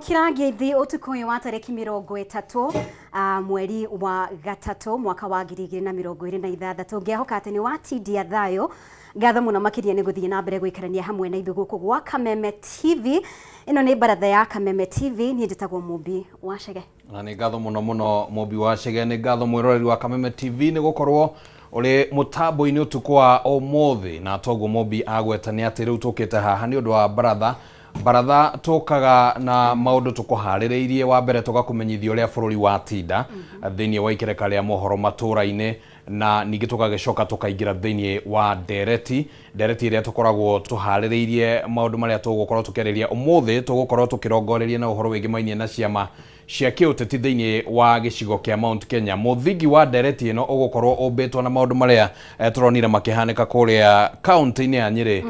Ngĩkwamũkĩra ngeithi ũtukũ ũyũ wa tarĩki 30 mweri wa gatatũ mwaka wa 2026, ngĩhoka atĩ nĩ watindia thayũ. Ngatho mũno makĩria nĩ gũthiĩ na mbere gũikarania hamwe na ithuĩ gũkũ gwa Kameme TV. Ĩno nĩ baratha ya Kameme TV, niĩ njĩtagwo Mũmbi wa Chege. Na nĩ ngatho mũno mũno, Mũmbi wa Chege. Nĩ ngatho mwĩroreri wa Kameme TV nĩ gũkorwo ũrĩ mũtambo-inĩ ũtukũ wa ũmũthĩ. Na toguo Mũmbi agweta nĩ atĩ rĩu tũkĩte haha nĩ ũndũ wa baratha. Baratha tũkaga na maũndũ tũkũharĩrĩirie. Wa mbere tũgakũmenyithia ũrĩa bũrũri watinda thĩinĩ wa ikereka rĩa mohoro matũra-inĩ, na ningĩ tũgagĩcoka tũkaingĩra thĩinĩ wa ndereti, ndereti ĩrĩa tũkoragwo tũharĩrĩirie maũndũ marĩa tũgũkorwo tũkĩarĩria ũmũthĩ. Tũgũkorwo tũkĩrongoreria na ũhoro wĩgĩmainie na ciama cia kĩũteti thĩinĩ wa gĩcigo kĩa Mount Kenya. Mũthingi wa ndereti ĩno ũgũkorwo ũmbĩtwo na maũndũ marĩa tũronire makĩhanĩka kũrĩa kaũntĩ-inĩ ya Nyĩrĩ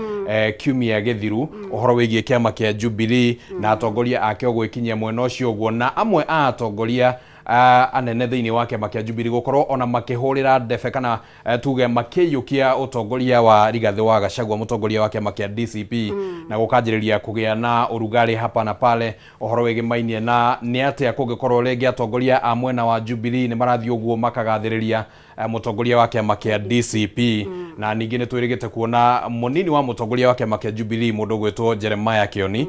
kiumia gĩthiru, ũhoro wĩgiĩ kĩama kĩa Jubilee na atongoria akĩo gwĩkinyia mwena ũcio ũguo, na amwe a atongoria anene thĩinĩ wa kĩama kĩa Jubilee gũkorwo ona makĩhũrĩra ndebe kana tuge makĩiyũkia ũtongoria wa Rigathĩ wa Gachagua, mũtongoria wa kĩama kĩa DCP, na gũkanjĩrĩria kũgĩa na ũrugarĩ hapa na pale ũhoro wĩgĩmainie na nĩ atĩa kũngĩkorwo rĩngĩ atongoria a mwena wa Jubilee nĩ marathiĩ ũguo makagathĩrĩria mũtongoria wa kĩama kĩa DCP. Na ningĩ nĩ twĩrĩgĩte kuona mũnini wa mũtongoria wa kĩama kĩa Jubilee, mũndũ ũgwĩtwo Jeremiah Kioni,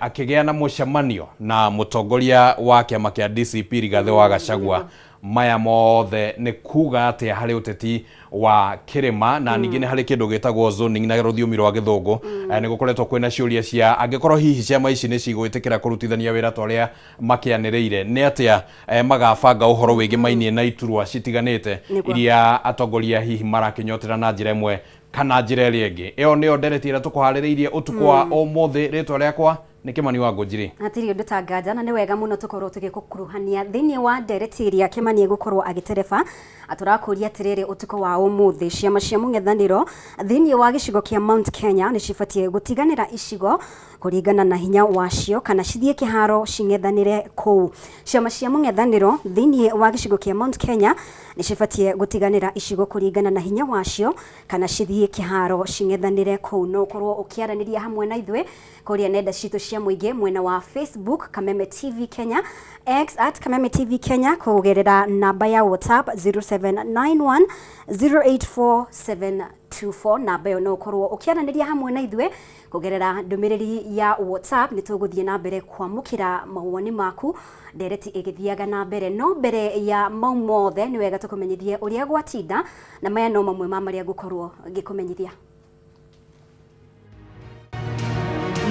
akĩgĩa na mũcemanio na mũtongoria wa kĩama kĩa DCP Rigathĩ wa Gachagua. Maya mothe nĩ kuga atĩa harĩ ũteti wa kĩrĩma? Na ningĩ nĩ harĩ kĩndũ gĩtagwo zoning na rũthiomi rwa gĩthũngũ. Nĩ gũkoretwo kwĩna ciũria cia angĩkorwo hihi ciama ici nĩ cigwĩtĩkĩra kũrutithania wĩra ta ũrĩa makĩanĩrĩire, nĩ atĩa magabanga ũhoro wĩgĩmainie na iturwa citiganĩte iria atongoria hihi marakĩnyotera na njĩra ĩmwe kana njĩra ĩrĩa ĩngĩ. Ĩyo nĩyo ndereti ĩrĩa tũkũharĩrĩirie ũtukũ wa ũmũthĩ. Rĩtwa rĩakwa nĩ Kĩmani wa Ngũnjiri. Hatirĩ ũndũ ta nganja, na nĩ wega mũno tũkorwo tũgĩgũkuruhania thĩinĩ wa ndereti ĩrĩa Kĩmani egũkorwo agĩtereba. Tũrakũria atĩrĩrĩ ũtukũ wa ũmũthĩ, ciama cia mũng'ethanĩro thĩinĩ wa gĩcigo kĩa Mount Kenya nĩ cibatiĩ gũtiganĩra icigo kũringana na hinya wacio kana cithiĩ kĩharo cing'ethanĩre kũu? Ciama cia mũng'ethanĩro thĩinĩ wa gĩcigo kĩa Mount Kenya nĩ cibatiĩ gũtiganĩra icigo kũringana na hinya wacio kana cithiĩ kĩharo cing'ethanĩre kũu? No ũkorwo ũkĩaranĩria hamwe na ithuĩ kũrĩa nenda citũ cia mũingĩ, mwena wa Facebook Kameme TV Kenya, X @KamemeTV Kenya, kũgerera namba ya WhatsApp 0791 084724. Namba ĩyo no ũkorwo ũkĩaranĩria hamwe na ithuĩ kũgerera ndũmĩrĩri ya WhatsApp. Nĩ tũgũthiĩ na mbere kwamũkĩra mawoni maku ndereti ĩgĩthiaga na mbere. No mbere ya mau mothe, nĩ wega tũkũmenyithie ũrĩa gwatinda, na maya no mamwe ma marĩa ngũkorwo ngĩkũmenyithia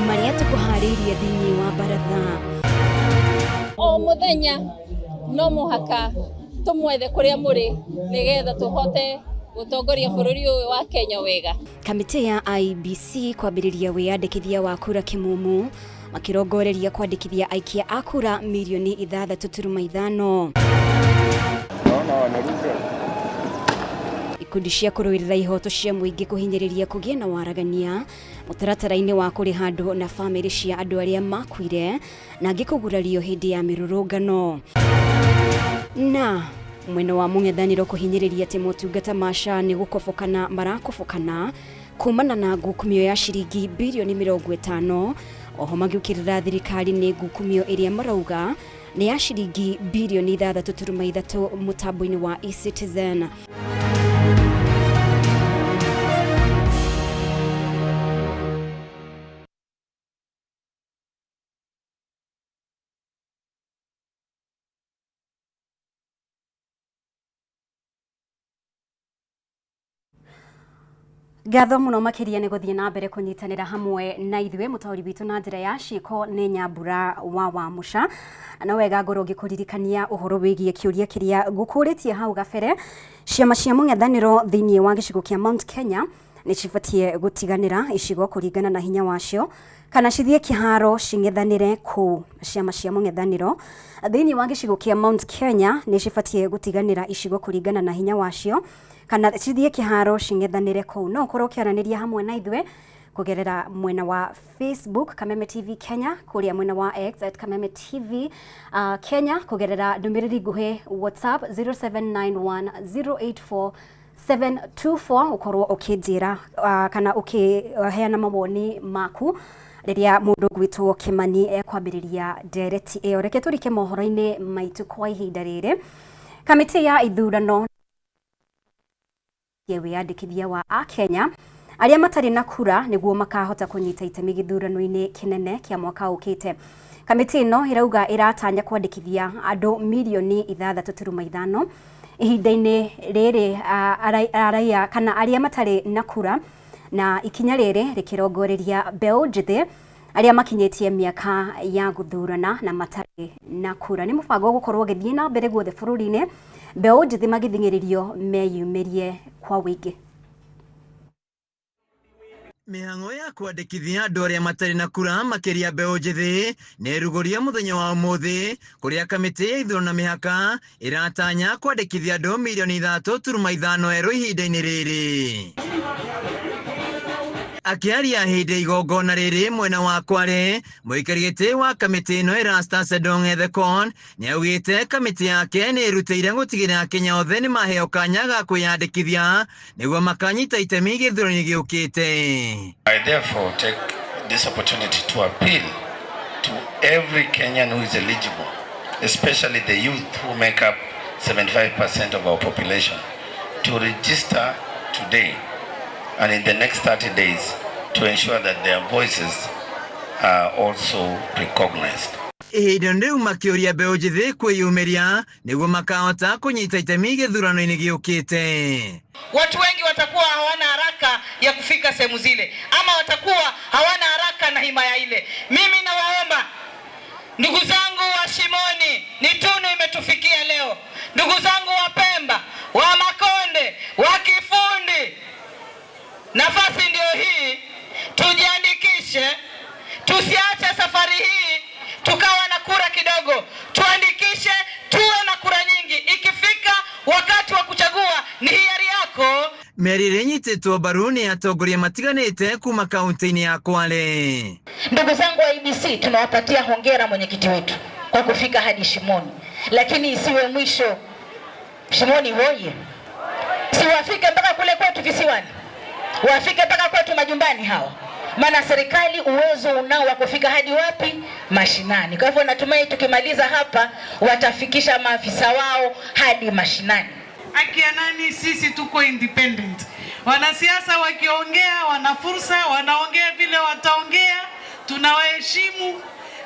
marĩa tũkũharĩirie thĩinĩ wa baratha. O mũthenya no mũhaka tũmwethe kũrĩa mũrĩ nĩgetha tũhote gũtongoria bũrũri ũyũ wa Kenya wega. Kamĩtĩ ya IEBC kwambĩrĩria wĩyandĩkithia wa kura kĩmumu, makĩrongoreria kwandĩkithia aikia a kura mirioni 6.5. Ikundi cia kũrũĩrĩra ihoto cia mũingĩ kũhinyĩrĩria kũgĩe na waragania mũtaratara-inĩ wa kũrĩha andũ na bamĩrĩ cia andũ arĩa makuire na angĩ kũgurario hĩndĩ ya mĩrũrũngano. Na mwena wa mũng'ethanĩro kũhinyĩrĩria atĩ motungata ma SHA nĩ gũkobokana marakobokana kumana na ngukumio ya ciringi birioni 50. Oho magĩũkĩrĩra thirikari nĩ ngukumio ĩrĩa marauga nĩ ya ciringi birioni 6.3 mũtambo-inĩ wa eCitizen. Ngatho mũno makĩria nĩ gũthiĩ na mbere kũnyitanĩra hamwe na ithuĩ. Mũtaũri witũ na njĩra ya ciĩko nĩ Nyambura wa Wamũca. No wega ngorwo ngĩkũririkania ũhoro wĩgiĩ kĩũria kĩrĩa ngũkũrĩtie hau gabere. Ciama cia mũng'ethanĩro thĩinĩ wa gĩcigo kĩa Mount Kenya nĩ cibatiĩ gũtiganĩra icigo kũringana na hinya wacio kana cithiĩ kĩharo cing'ethanĩre kũu? Ciama cia mũng'ethanĩro thĩinĩ wa gĩcigo kĩa Mount Kenya nĩ cibatiĩ gũtiganĩra icigo kũringana na hinya wacio kana cithiĩ kĩharo cing'ethanĩre kũu? No ũkorwo ũkĩaranĩria hamwe na ithuĩ kũgerera mwena wa Facebook Kameme TV Kenya, kũrĩa mwena wa X @KamemeTV Kenya, kũgerera ndũmĩrĩri nguhĩ WhatsApp 0791 084 724, ũkorwo ũkĩnjĩra kana ũkĩheana mawoni maku. Rĩrĩa mũndũ ũgwĩtwo Kĩmani ekwambĩrĩria ndereti ĩyo, reke tũrike mohoro-inĩ maitũ kwa ihinda rĩrĩ. Kamĩtĩ ya ithurano wĩyandĩkithia wa akenya arĩa matarĩ na kura nĩguo makahota kũnyita itemi gĩthurano-inĩ kĩnene kĩa mwaka ũkĩte. Kamĩtĩ ĩno ĩrauga ĩratanya kwandĩkithia andũ 6.5 mirioni ihinda-inĩ rĩrĩ, araia kana arĩa matarĩ na kura, na ikinya rĩrĩ rĩkĩrongoreria mbeũ njĩthĩ arĩa makinyĩtie mĩaka ya gũthurana na matarĩ na kura. Nĩ mũbango ũgũkorwo ũgĩthiĩ na mbere guothe bũrũri-inĩ, mbeũ njĩthĩ magĩthing'ĩrĩrio meyumĩrie kwa wĩingĩ. Mĩhang'o ya kwandĩkithia andũ arĩa matarĩ na kura, makĩria mbeũ njĩthĩ, nĩ ĩrugũria mũthenya wa ũmũthĩ, kũrĩa kamĩtĩ ya ithurano na mĩhaka ĩratanya kwandĩkithia andũ 3.5 mirioni erũ ihinda-inĩ rĩrĩ. Akĩaria hĩndĩ igongona rĩrĩ mwena wa Kwale, mũikari gĩtĩ wa kamĩtĩ ĩno Erastus Edong Ethekon nĩ augĩte kamĩtĩ yake nĩ ĩrutĩire gũtigĩrĩra Akenya othe nĩ maheo kanya ga kwĩyandĩkithia nĩguo makanyita itemi gĩthurano-inĩ gĩũkĩte. I therefore take this opportunity to appeal to every Kenyan who is eligible, especially the youth who make up 75% of our population, to register today and in the next 30 days to ensure that their voices are also recognized. Ihinda rĩu makĩũria mbeũ njĩthĩ kwĩyumĩria nĩguo makahota kũnyita itemi gĩthurano-inĩ gĩũkĩte. Watu wengi watakuwa hawana haraka ya kufika sehemu zile, ama watakuwa hawana haraka na himaya ile. Mimi nawaomba ndugu zangu wa Shimoni, ni tunu imetufikia leo. Ndugu zangu wa Pemba, wa Makonde, wa Kifundi, nafasi ndio hii, tujiandikishe, tusiache safari hii tukawa na kura kidogo, tuandikishe, tuwe na kura nyingi. Ikifika wakati wa kuchagua, ni hiari yako. Mĩario ĩrĩa ĩnyitĩtwo mbaru nĩ atongoria matiganĩte kuma kaunti-inĩ ya Kwale. Ndugu zangu wa IEBC, tunawapatia hongera mwenyekiti wetu kwa kufika hadi Shimoni, lakini isiwe mwisho. Shimoni hoye, si wafike mpaka kule kwetu visiwani, wafike mpaka kwetu majumbani hawa, maana serikali uwezo unao wa kufika hadi wapi? Mashinani. Kwa hivyo natumai tukimaliza hapa watafikisha maafisa wao hadi mashinani. Akia nani, sisi tuko independent. Wanasiasa wakiongea, wana fursa, wanaongea vile wataongea, tunawaheshimu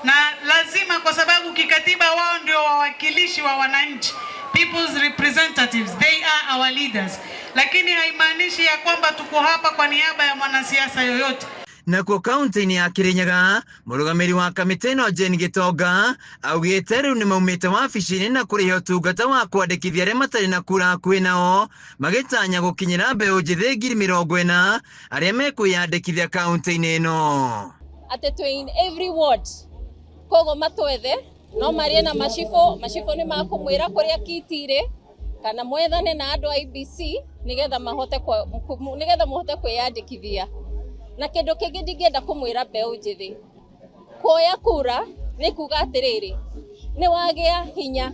na lazima, kwa sababu kikatiba wao ndio wawakilishi wa wananchi, people's representatives, they are our leaders, lakini haimaanishi ya kwamba tuko hapa kwa niaba ya mwanasiasa yoyote. Nakuo kaunti-inĩ ya Kirinyaga, mũrũgamĩrĩri wa kamĩtĩ ĩno Jane Gĩtonga augĩte rĩu nĩ maumĩte wabici-inĩ na kũrĩha ũtungata wa kwandĩkithia arĩa matarĩ na kura hakuhĩ nao, magĩtanya gũkinyĩra mbeũ njĩthĩ 40,000 arĩa mekwĩyandĩkithia kaunti-inĩ ĩno. Atĩ twĩ in every ward, koguo matwethe no marie na macibũ. Macibũ nĩ makũmwĩra kũrĩa kiti irĩ, kana mwethane na andũ a IEBC nĩgetha mũhote kwĩyandĩkithia. Na kĩndũ kĩngĩ ndingĩenda kũmwĩra mbeũ njĩthĩ, kuoya kura nĩ kuga atĩrĩrĩ, nĩ wagĩa hinya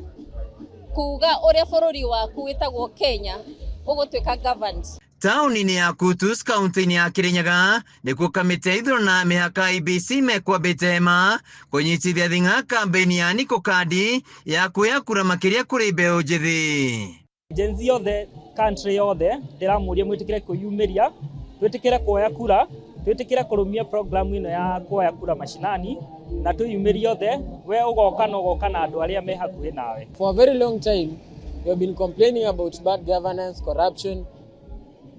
kuga ũrĩa bũrũri waku wĩtagwo Kenya ũgũtuĩka governed. Taũni-inĩ ya Kutus, kaunti-inĩ ya Kirinyaga, nĩkuo kamĩtĩ ya ithurano na mĩhaka IEBC mekwambĩte hema kũnyitithia thing'a kambĩini ya Niko Kadi ya kuoya kura makĩria kũrĩ mbeũ njĩthĩ. Gen Z yothe, country yothe, ndĩramũria mwĩtĩkĩre kwĩyumĩria, twĩtĩkĩre kuoya kura, twĩtĩkĩre kũrũmia program ĩno ya kuoya kura mashinani, na twĩyumĩrie othe. We ũgoka na ũgoka na andũ arĩa me hakuhĩ nawe. For a very long time, we have been complaining about bad governance, corruption.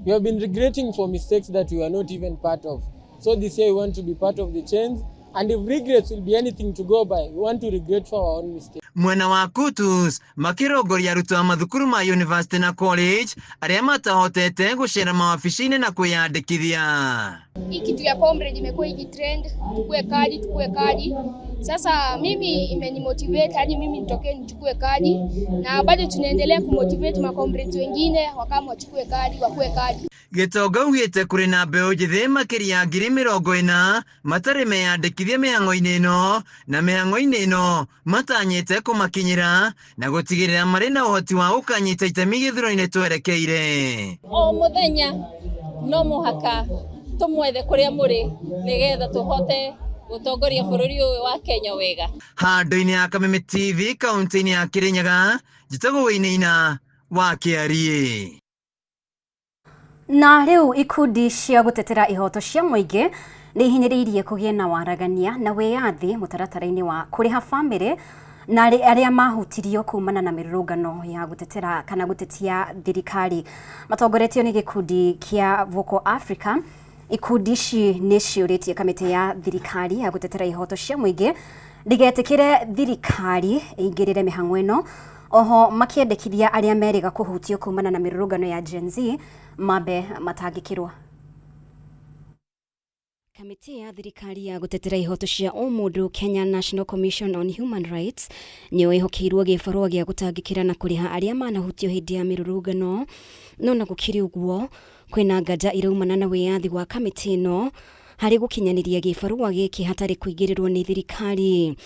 We have been regretting for mistakes that we were not even part of. So this year we want to be part of the change. And if regrets will be anything to go by, we want to regret for our own mistakes. Mwena wa Kutus makĩrongoria arutwo a mathukuru ma university na college arĩa matahotete gũcera mawabici-inĩ na kwĩyandĩkithia. Hii kitu ya comrade imekuwa ikitrend, tukue kadi, tukue kadi. Sasa mimi imenimotivate hadi mimi nitokee nichukue kadi, na bado tunaendelea kumotivate macomrades wengine wakama wachukue kadi, wakue kadi. Gĩtonga augĩte kũrĩ na mbeũ njĩthĩ makĩria 40,000 matarĩ meyandĩkithia mĩhang'o-inĩ ĩno, na mĩhang'o-inĩ ĩno matanyĩte kũmakinyĩra na gũtigĩrĩra marĩ na ũhoti wa gũkanyita itemi gĩthurano-inĩ twerekeire. O mũthenya no mũhaka tũmwethe kũrĩa mũrĩ nĩgetha tũhote. Gutongoria bururi uyu wa Kenya wega. Handũ-inĩ ya Kameme TV kaunti-inĩ ya Kirinyaga, njĩtagwo Wainaina wa Kĩariĩ. Na rĩu ikundi cia gũtetera ihoto cia mũingĩ nĩ ihinyĩrĩirie kũgĩe na waragania na wĩyathi mũtaratara-inĩ wa kũrĩha bamĩrĩ na arĩa mahutirio kumana na mĩrũrũngano ya gũtetera kana gũtetia thirikari. Matongoretio nĩ gĩkundi kĩa Vocal Africa, ikundi ici nĩ ciũrĩtie kamĩtĩ ya thirikari ya gũtetera ihoto cia mũingĩ ndĩgetĩkĩre thirikari ĩingĩrĩre mĩhang'o ĩno, oho makĩendekithia arĩa merĩga kũhutio kumana na mĩrũrũngano ya Gen Z mambe matangĩkĩrwo. Kamĩtĩ ya thirikari ya gũtetera ihoto cia ũmũndũ Kenya National Commission on Human Rights nĩyo ĩhokeirwo gĩbarũa gĩa gũtangĩkĩra na kũrĩha arĩa manahutio hĩndĩ ya mĩrũrũngano. No na gũkĩrĩ ũguo, kwĩna nganja iraumana na wĩyathi wa kamĩtĩ ĩno harĩ gũkinyanĩria gĩbarũa gĩkĩ hatarĩ kũingĩrĩrwo nĩ thirikari.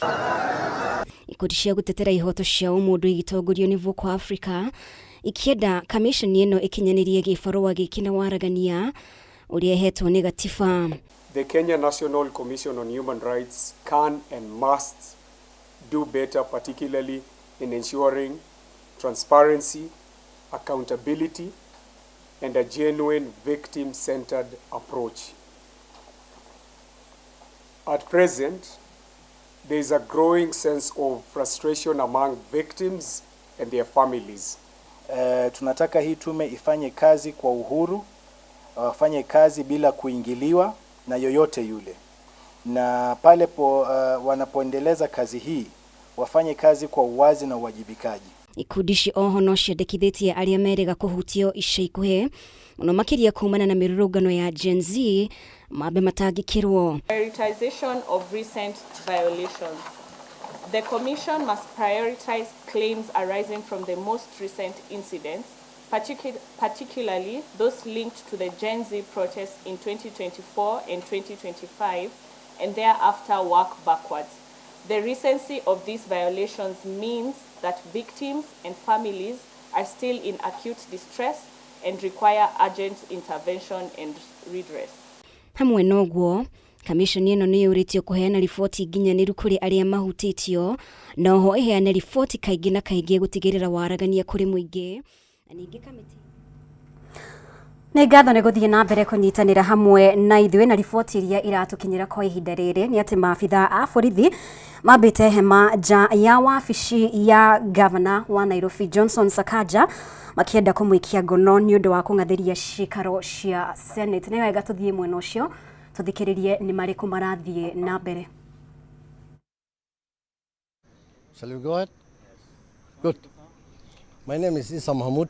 Ikundi cia gũtetera ihoto cia ũmũndũ igĩtongorio nĩ Vocal Africa ikĩenda kamĩconi ĩno ĩkinyanĩrie gĩbarũa gĩkĩ na waragania ũrĩa ĩhetwo nĩ gatiba. The Kenya National Commission on Human Rights can and must do better, particularly in ensuring transparency, accountability, and a genuine victim-centered approach. At present, there is a growing sense of frustration among victims and their families. Tunataka hii tume ifanye kazi kwa uhuru, wafanye kazi bila kuingiliwa na yoyote yule, na pale wanapoendeleza kazi hii wafanye kazi kwa uwazi na uwajibikaji. Ikundi ici oho no ciendekithĩtie arĩa merĩga kũhutio ica ikuhĩ mũno makĩria kumana na mĩrũrũngano ya Gen Z mambe matangĩkĩrwo. Prioritization of recent violations. The Commission must prioritize claims arising from the most recent incidents, particularly those linked to the Gen Z protests in 2024 and 2025, and thereafter work backwards. The recency of these violations means that victims and families are still in acute distress and require urgent intervention and redress. Hamwe noguo, kamishoni ĩno nĩ yũrĩtio kũheana riboti nginyanĩru kũrĩ arĩa mahutĩtio, na oho ĩheane riboti kaingĩ na kaingĩ gũtigĩrĩra waragania kũrĩ mũingĩ. Na ningĩ kamĩtĩ nĩ ngatho nĩ gũthiĩ na mbere kũnyitanĩra hamwe na ithuĩ na riboti iria iratũkinyĩra kwa ihinda rĩrĩ nĩ atĩ maabitha a borithi mambĩte hema nja ya wabici ya gavana wa Nairobi Johnson Sakaja makĩenda kũmũikia ngono nĩ ũndũ wa kũng'athĩria ciikaro cia Senate. Nĩ wega tũthiĩ mwena ũcio tũthikĩrĩrie nĩ marĩkũ marathiĩ na mbere. Shall we go ahead? Good. My name is Issa Mahmoud.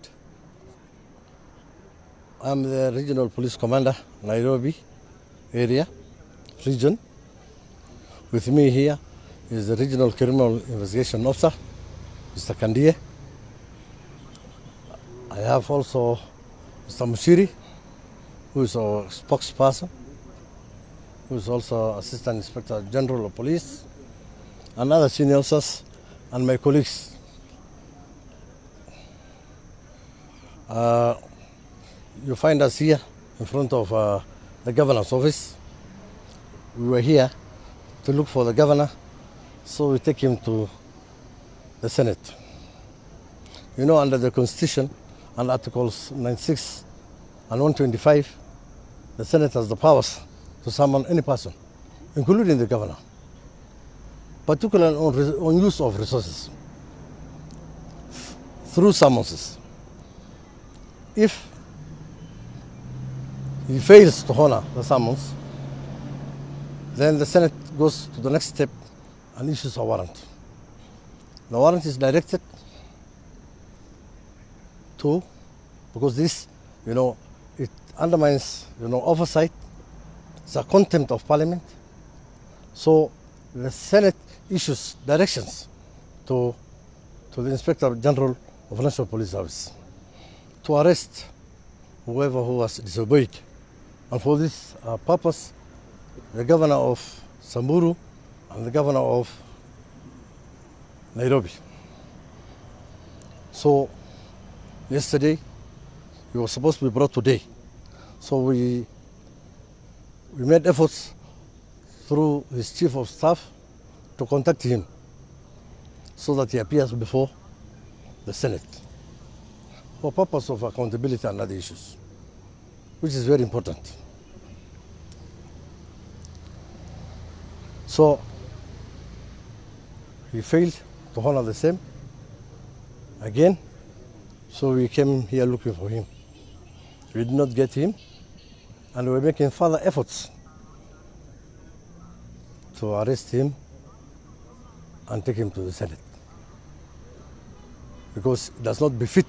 I'm the Regional Police Commander, Nairobi area, region. With me here is the Regional Criminal Investigation Officer, Mr. Kandie. I have also Mr. Mushiri, who is our spokesperson, who is also Assistant Inspector General of Police, and other senior officers, and my colleagues. You find us here in front of the governor's office. We were here to look for the governor, so we take him to the Senate. You know, under the Constitution and Articles 96 and 125, the Senate has the powers to summon any person, including the governor, particularly on use of resources through summonses. If he fails to honor the summons, then the Senate goes to the next step and issues a warrant. The warrant is directed to, because this, you know, it undermines, you know, oversight. It's a contempt of parliament. So the Senate issues directions to the Inspector General of National Police Service to arrest whoever who has disobeyed. And for this purpose, the governor of Samburu and the governor of Nairobi. So yesterday, he was supposed to be brought today. So we made efforts through his chief of staff to contact him so that he appears before the Senate for purpose of accountability and other issues, which is very important. So he failed to honor the same again, so we came here looking for him. We did not get him, and we're making further efforts to arrest him and take him to the Senate, because it does not befit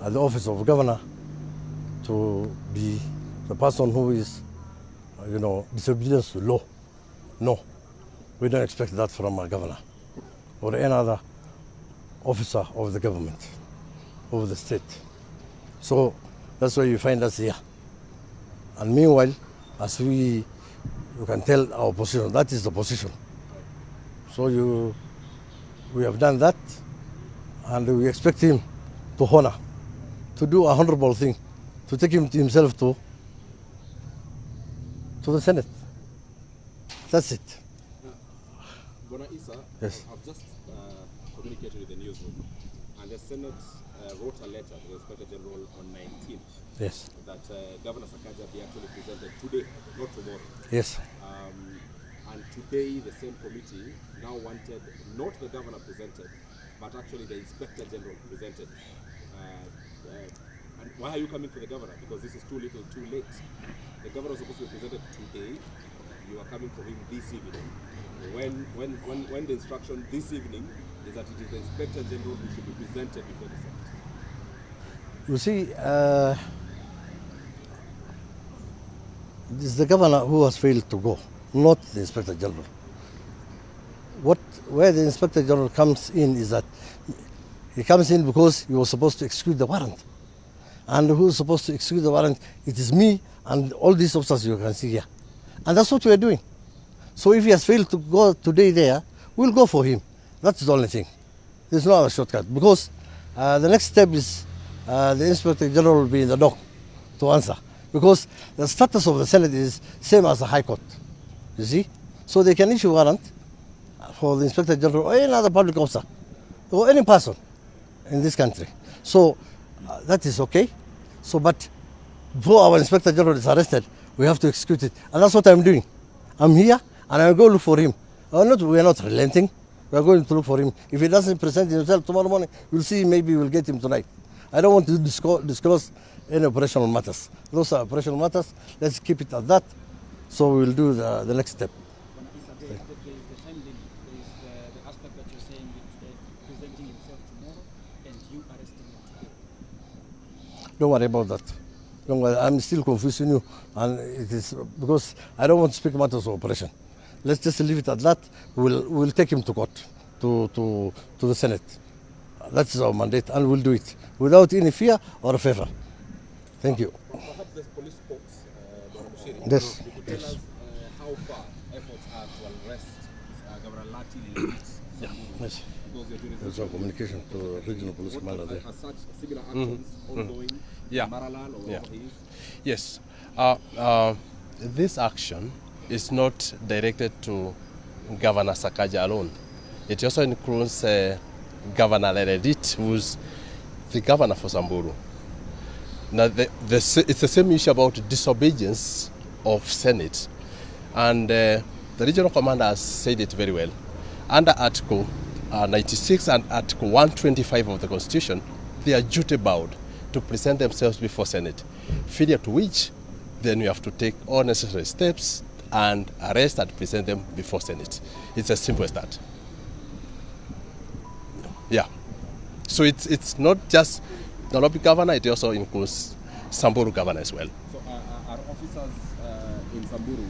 at the office of governor to be the person who is, disobedient to law. No, we don't expect that from a governor or any other officer of the government, of the state. So that's why you find us here. And meanwhile, as you can tell our position, that is the position. So we have done that, and we expect him to honor, to do a honorable thing, to take him himself to the Senate. That's it. Bwana Issa, Yes. I've just communicated with the newsroom, and the Senate wrote a letter to the Inspector General on 19th. Yes. That Governor Sakaja be actually presented today, not tomorrow. Yes. And today, the same committee now wanted not the governor presented, but actually the Inspector General presented. And why are you coming for the governor? Because this is too little, too late. The governor was supposed to be presented today. You are coming for him this evening. When the instruction this evening is that it is the Inspector General who should be presented before the Senate. You see, it's the governor who has failed to go, not the Inspector General. Where the Inspector General comes in is that he comes in because he was supposed to execute the warrant. And who is supposed to execute the warrant? It is me and all these officers you can see here. And that's what we are doing. So if he has failed to go today there, we'll go for him. That's the only thing. There's no other shortcut. Because the next step is the Inspector General will be in the dock to answer. Because the status of the Senate is same as the High Court. You see? So they can issue warrant for the Inspector General or any other public officer or any person in this country. So that is okay. So, but before our Inspector General is arrested, we have to execute it. And that's what I'm doing. I'm here and I'll go look for him. We are not relenting. We are going to look for him. If he doesn't present himself tomorrow morning, we'll see. Maybe we'll get him tonight. I don't want to disclose any operational matters. Those are operational matters. Let's keep it at that. So we'll do the next step. The time limit, there is the aspect that you're saying presenting himself tomorrow and you arresting him today. Don't worry about that. Don't worry. I'm still confusing you, and it is because I don't want to speak matters of operation. Let's just leave it at that. We'll take him to court, to the Senate. That is our mandate, and we'll do it without any fear or favor. Thank you. Perhaps the police spokes, Bwana Muchiri, Yes. you could tell us how far efforts are to arrest Governor Lati Lelit. Yeah. Yes. Because your There's some communication to the regional police commander there. Are such similar actions ongoing in Maralal or wherever he is? Yes. This action is not directed to Governor Sakaja alone. It also includes Governor Lelit, who's the governor for Samburu. Now, it's the same issue about disobedience of Senate. And the regional commander has said it very well. Under Article 96 and Article 125 of the Constitution, they are duty-bound to present themselves before Senate. Failure to which, then we have to take all necessary steps and arrest and present them before Senate. It's as simple as that. Yeah. So it's not just Nairobi governor, it also includes Samburu governor as well. So are officers in Samburu,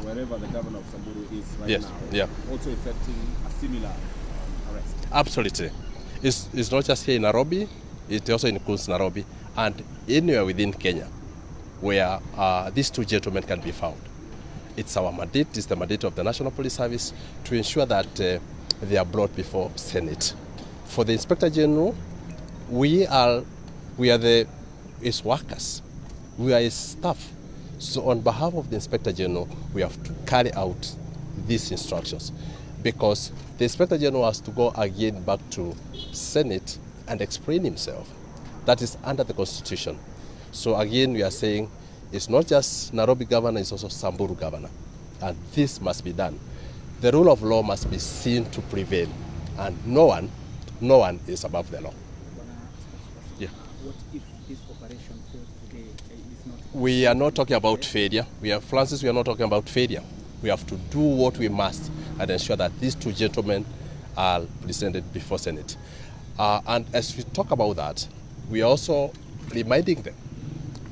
wherever the governor of Samburu is right now, also effecting a similar arrest? Absolutely. It's not just here in Nairobi, it also includes Nairobi and anywhere within Kenya where these two gentlemen can be found. It's our mandate, it's the mandate of the National Police Service to ensure that they are brought before Senate. For the Inspector General, we are his workers, we are his staff. So on behalf of the Inspector General, we have to carry out these instructions because the Inspector General has to go again back to Senate and explain himself. That is under the Constitution. So again, we are saying it's not just Nairobi governor, it's also Samburu governor. And this must be done. The rule of law must be seen to prevail. And no one, no one is above the law. Yeah. What if this operation fails today? Is not We are not talking about failure. We are, Francis, we are not talking about failure. We have to do what we must and ensure that these two gentlemen are presented before Senate. And as we talk about that, we are also reminding them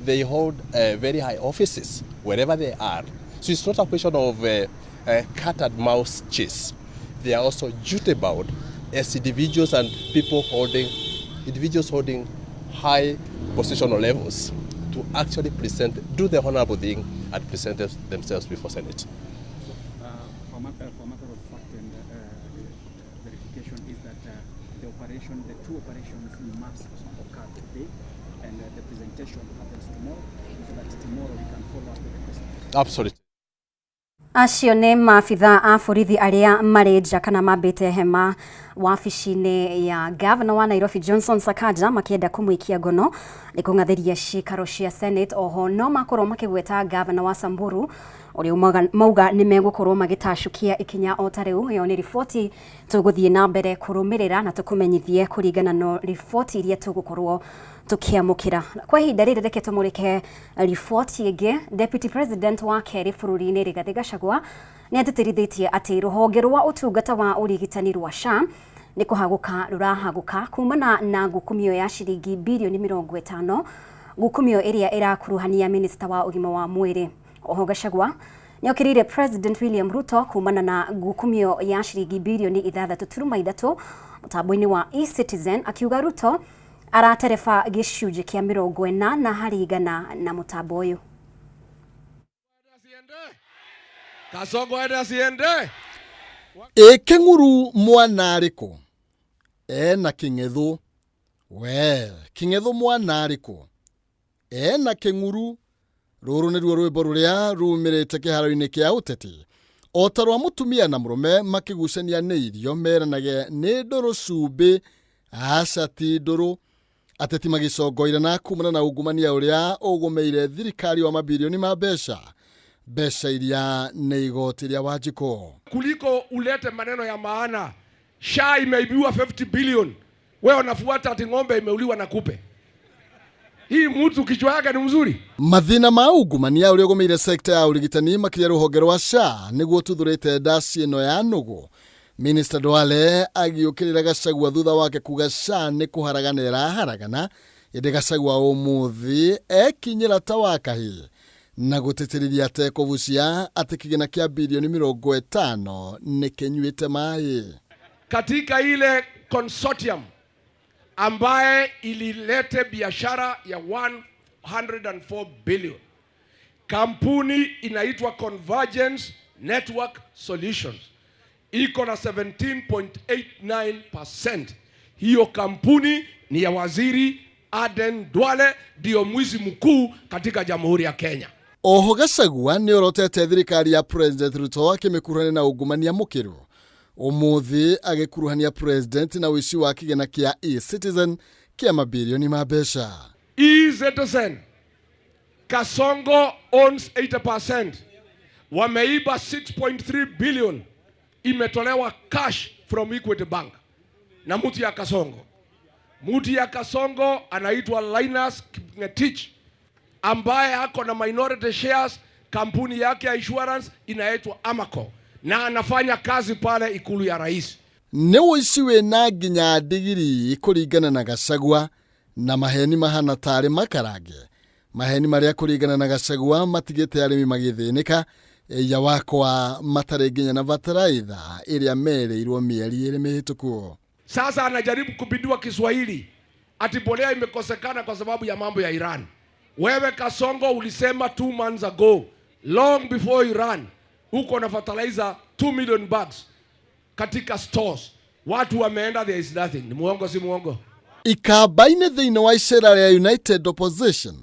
they hold very high offices wherever they are. So it's not a question of cat and mouse chase. They are also duty bound as individuals and people holding, individuals holding high positional levels to actually present, do the honorable thing and present themselves before Senate. So, for matter of fact and verification is that the operation, the two operations must occur today, and the presentation happens tomorrow, so that tomorrow we can follow up with the question. Absolutely. Acio nĩ maabitha a borithi arĩa marĩ nja kana mambĩte hema wabici-inĩ ya gavana wa Nairobi Johnson Sakaja makĩenda kũmũikia ngono nĩ kũng'athĩria cikaro cia Senate. Oho no makorwo makĩgweta gavana wa Samburu ũrĩa mauga nĩ megũkorwo magĩtacũkia ikinya o ta rĩu. Ĩyo nĩ riboti tũgũthiĩ na mbere kũrũmĩrĩra na tũkũmenyithie kũringana na riboti iria tũgũkorwo tũkĩamũkĩra. Kwa ihinda rĩrĩ reke tũmũrĩke riboti ĩngĩ. Deputy President wa kerĩ bũrũri-inĩ Rigathĩ Gachagua nĩ atĩtĩrithĩtie atĩ rũhonge rwa ũtungata wa ũrigitani rwa SHA nĩ kũhagũka rũrahagũka kumana na ngukumio ya ciringi birioni 50, ngukumio ĩrĩa ĩrakuruhania minista wa ũgima wa mwĩrĩ. Oho Gachagua nĩ okĩrĩire President William Ruto kumana na ngukumio ya ciringi birioni 6.3 mũtambo-inĩ wa eCitizen, akiuga Ruto aratereba gĩcunjĩ kĩa 80 harĩ igana na mũtambo ũyũ. Kasongo aende asiende? Ĩ kĩng'uru mwana arĩkũ ena kĩng'ethũ? We kĩng'ethũ mwana arĩkũ ena kĩng'uru? Rũrũ nĩruo rwĩmbo rũrĩa rumĩrĩte kĩharo-inĩ kĩa ũteti o ta rwa mũtumia na mũrũme makĩgucania nĩ irio meranage nĩ ndũrũ cumbĩ, aca ti ndũrũ. Ateti magĩcongoire na kumana na ungumania ũrĩa ũgũmĩire thirikari wa mabirioni ma mbeca, mbeca iria nĩ igoti rĩa Wanjikũ. Kuliko ulete maneno ya maana. SHA imeibiwa 50 billion. Wewe unafuata ati ng'ombe imeuliwa na kupe. Hii mtu kichwa yake ni mzuri? Mathĩna ma ungumania ũrĩa ũgũmĩire sekta ya ũrigitani makĩria rũhonge rwa SHA nĩguo tuthũrĩte ndaci ĩno ya nũgũ. Minister Duale agĩũkĩrĩra Gachagua thutha wake kuga SHA nĩ kũharagana ĩraharagana, ĩndĩ Gachagua ũmũthĩ ekinyĩra ta wa kahĩĩ na gũtĩtĩrithia atekũbucia atĩ kĩgĩna kĩa birioni 50 nĩ kĩnyuĩte maĩ. Katika ile consortium ambaye ililete biashara ya 104 billion, kampuni inaitwa Convergence Network Solutions iko na 17.89%. Hiyo kampuni ni ya Waziri Aden Duale, ndio mwizi mkuu katika Jamhuri ya Kenya. Oho Gachagua nĩ orotete thirikari ya President Ruto akĩmĩkuruhania na ungumania mũkĩru. Ũmũthĩ agĩkuruhania President na ũici wa kĩgĩna kĩa eCitizen kĩa mabirioni ma mbeca. E-Citizen, Kasongo owns 80%. Wameiba 6.3 billion, imetolewa cash from Equity Bank na mtu ya Kasongo. Mtu ya Kasongo anaitwa Linus Kipngetich ambaye ako na minority shares, kampuni yake ya insurance inaitwa Amaco na anafanya kazi pale ikulu ya rais. Nĩ ũici wĩna nginya ndigiri kũringana na Gachagua na maheni mahana tarĩ makarange, maheni marĩa kũringana na Gachagua matigĩte arĩmi magĩthĩnĩka ya wakwa matarĩ nginya na bataraitha ĩrĩa merĩirwo mĩeri 2 mĩhĩtũku. Sasa anajaribu kupindua Kiswahili ati mbolea imekosekana kwa sababu ya mambo ya Iran. Wewe Kasongo ulisema 2 months ago, long before Iran, uko na fertilizer 2 million bags katika stores. Watu wameenda, there is nothing. Ni muongo si muongo? Ikamba-inĩ thĩinĩ wa icera rĩa United Opposition,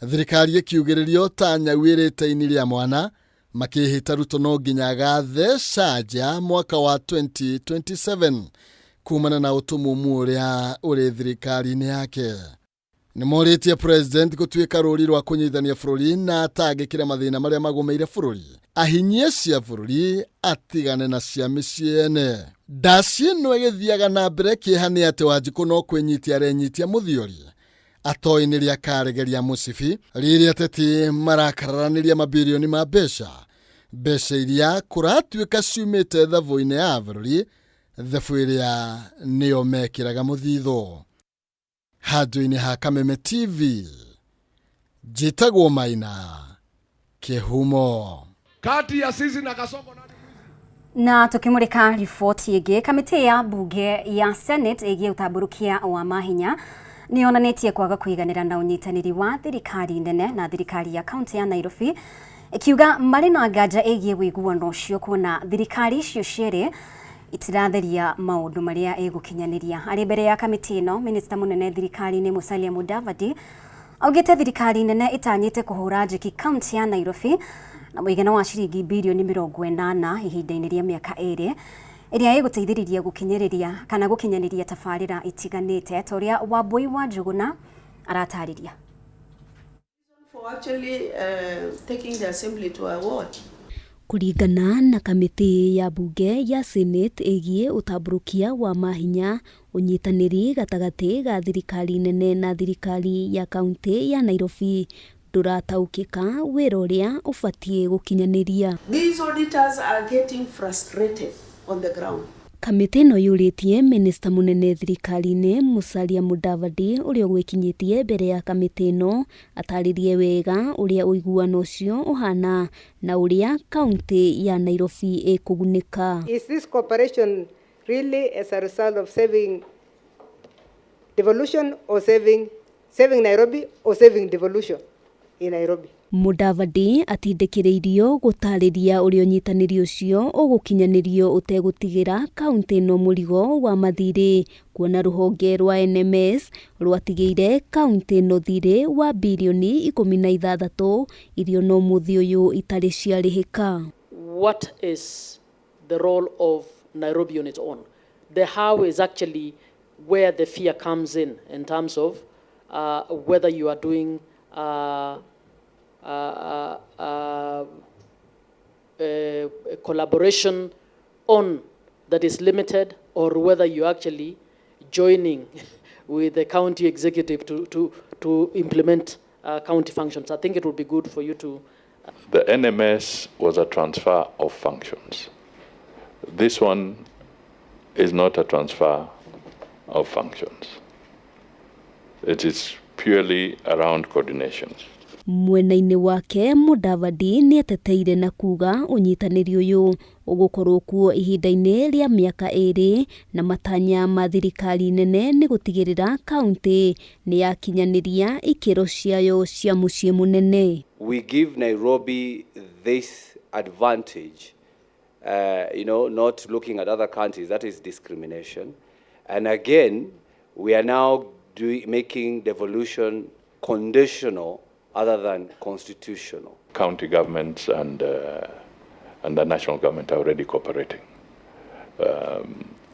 Thirikari ĩkiugĩrĩrio ta nyau ĩrĩte ini rĩa mwana, makĩhĩta Ruto no nginya agatheca nja mwaka wa 2027 kumana na ũtumumu ũrĩa ũrĩ thirikari-inĩ yake. Nĩ morĩtie president gũtuĩka rũri rwa kũnyitithania bũrũri na atangĩkĩre mathĩna marĩa magũmĩire bũrũri, ahinyie cia bũrũri atigane na cia mĩciĩ ene. Ndaci ĩno ĩgĩthiaga na mbere, kĩeha nĩ atĩ Wanjikũ no kwĩnyitia arenyitia mũthiori atoĩ nĩ rĩa karegeria mũcibi rĩrĩa ateti marakararanĩria mabirioni ma mbeca, mbeca iria kũratuĩka ciumĩte thabũ-inĩ ya bũrũri, thabũ ĩrĩa nĩyo mekĩraga mũthithũ. Handũ-inĩ ha Kameme TV, njĩtagwo Maina Kĩhumo. Kati ya sisi na Kasongo nani? Na tukimurika riboti ĩngĩ, kamĩtĩ ya mbunge ya Senate ĩgiĩ ũtambũrũkia wa mahinya nĩ yonanĩtie kwaga kũiganĩra na ũnyitanĩri wa thirikari nene na thirikari ya kaunti ya Nairobi, ĩkiuga marĩ na nganja ĩgiĩ ũiguano ũcio kuona thirikari icio cierĩ itiratheria maũndũ marĩa ĩgũkinyanĩria. Arĩ mbere ya kamĩtĩ ĩno, minista mũnene thirikari-inĩ Musalia Mudavadi augĩte thirikari nene ĩtanyĩte kũhũra njeki kaunti ya Nairobi na mũigana wa ciringi birioni 80 ihinda-inĩ rĩa mĩaka 2 ĩrĩa ĩgũteithĩrĩria gũkinyĩrĩria kana gũkinyanĩria tabarĩra itiganĩte, ta ũrĩa Wambui wa Njũgũna aratarĩria. For actually taking the assembly to a ward. Kũringana na kamĩtĩ ya mbunge ya Senate ĩgiĩ ũtambũrũkia wa mahinya, ũnyitanĩri gatagatĩ ga thirikari nene na thirikari ya kaunti ya Nairobi ndũrataũkĩka wĩra ũrĩa ũbatiĩ gũkinyanĩria. These auditors are getting frustrated on the ground. Kamĩtĩ ĩno yũrĩtie minista mũnene thirikari-inĩ Musalia Mudavadi ũrĩa ũgwĩkinyĩtie mbere ya kamĩtĩ ĩno atarĩrie wega ũrĩa ũiguano ũcio ũhana na ũrĩa kaunti ya Nairobi ĩkũgunĩka. Is this cooperation really as a result of saving devolution or saving Nairobi or saving devolution in Nairobi? Mudavadi atindĩkĩrĩirio gũtarĩria ũrĩa ũnyitanĩri ũcio ũgũkinyanĩrio ũtegũtigĩra kaunti ĩno mũrigo wa mathirĩ, kuona rũhonge rwa NMS rwatigĩire kaunti ĩno thirĩ wa birioni 16 iria ona ũmũthĩ ũyũ itarĩ ciarĩhĩka. What is the role of Nairobi on its own? The how is actually where the fear comes in terms of whether you are doing collaboration on that is limited or whether you're actually joining with the county executive to implement county functions. I think it would be good for you to. The NMS was a transfer of functions. This one is not a transfer of functions. It is purely around coordination. Mwena-inĩ wake Mudavadi nĩeteteire na kuga ũnyitanĩri ũyũ ũgũkorwo kuo ihinda-inĩ rĩa mĩaka 2 na matanya ma thirikari nene nĩ gũtigĩrĩra kaunti nĩ yakinyanĩria ikĩro ciayo cia mũciĩ mũnene. We give Nairobi this advantage, not looking at other countries, that is discrimination. And again, we are now making devolution conditional other than constitutional. County governments and the national government are already cooperating.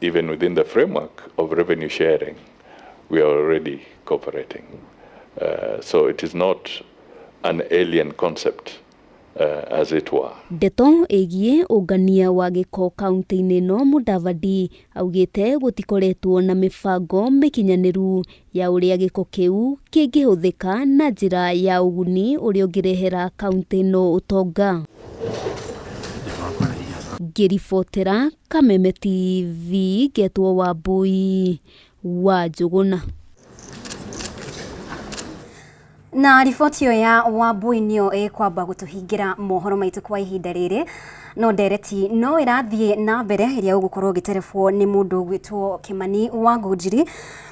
Even within the framework of revenue sharing, we are already cooperating. So it is not an alien concept, as it were. Ndeto ĩgiĩ ũngania wa gĩko kaunti-inĩ ĩno, Mudavadi augĩte gũtikoretwo na mĩbango mĩkinyanĩru ya ũrĩa gĩko kĩu kĩngĩhũthĩka na njĩra ya ũguni ũrĩa ũngĩrehera kaunti ĩno ũtonga. Ngĩribotera Kameme TV, ngetwo Wambui wa Njũgũna. Na riboti ĩyo ya Wambui nĩyo ĩkwamba gũtũhingĩra mohoro maitũ kwa ihinda rĩrĩ, no ndereti no ĩrathiĩ na mbere ĩrĩa ũgũkorwo ũgĩterebwo nĩ mũndũ ũgwĩtwo Kĩmani wa Ngũnjiri,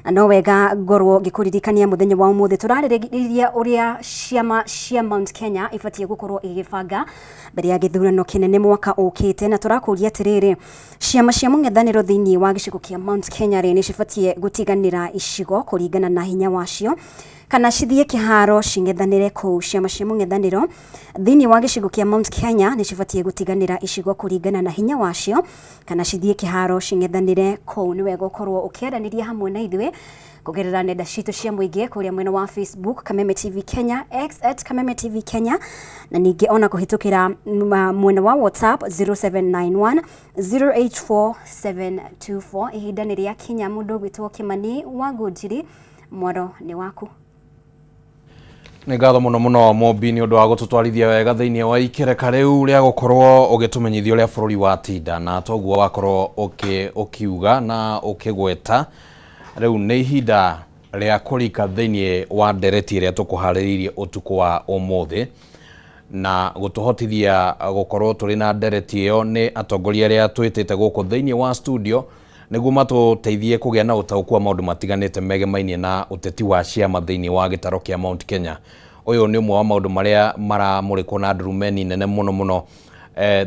na no wega ngorwo ngĩkũririkania mũthenya wa ũmũthĩ tũrarĩrĩria ũrĩa ciama cia Mount Kenya ibatiĩ gũkorwo igĩbanga mbere ya gĩthurano kĩnene mwaka ũkĩte, na tũrakũria atĩrĩrĩ, ciama cia mũng'ethanĩro thĩinĩ wa gĩcigo kĩa Mount Kenya rĩ nĩ cibatiĩ gũtiganĩra icigo kũringana na hinya wacio Kana cithiĩ kĩharo cing'ethanĩre kũu. Ciama cia mũng'ethanĩro thĩinĩ wa gĩcigo kĩa Mount Kenya nĩ cibatiĩ gũtiganĩra icigo kũringana na hinya wacio kana cithiĩ kĩharo cing'ethanĩre kũu. Nĩ wega ũkorwo ũkĩaranĩria hamwe na ithuĩ kũgerera nenda citũ cia mũingĩ kũrĩa mwena wa Facebook Kameme TV Kenya, X at Kameme TV Kenya, na ningĩ ona kũhĩtũkĩra mwena wa WhatsApp 0791 084724. Ihinda nĩ rĩakinya mũndũ ũgwĩtwo Kĩmani wa Ngũnjiri, mwaro nĩ waku. Nĩ ngatho mũno mũno Mũmbi nĩ ũndũ wa gũtũtwarithia wega thĩinĩ wa ikereka rĩu rĩa gũkorwo ũgĩtũmenyithia ũrĩa bũrũri watinda, na toguo wakorwo ũkiuga na ũkĩgweta. Rĩu nĩ ihinda rĩa kũrika thĩinĩ wa ndereti ĩrĩa tũkũharĩrĩirie ũtukũ wa ũmũthĩ, na gũtũhotithia gũkorwo tũrĩ na ndereti ĩyo nĩ atongoria arĩa twĩtĩte gũkũ thĩinĩ wa studio nĩguo matũteithie kũgĩa na ũtaũku wa maũndũ matiganĩte megemainie na ũteti wa ciama thĩinĩ wa gĩtaro kĩa Mount Kenya. Ũyũ nĩ ũmwe wa maũndũ marĩa maramũrĩkwo na ndurumeni nene mũno mũno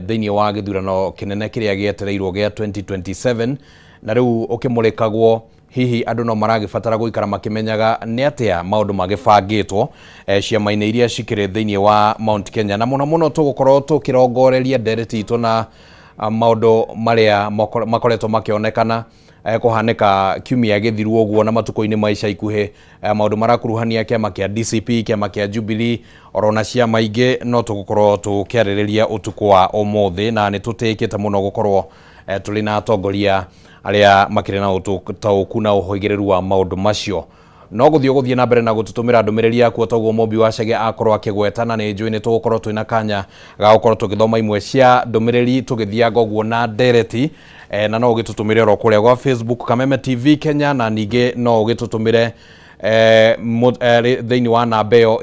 thĩinĩ wa gĩthurano kĩnene kĩrĩa gĩetereirwo gĩa 2027, na rĩu ũkĩmũrĩkagwo hihi andũ no maragĩbatara gũikara makĩmenyaga nĩ atĩa maũndũ magĩbangĩtwo ciama-inĩ iria cikĩrĩ thĩinĩ wa Mount Kenya, na mũno mũno tũgũkorwo tũkĩrongoreria ndereti itũ na maũndũ marĩa makoretwo makĩonekana kũhanĩka kiumia gĩthiru ũguo na matukũ-inĩ ma ica ikuhĩ, maũndũ marakuruhania kĩama kĩa DCP, kĩama kĩa Jubilee, orona ciama ingĩ no tũgũkorwo tũkĩarĩrĩria ũtukũ wa ũmũthĩ, na nĩ tũtĩĩkĩte mũno gũkorwo tũrĩ na atongoria arĩa makĩrĩ na ũtaũku na ũhĩgĩrĩru wa maũndũ macio. No gũthiĩ ũgũthiĩ na mbere na gũtũtũmĩra ndũmĩrĩri yaku toguo Mũmbi wa Chege akorwo akĩgweta, na nĩ njũĩ nĩ tũgũkorwo twĩna kanya ga gũkorwo tũgĩthoma imwe cia ndũmĩrĩri tũgĩthianga ũguo na ndereti, na no ũgĩtũtũmĩre oro kũrĩa gwa Facebook Kameme TV Kenya, na ningĩ no ũgĩtũtũmĩre thĩinĩ wa namba ĩyo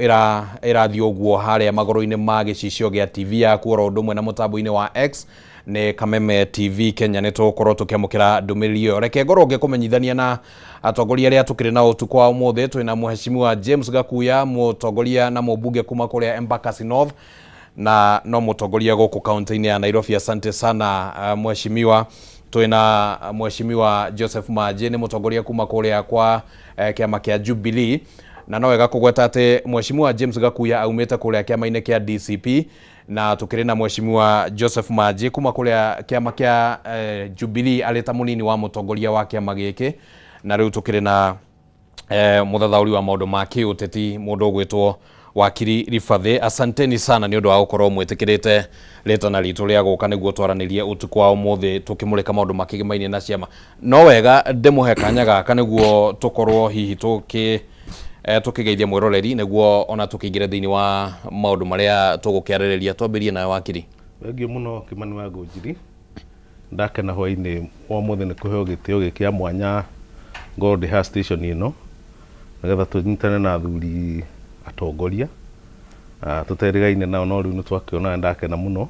ĩrathiĩ ũguo harĩa magũrũ-inĩ ma gĩcicio gĩa TV yaku, oro ũndũ ũmwe na mũtambo-inĩ wa X nĩ Kameme TV Kenya. Nĩ tũgũkorwo tũkĩamũkĩra ndũmĩrĩri ĩyo. Reke ngorwo ngĩkũmenyithania na atongoria arĩa tũkĩrĩ nao ũtukũ wa ũmũthĩ. Twĩna Mheshimiwa James Gakuya, mũtongoria na mũmbunge kuma kũrĩa Embakasi North, na no mũtongoria gũkũ kaunti-inĩ ya Nairobi. Asante sana mheshimiwa. Twĩna Mheshimiwa Joseph Manji, nĩ mũtongoria kuma kũrĩa kwa kĩama kĩa Jubilee, na no wega kũgweta atĩ Mheshimiwa James Gakuya aumĩte kũrĩa kĩama-inĩ kĩa DCP, na tukĩrĩ na Mheshimiwa Joseph Manji kuma kũrĩa kĩama kĩa Jubilee arĩ ta mũnini wa mũtongoria wa kĩama gĩkĩ, na rĩu tukĩrĩ na mũthathaũri wa maũndũ ma kĩũteti mũndũ ũgwĩtwo Wakiri Ribathĩ. Asanteni sana nĩ ũndũ wa gũkorwo mwĩtĩkĩrĩte rĩtana ritũ rĩa gũka nĩguo twaranĩrie ũtukũ wa ũmũthĩ tũkĩmũrĩka maũndũ makĩgemaine na ciama. No wega ndĩmũhe kanya gaka nĩguo tũkorwo hihi tũkĩgeithia mwĩroreri nĩguo ona tũkĩingĩre thĩinĩ wa maũndũ marĩa tũgũkĩarĩrĩria. Twambĩrie nawe Wakiri. Thengiũ mũno Kĩmani wa Ngũnjiri, ndakena hwainĩ wa ũmũthĩ nĩ kũheo gĩtĩo gĩkĩ kĩa mwanya ngorwo ndĩ haha station ĩno nĩgetha tũnyitane na athuri atongoria tũterĩgaine nao, no rĩu nĩ twakĩona, ndakena mũno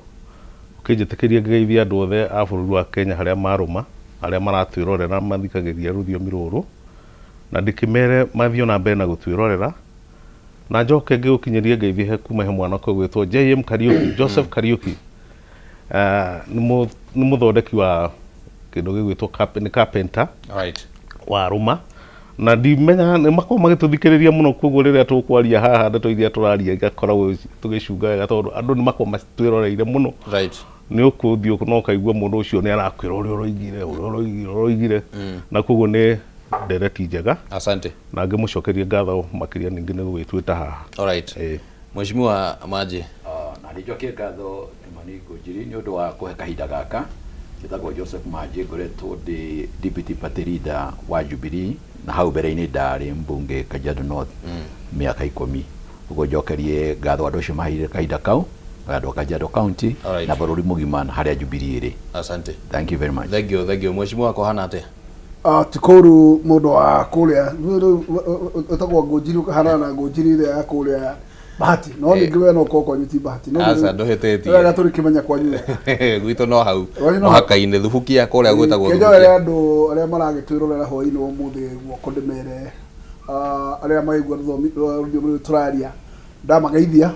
ũkĩnjĩtĩkĩria ngĩgeithia andũ othe a bũrũri wa Kenya harĩa marũma, arĩa maratwĩrorera mathikagĩrĩria rũthiomi rũrũ, na ndĩkĩmere mathiĩ ona mbere na gũtwĩrorera, na njoke ngĩgũkinyĩrie ngeithi he kuma he mwanake ũgwĩtwo JM Kariuki, Joseph Kariuki. Nĩ mũthondeki wa kĩndũ gĩgwĩtwo nĩ carpenter wa rũma, na ndimenyaga nĩ makoragwo magĩtũthikĩrĩria mũno, koguo rĩrĩa tũkwaria haha ndeto iria tũraria igakoragwo tũgĩcunga wega tondũ andũ nĩ makoragwo matwĩroreire mũno. Nĩ ũkũthiĩ no ũkaigua mũndũ ũcio nĩ arakwĩra ũrĩa ũroigire, ũrĩa ũroigire, ũroigire, na koguo nĩ ndereti njega. Asante. Na ngĩmũcokeria ngatho makĩria ningĩ nĩ gũgĩtwĩta haha. Alright. Mheshimiwa Manji. Na nĩ njokie ngatho Kimani Ngũnjiri nĩ ũndũ wa kũhe kahinda gaka. Njĩtagwo Joseph Manji, ngoretwo ndĩ deputy party leader wa Jubilee, na hau mbere-inĩ ndarĩ mbunge Kajiado North mĩaka 10. Ũguo njokerie ngatho andũ acio maheire kahinda kau, andũ a Kajiado County na bũrũri mũgima na harĩa Jubilee ĩrĩ. Asante. Thank you very much. Thank you, thank you. Mheshimiwa kũhana atĩa? Ti kũru mũndũ wa kũrĩa ũtagwo Ngũnjiri, ũkahanana na Ngũnjiri ĩrĩa ya kũrĩa Bahati, no ningĩ we no ũkorwo kwanyu ti Bahati, no Aca, ndũhĩtĩtie. Wega tũrĩkĩmenya kwanyu wega. Gwitũ no hau Kwanyu no hau. mũhaka-inĩ, Thubukia kũrĩa gwĩtagwo Kĩnjoere Thubukia. Andũ arĩa maragĩtwĩrorera hwaĩ-inĩ wa ũmũthĩ guoko ndĩmere, arĩa maigua rũthiomi rũrũ tũraria, ndamageithia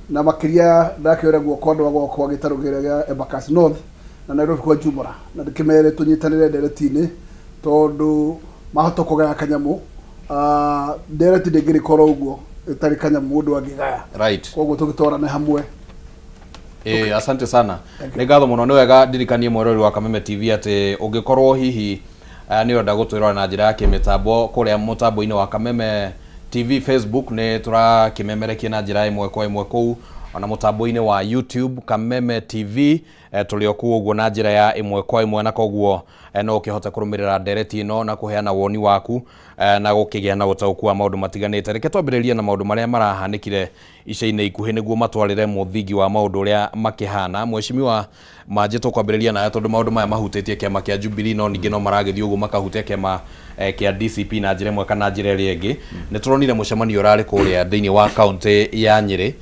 na makĩria ndakĩoera guoko andũ a gwakwa gĩtarũ kĩrĩa gĩa Embakasi North na Nairobi kwa jumla, na ndĩkĩmere tũnyitanĩre ndereti-inĩ tondũ mahota kũgaya kanyamũ. Ah, ndereti ndĩngĩrĩkorwo ũguo ĩtarĩ kanyamũ mũndũ angĩgaya. Koguo tũgĩtwarane hamwe. Ĩĩ, asante sana. Nĩ ngatho mũno. Nĩ wega ndirikanie mweroreri wa Kameme TV atĩ ũngĩkorwo hihi nĩ ũrenda gũtwĩrora na njĩra ya kĩmĩtambo kũrĩa mũtambo-inĩ wa Kameme TV Facebook, nĩ tũrakĩmemerekia na njĩra ĩmwe kwa ĩmwe kũu, ona mũtambo-inĩ wa YouTube Kameme TV tũrĩ o kũu ũguo na njĩra ya ĩmwe kwa ĩmwe, na koguo no ũkĩhote kũrũmĩrĩra ndereti ĩno na kũheana woni waku na gũkĩgĩa na ũtaũku wa maũndũ matiganĩte. Reke twambĩrĩrie na maũndũ marĩa marahanĩkire ica-inĩ ikuhĩ nĩguo matwarĩre mũthingi wa maũndũ ũrĩa makĩhana. Mheshimiwa Manjĩ, tũkwambĩrĩria nawe tondũ maũndũ maya mahutĩtie kĩama kĩa Jubilee, no ningĩ no maragĩthiĩ ũguo makahutia kĩama kĩa DCP na njĩra ĩmwe kana njĩra ĩrĩa ĩngĩ. Nĩ tũronire mũcemanio ũrarĩ kũrĩa thĩinĩ wa kaũntĩ ya Nyĩrĩ,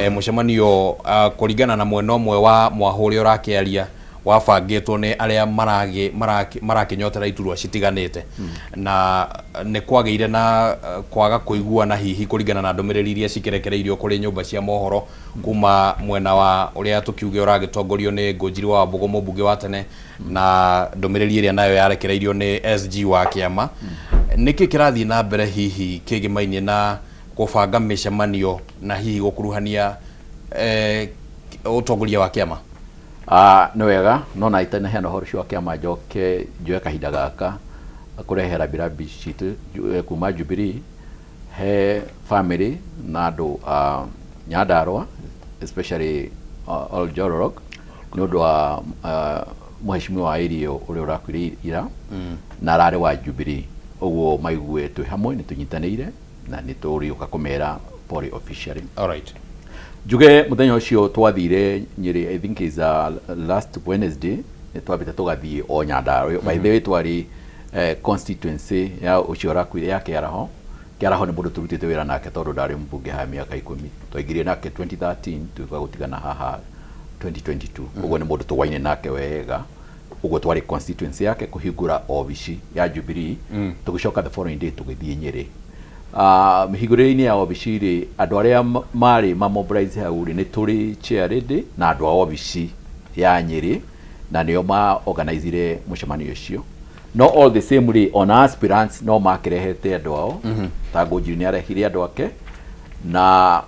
mũcemanio kũringana na mwena ũmwe wa mwahũ ũrĩa ũrakĩaria wabangĩtwo nĩ arĩa marakĩnyotera iturwa citiganĩte, na nĩ kwagĩire na kwaga kũiguana hihi kũringana na ndũmĩrĩri iria cikĩrekereirio kũrĩ nyũmba cia mohoro kuma mwena wa ũrĩa tũkiuge ũragĩtongorio nĩ Ngũnjiri wa Wambũgũ, mũmbunge wa tene, na ndũmĩrĩri ĩrĩa nayo yarekereirio nĩ SG wa kĩama. Nĩkĩ kĩrathiĩ na mbere hihi kĩgĩmainie na kũbanga mĩcemanio na hihi gũkuruhania ũtongoria wa kĩama? Ah, nĩ wega no na itanaheana ũhoro ũcio wa kĩama, njoke njoe kahinda gaka kũrehe rambirambi citũ kuma Jubilee he family na andũ a Nyandarua, especially Oljororok, nĩ ũndũ wa mũheshimiwa wa area ũrĩa ũrakuire ira na ararĩ wa Jubilee. Ũguo maigue twĩ hamwe, nĩ tũnyitanĩire na nĩ tũrĩũka kũmera pole officially. Njuge mũthenya ũcio twathire Nyĩrĩ, I think is last Wednesday, nĩ twambĩte tũgathiĩ o Nyandarua. By the way, twarĩ constituency ya ũcio ũrakuire ya Kĩaraho. Kĩaraho nĩ mũndũ tũrutĩte wĩra nake tondũ ndarĩ mbunge haha mĩaka 10. Twaingĩrire nake 2013, tũgĩũka gũtigana haha 2022. Ũguo nĩ mũndũ tũwaine nake wega. Ũguo twarĩ constituency yake kũhingũra obici ya Jubilee. Tũgĩcoka the following day tũgĩthiĩ Nyĩrĩ. Mĩhingũrĩre-inĩ ya obici rĩ, andũ arĩa marĩ ma mobilize hau rĩ, nĩ tũrĩ chair lady na andũ a obici ya Nyĩrĩ, na nĩo ma organizire mũcemanio ũcio. No all the same rĩ, ona aspirants no makĩrehete andũ ao. Ta Ngũnjiri nĩ arehire andũ ake, na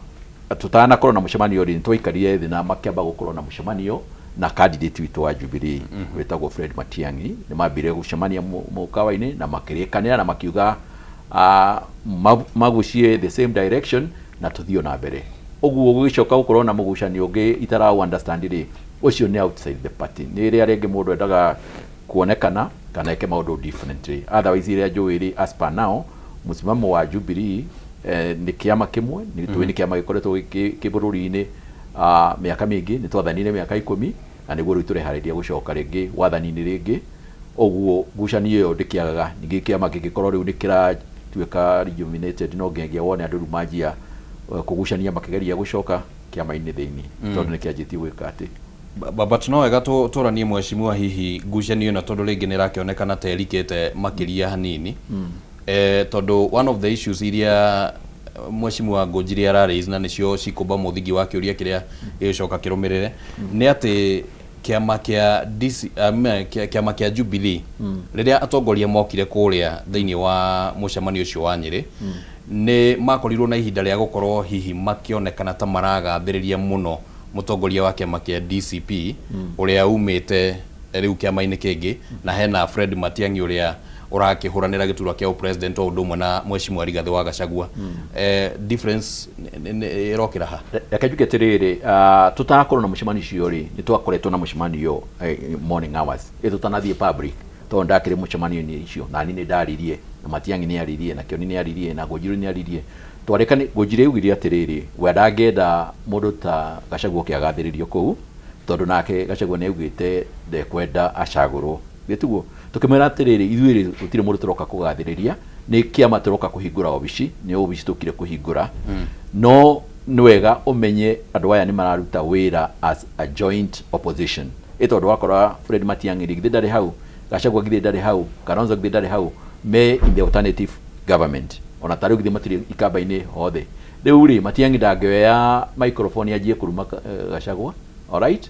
tũtanakorwo na mũcemanio rĩ, nĩtwaikarire thĩ na makĩamba gũkorwo na mũcemanio na candidate witũ wa Jubilee wĩtagwo Fred Matiang'i. Nĩ mambire gũcemania mũkawa-inĩ na makĩrĩkanĩra na makiuga magucie the same direction na tũthiĩ na mbere. Ũguo gũgĩcoka gũkorwo na mũgucanio ũngĩ itara understand rĩ, ũcio nĩ outside the party, nĩ rĩrĩa rĩngĩ mũndũ endaga kuonekana kana eke maũndũ differently. Otherwise ĩrĩa njũĩ rĩ, as per now, mũsimamo wa Jubilee nĩ kĩama kĩmwe, nĩ tũĩ nĩ kĩama gĩkoretwo kĩ bũrũri-inĩ mĩaka mĩingĩ. Nĩ twathanire mĩaka 10 na nĩguo rĩu tũreharĩria gũcoka rĩngĩ wathani-inĩ rĩngĩ. Ũguo ngucanio ĩyo ndĩkĩagaga. Ningĩ kĩama kĩngĩkorwo rĩu nĩ kĩratuĩka rejuvenated, no nginyagia wone andũ rĩu manjia kũgucania makĩgeria gũcoka kĩama-inĩ thĩinĩ, tondũ nĩ kĩanjĩtie gwĩka atĩ. But no wega tũranie mheshimiwa hihi ngucanio ĩno, tondũ rĩngĩ nĩ ĩrakĩonekana ta ĩrikĩte makĩria hanini, tondũ one of the issues iria mheshimiwa Ngũnjiri ara raise na nĩcio cikũmba mũthingi wa kĩũria kĩrĩa gĩgũcoka kĩrũmĩrĩre nĩ atĩ kĩama kĩa DC, kĩama kĩa Jubilee, rĩrĩa atongoria mokire kũrĩa thĩinĩ wa mũcemanio ũcio wa Nyĩrĩ, nĩ makorirwo na ihinda rĩa gũkorwo hihi makĩonekana ta maragathĩrĩria mũno mũtongoria wa kĩama kĩa DCP ũrĩa umĩte rĩu kĩama-inĩ kĩngĩ, na hena Fred Matiang'i ũrĩa ũrakĩhũranĩra gĩturwa kĩa president o ũndũ ũmwe na mheshimiwa Rigathĩ wa Gachagua. Difference ĩrokĩra ha? Reke njuge atĩrĩrĩ, tũtanakorwo na mũcemanio ũcio rĩ, nĩ twakoretwo na mũcemanio morning hours ĩ tũtanathiĩ public, tondũ ndakĩrĩ mũcemanio-inĩ icio na niĩ nĩ ndaririe, na Matiang'i nĩ aririe, na Kĩoni nĩ aririe, na Ngũnjiri nĩ aririe. Twarĩkani Ngũnjiri augire atĩrĩrĩ, we ndangĩenda mũndũ ta Gachagua oke agathĩrĩrio kũu, tondũ nake Gachagua nĩ augĩte ndekwenda acagũrwo. Gĩtiguo tũkĩmwĩra atĩrĩrĩ, ithuĩ rĩ, gũtirĩ mũndũ tũroka kũgathĩrĩria, nĩ kĩama tũroka kũhingũra obici, nĩ obici tũkire kũhingũra. No nĩ wega ũmenye andũ aya nĩ mararuta wĩra as a joint opposition, ĩ tondũ wakora Fred Matiang'i rĩ, githĩ ndarĩ hau, Gachagua githĩ ndarĩ hau, Kalonzo githĩ ndarĩ hau, me in the alternative government. Ona ta rĩu githĩ matirĩ ikamba-inĩ hothe. Rĩu rĩ, Matiang'i ndangĩoya microphone anjie kũruma Gachagua, alright,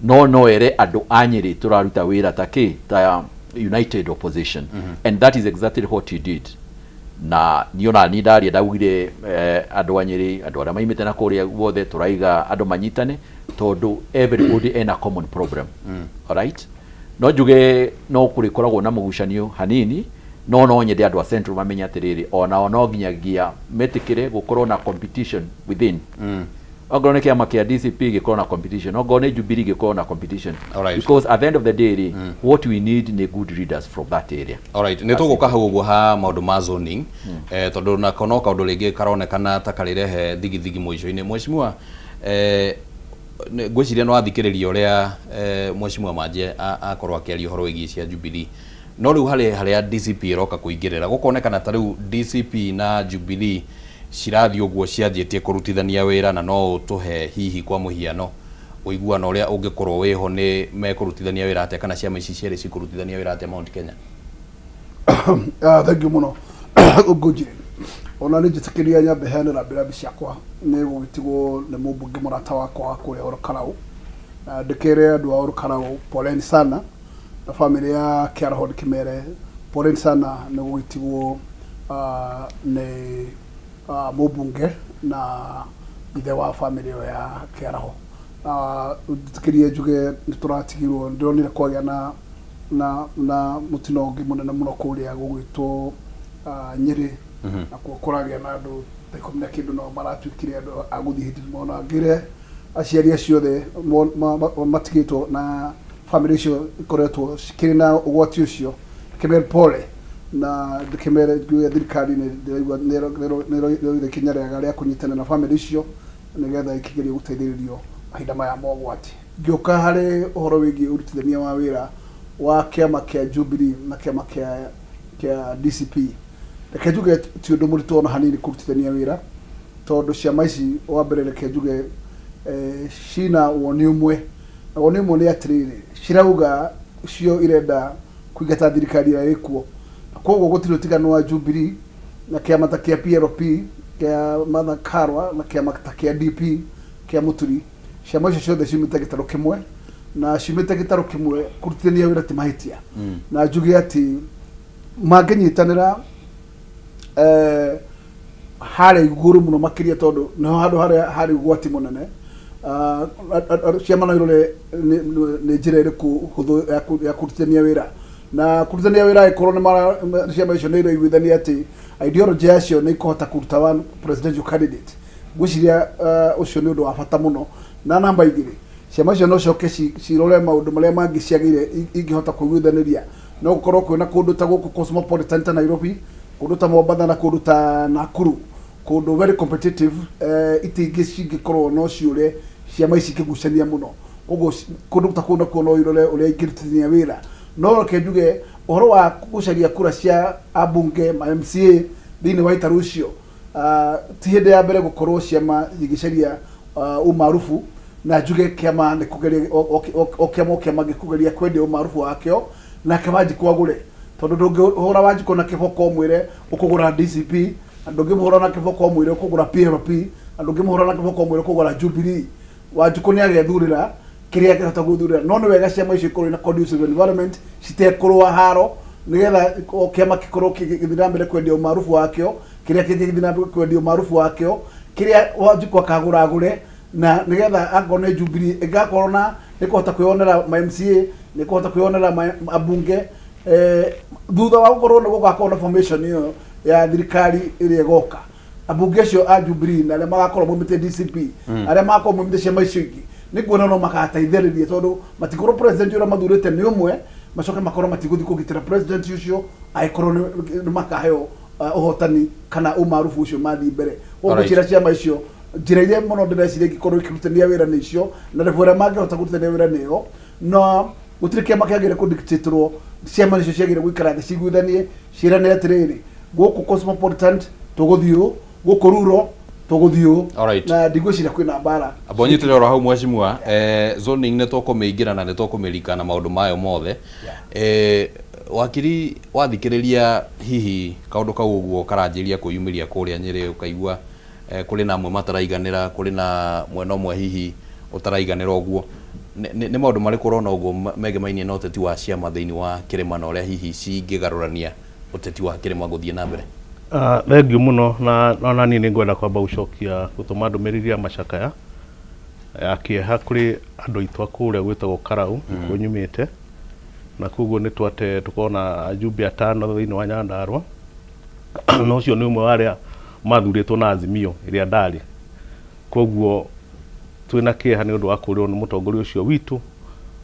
no no ere andũ a Nyĩrĩ tũraruta wĩra ta kĩ, ta united opposition. And that is exactly what he did. Na niĩ ona niĩ ndaria ndaugire eh, andũ a Nyĩrĩ, andũ arĩa maimĩte na kũrĩa guothe tũraiga andũ manyitane tondũ everybody ena common problem. Alright? No njuge no kũrĩkoragwo na mũgucanio hanini no no nyende andũ a Central mamenye atĩrĩrĩ onao no nginyagia metĩkĩre gũkorwo na competition within. Ongorwo nĩ kĩama kĩa DCP gĩkorwo na competition, ongorwo nĩ Jubilee gĩkorwo na competition. Because at the end of the day rĩ, what we need nĩ good leaders from that area. Alright, nĩ tũgũka hau ũguo ha maũndũ ma zoning eh, tondũ nako no kaũndũ rĩngĩ karonekana ta karĩrehe thigithigi mũico-inĩ. Mheshimiwa eh, nĩ- ngwĩciria nĩ wathikĩrĩria ũrĩa eh, Mheshimiwa Manji akorwo akĩaria ũhoro wĩgiĩ cia Jubilee. No rĩu harĩ harĩa DCP ĩroka kũingĩrĩra gũkonekana ta rĩu DCP na Jubilee cirathiĩ ũguo cianjĩtie kũrutithania wĩra na no ũtũhe hihi kwa mũhiano ũiguano ũrĩa ũngĩkorwo wĩho nĩ mekũrutithania wĩra atĩa kana ciama ici cierĩ cikũrutithania wĩra atĩa Mount Kenya? Ah, thank you mũno Ngũnjiri. Ona nĩ njĩtĩkĩria nyambe heane rambirambi ciakwa nĩ gũgĩtigwo nĩ mũmbunge mũrata wakwa wa kũrĩa Olkalau. Na ndĩkĩre andũ a Olkalau poleni sana na bamĩrĩ ya Kĩaraho ndĩkĩmere poleni sana nĩ gũgĩtigwo ah, nĩ ah, mũmbunge na ithe wa bamĩrĩ ĩyo ya Kĩaraho. Ah, njĩtĩkĩrie njuge nĩ tũratigirwo ndĩronire kwagĩa na na na mũtino ũngĩ mũnene mũno kũrĩa gũgwĩtwo ah, Nyĩrĩ nakuo kũragĩa na andũ ta ikũmi na kĩndũ nao maratuĩkire andũ a gũthiĩ hĩndĩ mona ngĩre aciari acio othe matigĩtwo na bamĩrĩ icio ikoretwo cikĩrĩ na ũgwati ũcio ndĩkĩmere pole na ndĩkĩmere njuge thirikari nĩ ndĩraigua nĩ ĩroire ikinya rĩega rĩa kũnyitana na bamĩrĩ icio nĩgetha ikĩgerie gũteithĩrĩrio mahinda maya ma ũgwati. Ngĩũka harĩ ũhoro wĩgiĩ ũrutithania wa wĩra wa kĩama kĩa Jubilee na kĩama kĩa kĩa DCP, reke njuge ti ũndũ mũritũ ona hanini kũrutithania wĩra tondũ ciama ici wa mbere reke njuge eh, cina woni ũmwe na woni ũmwe nĩ atĩrĩrĩ cirauga cio irenda kũingata thirikari ĩrĩa ĩkuo na koguo gũtirĩ ũtiganu wa Jubilee na kĩama ta kĩa PLP kĩa Martha Karua na kĩama ta kĩa DP kĩa Mũturi ciama icio ciothe ciumĩte gĩtarũ kĩmwe na ciumĩte gĩtarũ kĩmwe kũrutithania wĩra ti mahĩtia na njuge atĩ mangĩnyitanĩra eh, harĩa igũrũ mũno makĩria tondũ nĩho handũ harĩa harĩ ũgwati mũnene Ah, ciama no irore nĩ nĩ njĩra ĩrĩkũ hũthũ ya ya kũrutithania wĩra na kũrutithania wĩra ĩkorwo nĩ mara ciama icio nĩ iraiguithania atĩ ideology yacio nĩ ikũhota kũruta one presidential candidate ngwĩciria uh, ũcio nĩ ũndũ wa bata mũno na namba igĩrĩ ciama icio no coke cirore maũndũ marĩa mangĩ ciagĩrĩire ingĩhota kũiguithanĩria no gũkorwo kwĩna kũndũ ta gũkũ cosmopolitan ta Nairobi kũndũ ta Mombatha na kũndũ ta Nakuru kũndũ very competitive eh, itĩ ingĩ cingĩkorwo no ciũre ciama ici ikĩgucania mũno koguo kũndũ ta kũu nakuo no irore ũrĩa ingĩrutithania wĩra no reke njuge ũhoro wa gũcaria kura cia ambunge ma MCA thĩinĩ wa itarũ icio Ah, ti hĩndĩ ya mbere gũkorwo ciama igĩcaria ah, umaarubu na njuge kĩama nĩ kũgeria o kĩama o kĩama gĩkũgeria kwendia umaarubu wakĩo nake Wanjikũ agũre tondũ ndũngĩhũra Wanjikũ na kĩboko ũmwĩre ũkũgũra DCP na ndũngĩmũhũra na kĩboko ũmwĩre ũkũgũra PLP na ndũngĩmũhũra na kĩboko ũmwĩre ũkũgũra Jubilee Wanjikũ nĩ agethurĩra kĩrĩa angĩhota gwĩthurĩra no nĩ wega ciama icio ikorwo ina conducive environment citekũrũa haro nĩgetha o kĩama gĩkorwo gĩgĩthiĩ na mbere kwendia ũmarubu wakĩo kĩrĩa kĩngĩ gĩthiĩ na mbere kwendia ũmarubu wakĩo kĩrĩa Wanjikũ akagũra agũre na nĩgetha akorwo nĩ Jubilee ĩgakorwo na nĩ kũhota kwĩyonera ma MCA nĩ kũhota kwĩyonera ma ambunge eh, thutha wa gũkorwo nĩ gũgakorwo na formation ĩyo ya thirikari ĩrĩa ĩgoka ambunge acio a Jubilee na arĩa magakorwo maumĩte DCP arĩa magakorwo maumĩte ciama icio ingĩ nĩ kuona no magateithĩrĩria tondũ matikorwo president ũrĩa mathurĩte nĩ ũmwe macoke makorwo matigũthiĩ kũgitĩra president ũcio angĩkorwo nĩ makaheo ũhotani kana ũmarubu ũcio mathiĩ mbere koguo ngwĩciria ciama icio njĩra iria mũno ndĩreciria ingĩkorwo ikĩrutithania wĩra nĩ icio na level ĩrĩa mangĩhota kũrutithania wĩra nĩ ĩyo na gũtirĩ kĩama kĩagĩrĩire kũ dictate-rwo ciama nĩcio ciagĩrĩire gũikara thĩ ciguithanie ciĩrane atĩrĩrĩ gũkũ cosmopolitan tũgũthiĩ ũũ gũkũ rural tũgũthiĩ ũũ Alright. na ndigwĩciria kwĩna mbara Amba ũnyitĩre oro hau mheshimiwa eh, zoning nĩ tũkũmĩingĩra na nĩ tũkũmĩrika na maũndũ mayo mothe eh, wakiri wathikĩrĩria hihi kaũndũ kau ũguo karanjĩria kwĩyumĩria kũrĩa Nyĩrĩ ũkaigua eh, kũrĩ na amwe mataraiganĩra kũrĩ na mwena ũmwe hihi ũtaraiganĩra ũguo nĩ nĩ- nĩ maũndũ marĩkũ ũrona ũguo megemainie na ũteti wa ciama thĩinĩ wa kĩrĩma na ũrĩa hihi cingĩgarũrania ũteti wa kĩrĩma gũthiĩ na mbere? Ah, thengiũ mũno na ona niĩ nĩ ngwenda kwamba gũcokia gũtũma ndũmĩrĩri ya macakaya ya kĩeha kũrĩ andũ aitũ a kũrĩa gwĩtagwo Karau nĩkuo nyumĩte na koguo nĩ twate tũkorwo na ajumbe atano thĩinĩ wa Nyandarua na ũcio nĩ ũmwe wa arĩa mathurĩtwo na Azimio ĩrĩa ndarĩ koguo twĩna kĩeha nĩ ũndũ wa kũrĩrwo nĩ mũtongoria ũcio witũ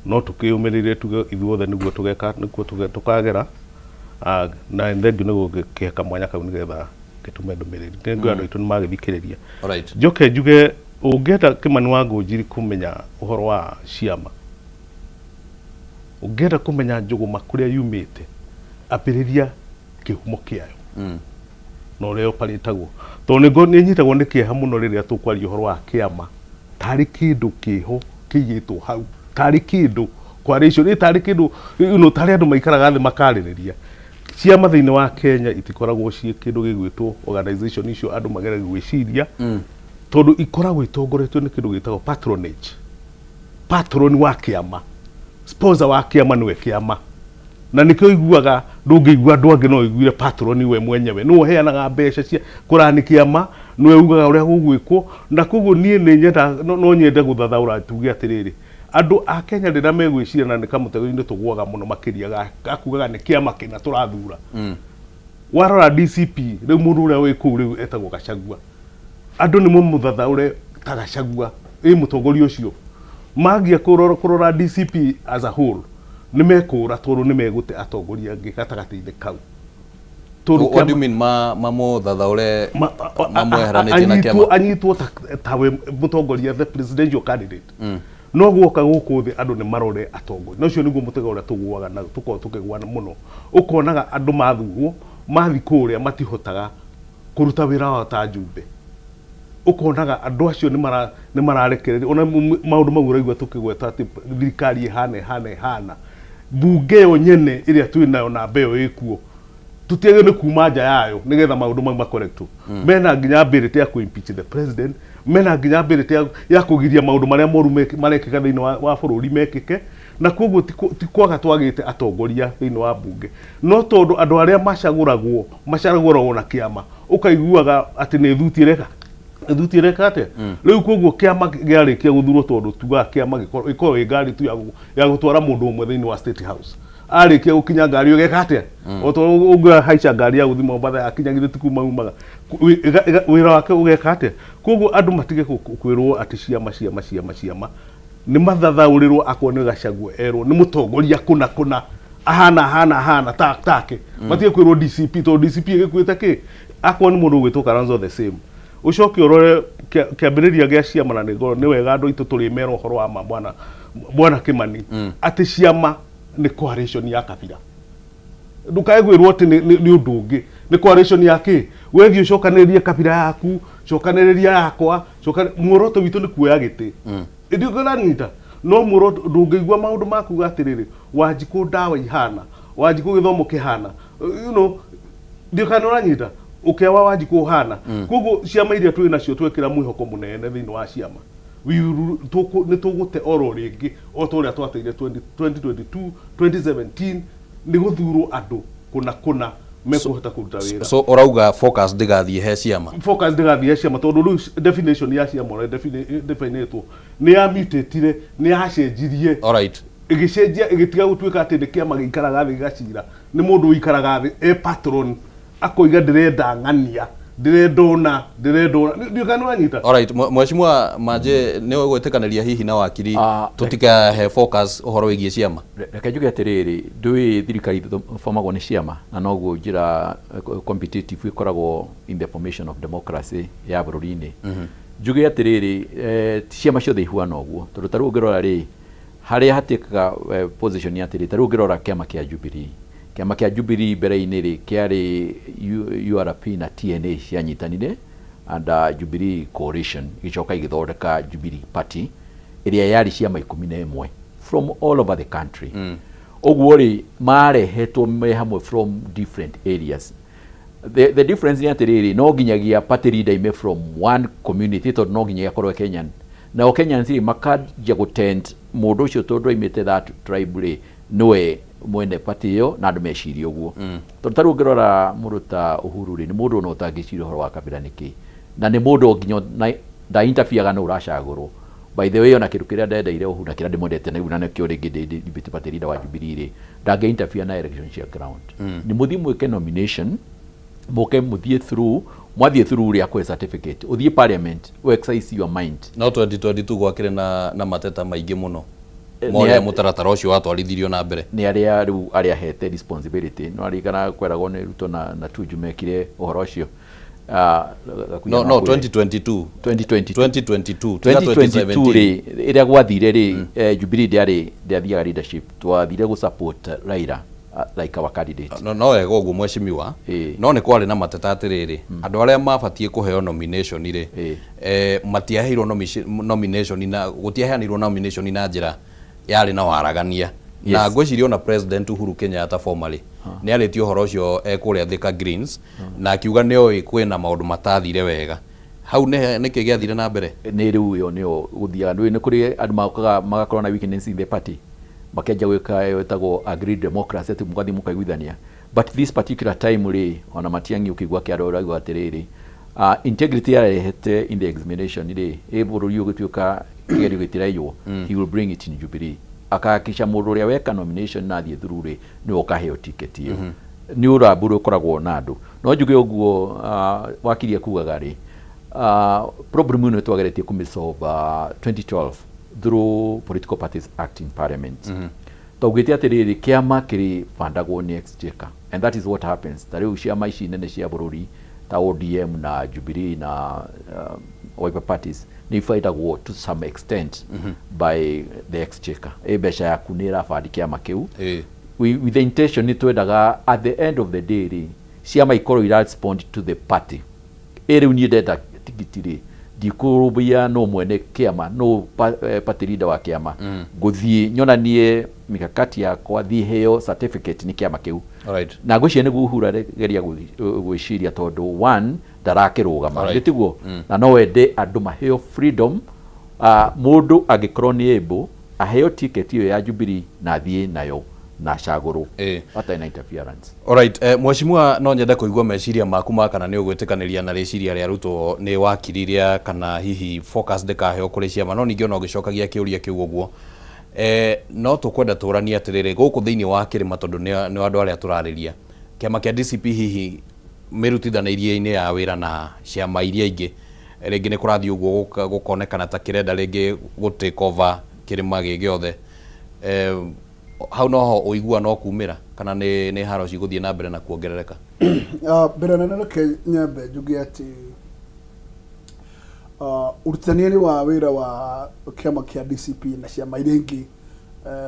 no tũkĩyũmĩrĩrie tuge ithuothe nĩguo tũgeka nĩkuo tũkagera Ah, na nĩ thengiũ nĩ gũkĩhe kamwanya kau nĩgetha ngĩtũme ndũmĩrĩri nĩ ngũĩ andũ aitũ nĩ magĩthikĩrĩria Alright. njoke njuge ũngĩenda Kĩmani wa Ngũnjiri kũmenya ũhoro wa ciama ũngĩenda kũmenya njũgũma kũrĩa yumĩte ambĩrĩria kĩhumo kĩayo na ũrĩa ũparĩtagwo tondũ nĩ nĩ nyitagwo nĩ kĩeha mũno rĩrĩa tũkwaria ũhoro wa kĩama tarĩ kĩndũ kĩho kĩigĩtwo hau tarĩ kĩndũ coalition ĩ tarĩ kĩndũ you know, tarĩ andũ maikaraga thĩ makarĩrĩria ciama thĩinĩ wa Kenya itikoragwo ciĩ kĩndũ gĩgwĩtwo organization icio andũ mageragia gwĩciria tondũ ikoragwo itongoretio nĩ kĩndũ gĩtagwo patronage patron wa kĩama sponsor wa kĩama nĩwe kĩama na nĩkĩo iguaga ndũngĩigua andũ angĩ no ũiguire patron we mwenyewe nĩwe ũheanaga mbeca cia kũrani kĩama nĩwe ugaga ũrĩa gũgwĩkwo na koguo niĩ nĩ nyenda no, no nyende gũthathaũra tuge atĩrĩrĩ andũ a Kenya rĩrĩa megwĩciria na nĩ kamũtego-inĩ tũgũaga mũno makĩria ga- gakugaga nĩ kĩama kĩna tũrathura warora DCP rĩu mũndũ ũrĩa wĩ kũu rĩu etagwo Gachagua andũ nĩ mamũthathaũre ta Gachagua ĩ mũtongoria ũcio mangia kũrora, kũrora DCP as a whole nĩ mekũra tondũ nĩ megũte atongoria angĩ gatagatĩ-inĩ kau Tondũ What do you kĩama- mean ma mamũthathaũre mamweheranĩtie na anyitwo kĩama anyitwo ta tawe mũtongoria the presidential candidate no guoka gũkũ thĩ andũ nĩ marore atongoria na ũcio nĩguo mũtego ũrĩa tũgũaga na tũkoragwo tũkĩgwa mũno ũkonaga andũ mathurwo mathi kũrĩa matihotaga kũruta wĩra wao ta njumbe ũkonaga andũ acio nĩ mara nĩ mararekereria ona maũndũ mau ũraigua tũkĩgweta atĩ thirikari ĩhana ĩhana ĩhana mbunge yo nyene ĩrĩa twĩ nayo namba ĩyo ĩkuo tutiagĩrĩirwo nĩ kuma nja yayo nĩgetha maũndũ mau makorektwo mena nginya ability ya kũ-impeach the president mena nginya ability ya, ya kũgiria maũndũ marĩa moru marekĩka thĩinĩ wa, wa bũrũri mekĩke na koguo ti ti kwaga twagĩte atongoria thĩinĩ wa mbunge no tondũ andũ arĩa macagũragwo macagũragwo na kĩama ũkaiguaga atĩ nĩ thuti ĩreka thuti ĩreka atĩa rĩu koguo kĩama gĩarĩkia gũthurwo tondũ tugaga kĩama gĩkorwo ĩ ngari tu ya ya gũtwara mũndũ ũmwe thĩinĩ wa state house arĩkia gũkinya ngari ĩyo ĩgeka atĩa o ta ũrĩa ũngĩhaica ngari ya gũthiĩ Mombatha yakinya githĩ ti kuma umaga wĩra wake ũgeka atĩa koguo andũ matige kwĩrwo atĩ ciama ciama ciama ciama nĩ mathathaũrĩrwo akorwo nĩ Gachagua erwo nĩ mũtongoria kũna kũna ahana ahana ahana ta take matige kwĩrwo DCP tondũ DCP ĩgĩkuĩte kĩ akorwo nĩ mũndũ ũgwĩtwo Kalonzo the same ũcoke ũrore kĩambĩrĩria gĩa ciama na nĩ ngorwo nĩ wega andũ aitũ tũrĩmera ũhoro wa ma bwana bwana Kĩmani atĩ ciama nĩ coalition ya kabira ndukae gwĩrwo atĩ nĩ nĩ ũndũ ũngĩ nĩ coalition ya kĩ wethiĩ ũcokanĩrĩrie kabira yaku cokanĩrĩria yakwa coka muoroto witũ nĩ kuoya gĩtĩ ĩndĩ ũranyita no muoroto ndũngĩigua maũndũ ma kuga atĩrĩrĩ Wanjikũ ndawa ihana Wanjikũ gĩthomo kĩhana you know ndiũ kana ũranyita ũkĩa wa Wanjikũ ũhana koguo ciama iria twĩ nacio twekĩra mwĩhoko mũnene thĩinĩ wa ciama nĩ tũgũte oro rĩngĩ o ta ũrĩa twateire 20 2022 2017 nĩ gũthurwo andũ kũna kũna mekũhota kũruta wĩra so ũrauga focus ndĩgathiĩ he ciama focus ndĩgathiĩ he ciama tondũ rĩu definition ya ciama ũrĩa definĩtwo nĩ ya mutatire nĩ yacenjirie alright ĩgĩcenjia ĩgĩtiga gũtuĩka atĩ nĩ kĩama gĩikaraga thĩ gĩgacira nĩ mũndũ ũikaraga thĩ e patron akoiga ndĩrenda ng'ania ndĩrenda ũna ndĩrenda ũna ndiũĩ kana nĩwanyita Alright, Mheshimiwa Manje nĩ ũgwĩtĩkanĩria hihi na wakiri tũtikahe focus ũhoro wĩgiĩ ciama Reke njuge atĩrĩrĩ ndũĩ thirikari ĩbomagwo nĩ ciama na noguo njĩra competitive ĩkoragwo in the formation of democracy ya bũrũri-inĩ njuge atĩrĩrĩ ti ciama ciothe ihuana ũguo tondũ ta rĩu ũngĩrora rĩ harĩa hatĩkaga position ya atĩrĩ ta rĩu ũngĩrora kĩama kĩa Jubilee kĩama kĩa Jubilee mbere-inĩ rĩ kĩarĩ URP na TNA cianyitanire under Jubilee coalition igĩcoka igĩthondeka Jubilee Party ĩrĩa yarĩ ciama 11 from all over the country ũguo rĩ marehetwo me hamwe from different areas the difference nĩ atĩrĩrĩ no nginyagia party leader ime from one community tondũ no nginyagia akorwo e Kenyan nao Kenyans rĩ makanjia gũtend mũndũ ũcio tondũ aimĩte that tribe rĩ nĩwe Mwene party ĩyo na andũ mecirie ũguo. Tondũ ta rĩu ũngĩrora mũndũ ta Uhuru rĩ, nĩ mũndũ ona ũtangĩciria ũhoro wa kabira nĩkĩ, na nĩ mũndũ nginya nda interfere nũ ũracagũrwo. By the way, ona kĩndũ kĩrĩa ndendeire Uhuru na kĩrĩa ndĩmwendete na rĩu na nĩkĩo rĩngĩ ndĩ deputy party leader wa Jubilee rĩ, ndangĩ interfere na election cia ground. Nĩ mũthiĩ mwĩke nomination, mũke mũthiĩ through, mwathiĩ through rĩ, akũhe certificate ũthiĩ parliament ũ exercise your mind. No 2022 gwakĩrĩ na mateta maingĩ mũno ma ũrĩa mũtaratara ũcio watwarithirio na mbere. Nĩ arĩa rĩu arĩa hete responsibility no arigana kweragwo nĩ Ruto na Tuju mekire ũhoro ũcio. No 2022. 2022. 2022, tiga. 2022 rĩ, ĩrĩa gwathire rĩ, Jubilee ndĩarĩ, ndĩathiaga leadership, twathire gũ support Raila like our candidate. No wega ũguo, mheshimiwa, no nĩ kwarĩ na mateta atĩrĩrĩ, andũ arĩa mabatiĩ kũheo nomination rĩ, matiaheirwo nomination na gũtiaheanirwo nomination na njĩra yarĩ na waragania. Na ngwĩciria ona President Uhuru Kenyatta formally nĩ arĩtie ũhoro ũcio kũrĩa Thika Greens, na akiuga nĩ oĩ kwĩna maũndũ matathire wega hau. Nĩ nĩkĩ gĩathire na mbere? Nĩ rĩu ĩyo nĩyo gũthiaga nĩ kũrĩ andũ mokaga magakorwo na weakness in the party, makĩanjia gwĩka ĩyo ĩtagwo agreed democracy, atĩ mũgathiĩ mũkaiguithania. But this particular time rĩ, ona Matiang'i ũkĩigua kĩarĩ ũraigua atĩrĩrĩ, integrity yarehete in the examination rĩ, ĩ bũrũri ũgĩtuĩka kĩgerio gĩtiraiywo. He will bring it in Jubilee, akahakikisha mũndũ ũrĩa weka nomination na athiĩ through rĩ, nĩwe ũkaheo ticket ĩyo. Nĩ ũrambu ũrĩa ũkoragwo na andũ. No njuge ũguo, wakiria kugaga rĩ, problem ĩno twageretie kũmĩsolve 2012 through Political Parties Act in Parliament. Twaugĩte atĩrĩrĩ, kĩama kĩrĩ bandagwo nĩ exchequer, and that is what happens. Ta rĩu ciama ici nene cia bũrũri ta ODM na Jubilee na Wiper parties nĩ ibaidagwo to some extent by the exchequer. Ĩ mbeca yaku nĩ ĩrabandi kĩama kĩu. With the intention nĩ twendaga at the end of the day rĩ, ciama ikorwo ira respond to the party. Ĩ rĩu niĩ ndenda tigiti rĩ, ndikũrũmbũiya no mwene kĩama no party leader wa kĩama. Ngũthiĩ nyonanie mikakati yakwa, thiĩ heo certificate nĩ kĩama kĩu. Na ngwĩciria nĩguo Uhuru aregeria gwĩciria, tondũ one ndarakĩrũgama. Gĩtiguo? Na no wende andũ maheo freedom, mũndũ angĩkorwo nĩ able aheo ticket ĩyo ya Jubilee na athiĩ nayo na acagũrwo hatarĩ na interference. Alright, mheshimiwa, no nyende kũigua meciria maku ma kana nĩ ũgwĩtĩkanĩria na rĩciria rĩa Ruto nĩ wakiri rĩa kana hihi focus ndĩkaheo kũrĩ ciama. No ningĩ ona ũgĩcokagia kĩũria kĩu ũguo, no tũkwenda tũranie atĩrĩrĩ, gũkũ thĩinĩ wa kĩrĩma, tondũ nĩ andũ arĩa tũrarĩria, kĩama kĩa DCP hihi mĩrutithanĩrie-inĩ ya wĩra na ciama iria ingĩ, rĩngĩ nĩ kũrathiĩ ũguo gũkonekana ta kĩrenda rĩngĩ gũ take over kĩrĩma gĩ gĩothe. Hau noho ũiguano ũkumĩra kana nĩ haro cigũthiĩ na mbere na kuongerereka? Mbere nene reke nyambe njuge atĩ ũrutithania wa wĩra wa kĩama kĩa DCP na ciama iria ingĩ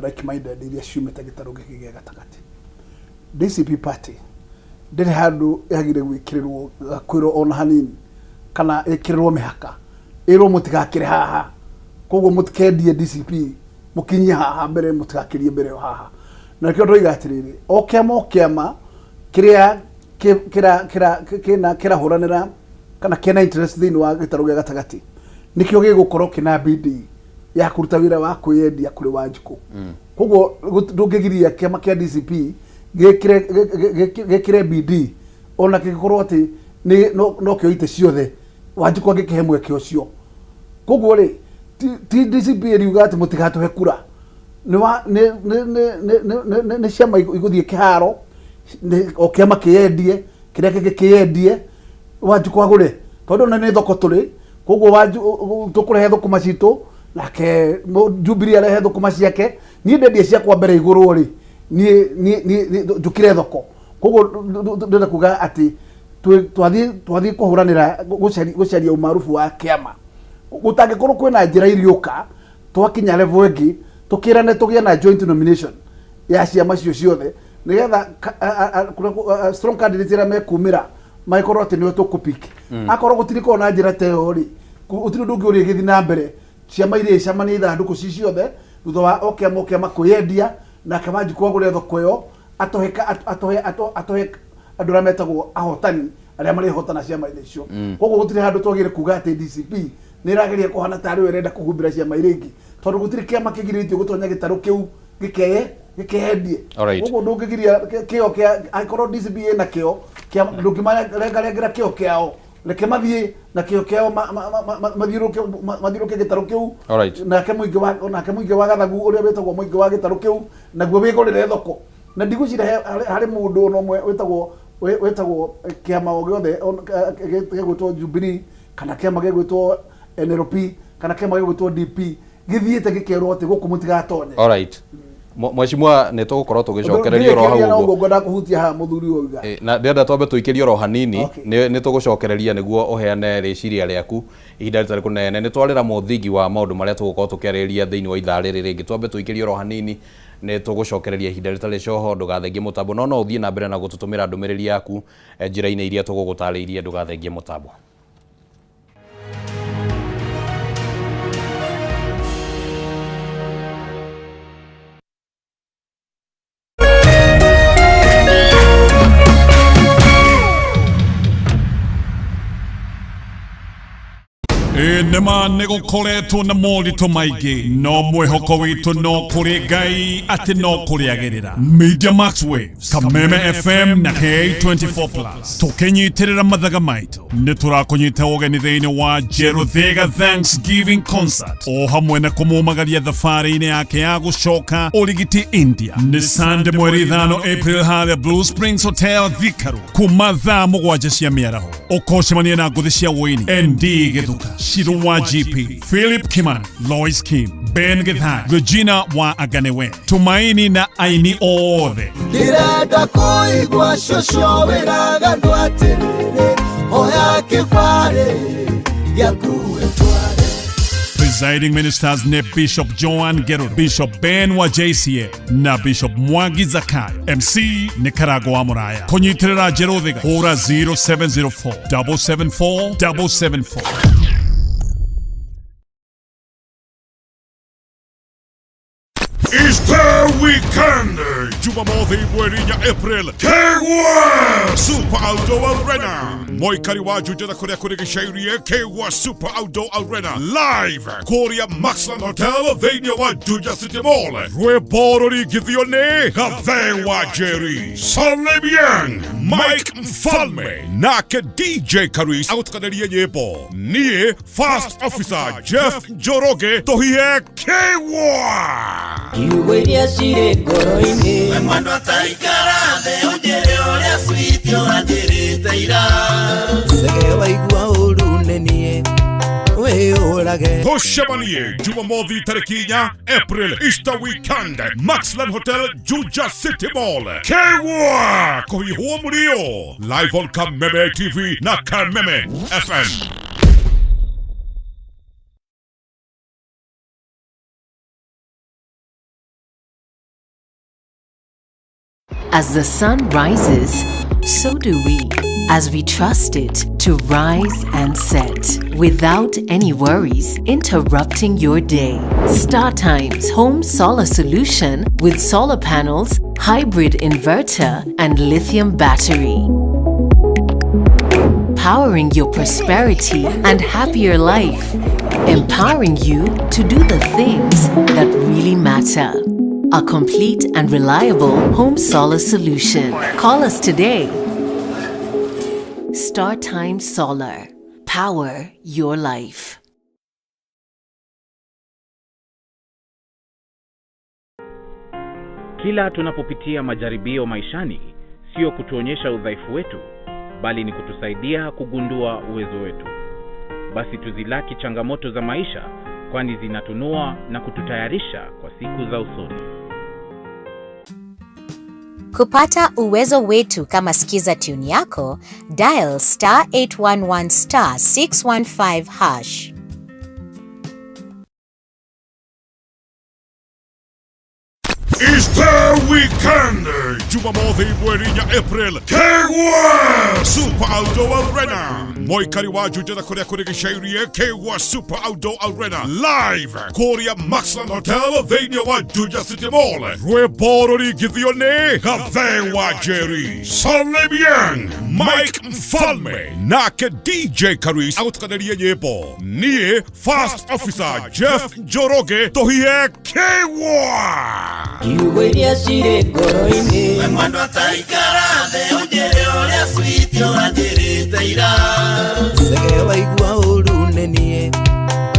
like minded iria ciumĩte gĩtarũ gĩkĩ gĩa gatagatĩ, DCP party ndĩrĩ handũ yagire gwĩkĩrĩrwo gakwĩrwo ona hanini kana ĩkĩrĩrwo mĩhaka ĩrwo mũtigakĩre haha, koguo mũtikendie DCP, mũkinyie haha mbere, mũtigakĩrie mbere o haha. Na nĩkĩo ndoiga atĩrĩrĩ, o kĩama o kĩama kĩrĩa kĩra kĩra kĩra kĩna kĩrahũranĩra kana kĩna interest thĩinĩ wa gĩtarũ gĩa gatagatĩ nĩkĩo gĩgũkorwo kĩna bidii ya kũruta wĩra wa kwĩyendia kũrĩ Wanjikũ. Koguo ndũngĩgiria kĩama kĩa DCP gĩkĩre bidii ona kĩngĩkorwo atĩ nĩ no kĩo itĩ ciothe Wanjikũ angĩkĩhe mweke ũcio. Koguo rĩ, ti DCP ĩriuga atĩ mũtigatũhe kura, nĩ wa nĩ nĩ nĩ nĩ nĩ nĩ nĩ nĩ ciama igũthiĩ kĩharo, o kĩama kĩyendie, kĩrĩa kĩngĩ kĩyendie, Wanjikũ agũre, tondũ ona nĩ thoko tũrĩ. Koguo tũkũrehe thũkũma citũ, nake Jubilee arehe thũkũma ciake. Niĩ ndendie ciakwa mbere igũrwo rĩ, niĩ njũkire thoko. Koguo ndĩrenda kuga atĩ twathiĩ kũhũranĩra gũcaria umaarufu wa kĩama, gũtangĩkorwo kwĩna njĩra iriũka twakinya level ĩngĩ tũkĩrane tũgĩe na joint nomination ya ciama cio ciothe, nĩgetha strong candidates arĩa mekumĩra magĩkorwo atĩ nĩo tũkũpick. Akorwo gũtirĩ korwo na njĩra ta ĩyo rĩ, gũtirĩ ũndũ ũngĩ ũrĩa ĩgĩthiĩ na mbere. Ciama iria icemania ithandũkũ ci ciothe thutha wa o kĩama o kĩama kwĩyendia, nake Wanjikũ agũre thoko ĩyo, atũhe atũhe atũhe andũ arĩa metagwo ahotani arĩa marĩhotana ciama-inĩ icio. Koguo gũtirĩ handũ twagĩrĩire kuga atĩ DCP nĩ ĩrageria kũhana tarĩ yo ĩrenda kũhumbĩra ciama iria ingĩ, tondũ gũtirĩ kĩama kĩgirĩtio gũtonya gĩtarũ kĩu gĩkeye. Gĩkĩhendie. Alright. Ũguo ndũngĩgiria kĩo kĩa angĩkorwo DCP ĩna kĩo kĩa ndũngĩmarengarengera kĩo kĩao, reke mathiĩ na kĩo kĩao mathiũrũke gĩtarũ kĩu. Alright. Nake mũingĩ wa nake mũingĩ wa gathagu ũrĩa wĩtagwo mũingĩ wa gĩtarũ kĩu naguo wĩgũrĩre thoko, na ndigwĩciria harĩ mũndũ ona ũmwe wĩtagwo wĩtagwo kĩama o gĩothe gĩgwĩtwo Jubilee kana kĩama gĩgwĩtwo NLP kana kĩama gĩgwĩtwo DP gĩthiĩte gĩkerwo atĩ gũkũ mũtigatonye. Alright. Mheshimiwa, nĩ tũgũkorwo tũgĩcokereria oro hau na ũguo. Ũguo ngwenda kũhutia haha mũthuri ũyũ oiga. Na ndĩrenda twambe tũikĩrie oro hanini, nĩ tũgũcokereria nĩguo ũheane rĩciria rĩaku ihinda rĩtarĩ kũnene. Nĩ twarĩra mũthingi wa maũndũ marĩa tũgũkorwo tũkĩarĩrĩria thĩinĩ wa ithaa rĩrĩ rĩngĩ. Twambe tũikĩrie oro hanini, nĩ tũgũcokereria ihinda rĩtarĩ coho, ndũgathengie mũtambo, no no ũthiĩ na mbere na gũtũtũmĩra ndũmĩrĩri yaku njĩra-inĩ iria tũgũgũtarĩirie, ndũgathengie mũtambo. Ĩ nĩma nĩ gũkoretwo na moritũ maingĩ, no mwĩhoko witũ no kũrĩ Ngai atĩ no kũrĩagĩrĩra. Media Max Waves, Kameme FM na K24 Plus tũkĩnyitĩrĩra mathaga maitũ nĩ tũrakũnyita ũgeni thĩinĩ wa Jeruthiga Thanksgiving Concert o hamwe na kũmũmagaria thabarĩ-inĩ yake ya gũcoka ũrigiti India. Nĩ Sunday mweri 5 April harĩa Blue Springs Hotel, Thika Road, kuma thaa 7 cia mĩaraho. Ũkocemania na ngũthi cia wũini ND Gĩthuka, Shiro wa GP, Philip Kimani, Lois Kim, Ben Githai, Regina wa Aganewe, Tumaini na aini othe. Ndĩrenda kũigua cũcũ wĩraga andũ atĩrĩrĩ, oya kĩbarĩ gĩaku wĩtware. Presiding ministers ne Bishop Joan Gerald, Bishop Ben wa JCA na Bishop Mwangi Zakayo. MC nĩ Karango wa Mũraya. Kũnyitĩrĩra Jeruthiga hũra 0704 774 774. Easter Weekend, Jumamothi mweri 4 April, Kegwa Super Outdoor Arena, moikari wa Juja na kũrĩa kũrigicĩirie. Kegwa Super Outdoor Arena live kũrĩa Maxland Hotel thĩinĩ wa Juja City Mall. Rwĩmbo rũringithio nĩ Gathe wa Jerry Salemian, Mike Mfalme nake DJ Karis agũtukanĩrie nyĩmbo. Niĩ First Officer Jeff Njoroge tũhihe Kegwa. Kiugo iria cirĩ ngoro-inĩ, we mwendwa taikara thĩ ũnjĩre ũrĩa sweet ũranjĩrĩte ira. Cege waigua ũru nĩ niĩ wĩyũrage. Tucemanie Jumamothi tarĩki 4 April, Easter Weekend, Maxland Hotel, Juja City Mall. Kegwa kũhihwo mũrio live on Kameme TV na Kameme FM. As the sun rises, so do we, as we trust it to rise and set without any worries interrupting your day. StarTimes Home Solar Solution with solar panels, hybrid inverter, and lithium battery. Powering your prosperity and happier life, empowering you to do the things that really matter. A complete and reliable home solar solution. Call us today. StarTime Solar. Power your life. Kila tunapopitia majaribio maishani, sio kutuonyesha udhaifu wetu, bali ni kutusaidia kugundua uwezo wetu. Basi tuzilaki changamoto za maisha, kwani zinatunua na kututayarisha kwa siku za usoni. Kupata uwezo wetu kama Skiza tune yako, dial *811*615#. Easter Weekend, Jumamothi mweri 4 April, Kegwa Super Outdoor Arena, Mũikari wa Juja na kũrĩa kũrigicĩirie Kĩgwa Super Outdoor Arena live kũrĩa Maxland Hotel thĩinĩ wa Juja City Mall. Rwĩmbo rũringithio nĩ Gathee wa Njeri, Salimian, Mike Mfalme nake DJ Karis agũtukanĩrie nyĩmbo. Niĩ First Officer Jeff Njoroge tũhihe Kĩgwa. Kiugo iria cirĩ ngoro-inĩ We mwendwa taikara thĩ ũnjĩre ũrĩa sweet ũranjĩrĩte ira Cege waigua ũru nĩ niĩ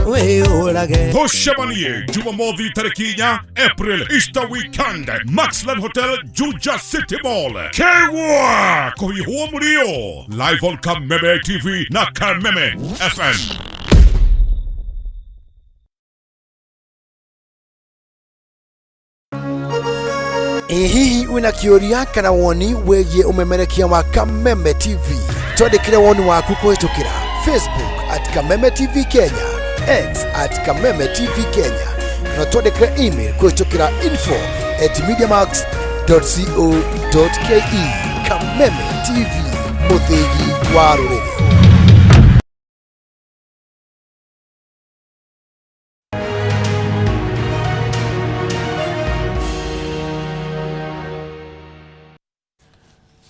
wĩyũrage Tũcemanie Jumamothi tarĩki 4 April Easter weekend Maxland Hotel Juja City Mall. Kĩgwa kũhihwo mũrio live on Kameme TV na Kameme FM. Ĩ hihi wĩna kĩũria kana woni wĩgiĩ ũmemerekia wa Kameme TV? Twandĩkĩre woni waku kũhĩtũkĩra Facebook at Kameme TV Kenya, X at Kameme TV Kenya, kana twandĩkĩre email kũhĩtũkĩra info at mediamax.co.ke. Kameme TV, mũthĩgi wa rũrĩrĩ.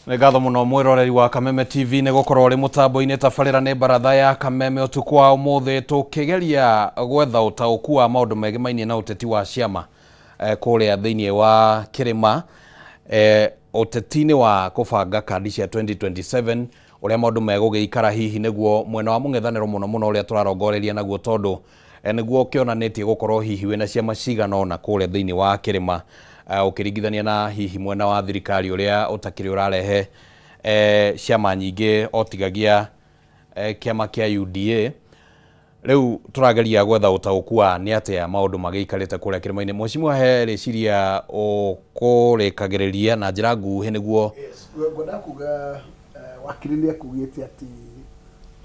Nĩ ngatho mũno mwĩroreri wa Kameme TV nĩ gũkorwo ũrĩ mũtambo-inĩ. Tabarĩra nĩ baratha ya Kameme ũtukũ wa ũmũthĩ, tũkĩgeria gwetha ũtaũku wa maũndũ megemainie na ũteti wa ciama kũrĩa thĩinĩ wa kĩrĩma, ũteti-inĩ wa kũbanga kandi cia 2027, ũrĩa maũndũ megũgĩikara hihi nĩguo mwena wa mũng'ethanĩro mũno mũno ũrĩa tũrarongoreria naguo, tondũ nĩguo ũkĩonanĩtie gũkorwo hihi wĩna ciama cigana ũna kũrĩa thĩinĩ wa kĩrĩma, ũkĩringithania na hihi mwena wa thirikari ũrĩa ũtakĩrĩ ũrarehe ciama nyingĩ otigagia kĩama kĩa UDA. Rĩu tũrageria gwetha ũtaũku wa nĩ atĩa maũndũ magĩikarĩte kũrĩa kĩrĩma-inĩ. Mheshimiwa, he rĩciria ũkũrĩkagĩrĩria na njĩra nguhĩ nĩguo? Yes, ngwendaga kuga wakiri nĩ akugĩte atĩ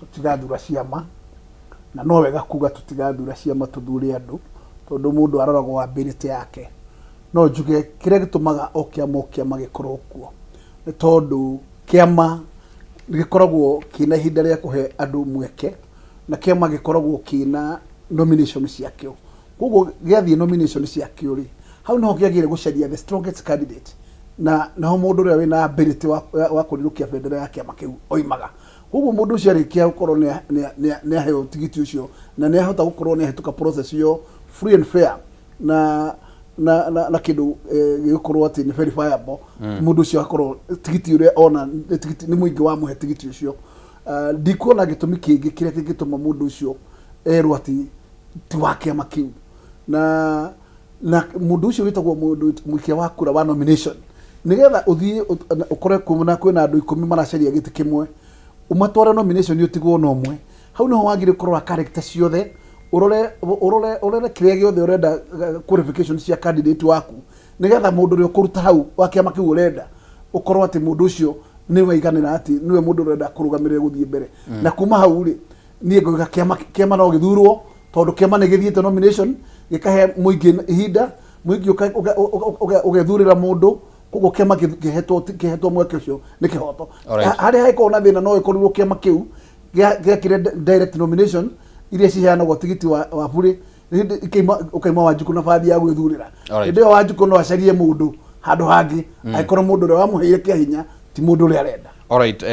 tũtigathura ciama, na no wega kuga tũtigathura ciama, tũthure andũ, tondũ mũndũ aroragwo ability yake. No njuge kĩrĩa gĩtũmaga o kĩama o kĩama gĩkorwo kuo nĩ tondũ kĩama nĩ gĩkoragwo kĩna ihinda rĩa kũhe andũ mweke, na kĩama gĩkoragwo kĩna nomination ciakĩo. Koguo gĩathiĩ nomination ciakĩo rĩ, hau niho kĩagĩrĩire gũcaria the strongest candidate, na naho mũndũ ũrĩa wĩna ability wa kũrirũkia bendera ya kĩama kĩu oimaga. Koguo mũndũ ũcio arĩkia gũkorwo nĩ aheo tigiti ũcio na nĩ ahota gũkorwo nĩ ahĩtũka process ĩyo free and fair na kĩndũ gĩgũkorwo atĩ nĩ verifiable, mũndũ ũcio akorwo tigiti ũrĩa ona nĩ tigiti nĩ mũingĩ wamũhe tigiti ũcio, ndikuona gĩtũmi kĩngĩ kĩrĩa kĩngĩtũma mũndũ ũcio erwo atĩ ti wa kĩama kĩu. Na mũndũ ũcio wĩtagwo mũndũ mũikia wa kura wa nomination, nĩgetha ũthiĩ ũkore kwĩna andũ 10 maracaria gĩtĩ kĩmwe, ũmatware nomination, ũtigwo na ũmwe. Hau niho wagĩrĩire kũrora character ciothe, ũrore kĩrĩa gĩothe ũrenda, qualification cia candidate waku, nĩgetha mũndũ ũrĩa ũkũruta hau wa kĩama kĩu ũrenda ũkorwo atĩ mũndũ ũcio nĩ waiganĩra atĩ nĩwe mũndũ ũrenda kũrũgamĩrĩra gũthiĩ mbere. Na kuma hau rĩ, niĩ ngauga kĩama no gĩthurwo, tondũ kĩama nĩ gĩthiĩte nomination, gĩkahe mũingĩ ihinda, mũingĩ ũgethurĩra mũndũ. Koguo kĩama kĩhetwo mweke ũcio nĩ kĩhoto. Harĩa hagĩkorwo na thĩna, no ĩkorirwo kĩama kĩu gĩekire direct nomination iria ciheanagwo tigiti wa bure, hĩndĩ ũkaima Wanjikũ nabathi ya gwĩthurĩra. Hĩndĩ ĩyo Wanjikũ no acarie mũndũ handũ hangĩ, angĩkorwo mũndũ ũrĩa wamũheire kĩa hinya ti mũndũ ũrĩa arenda. Alright,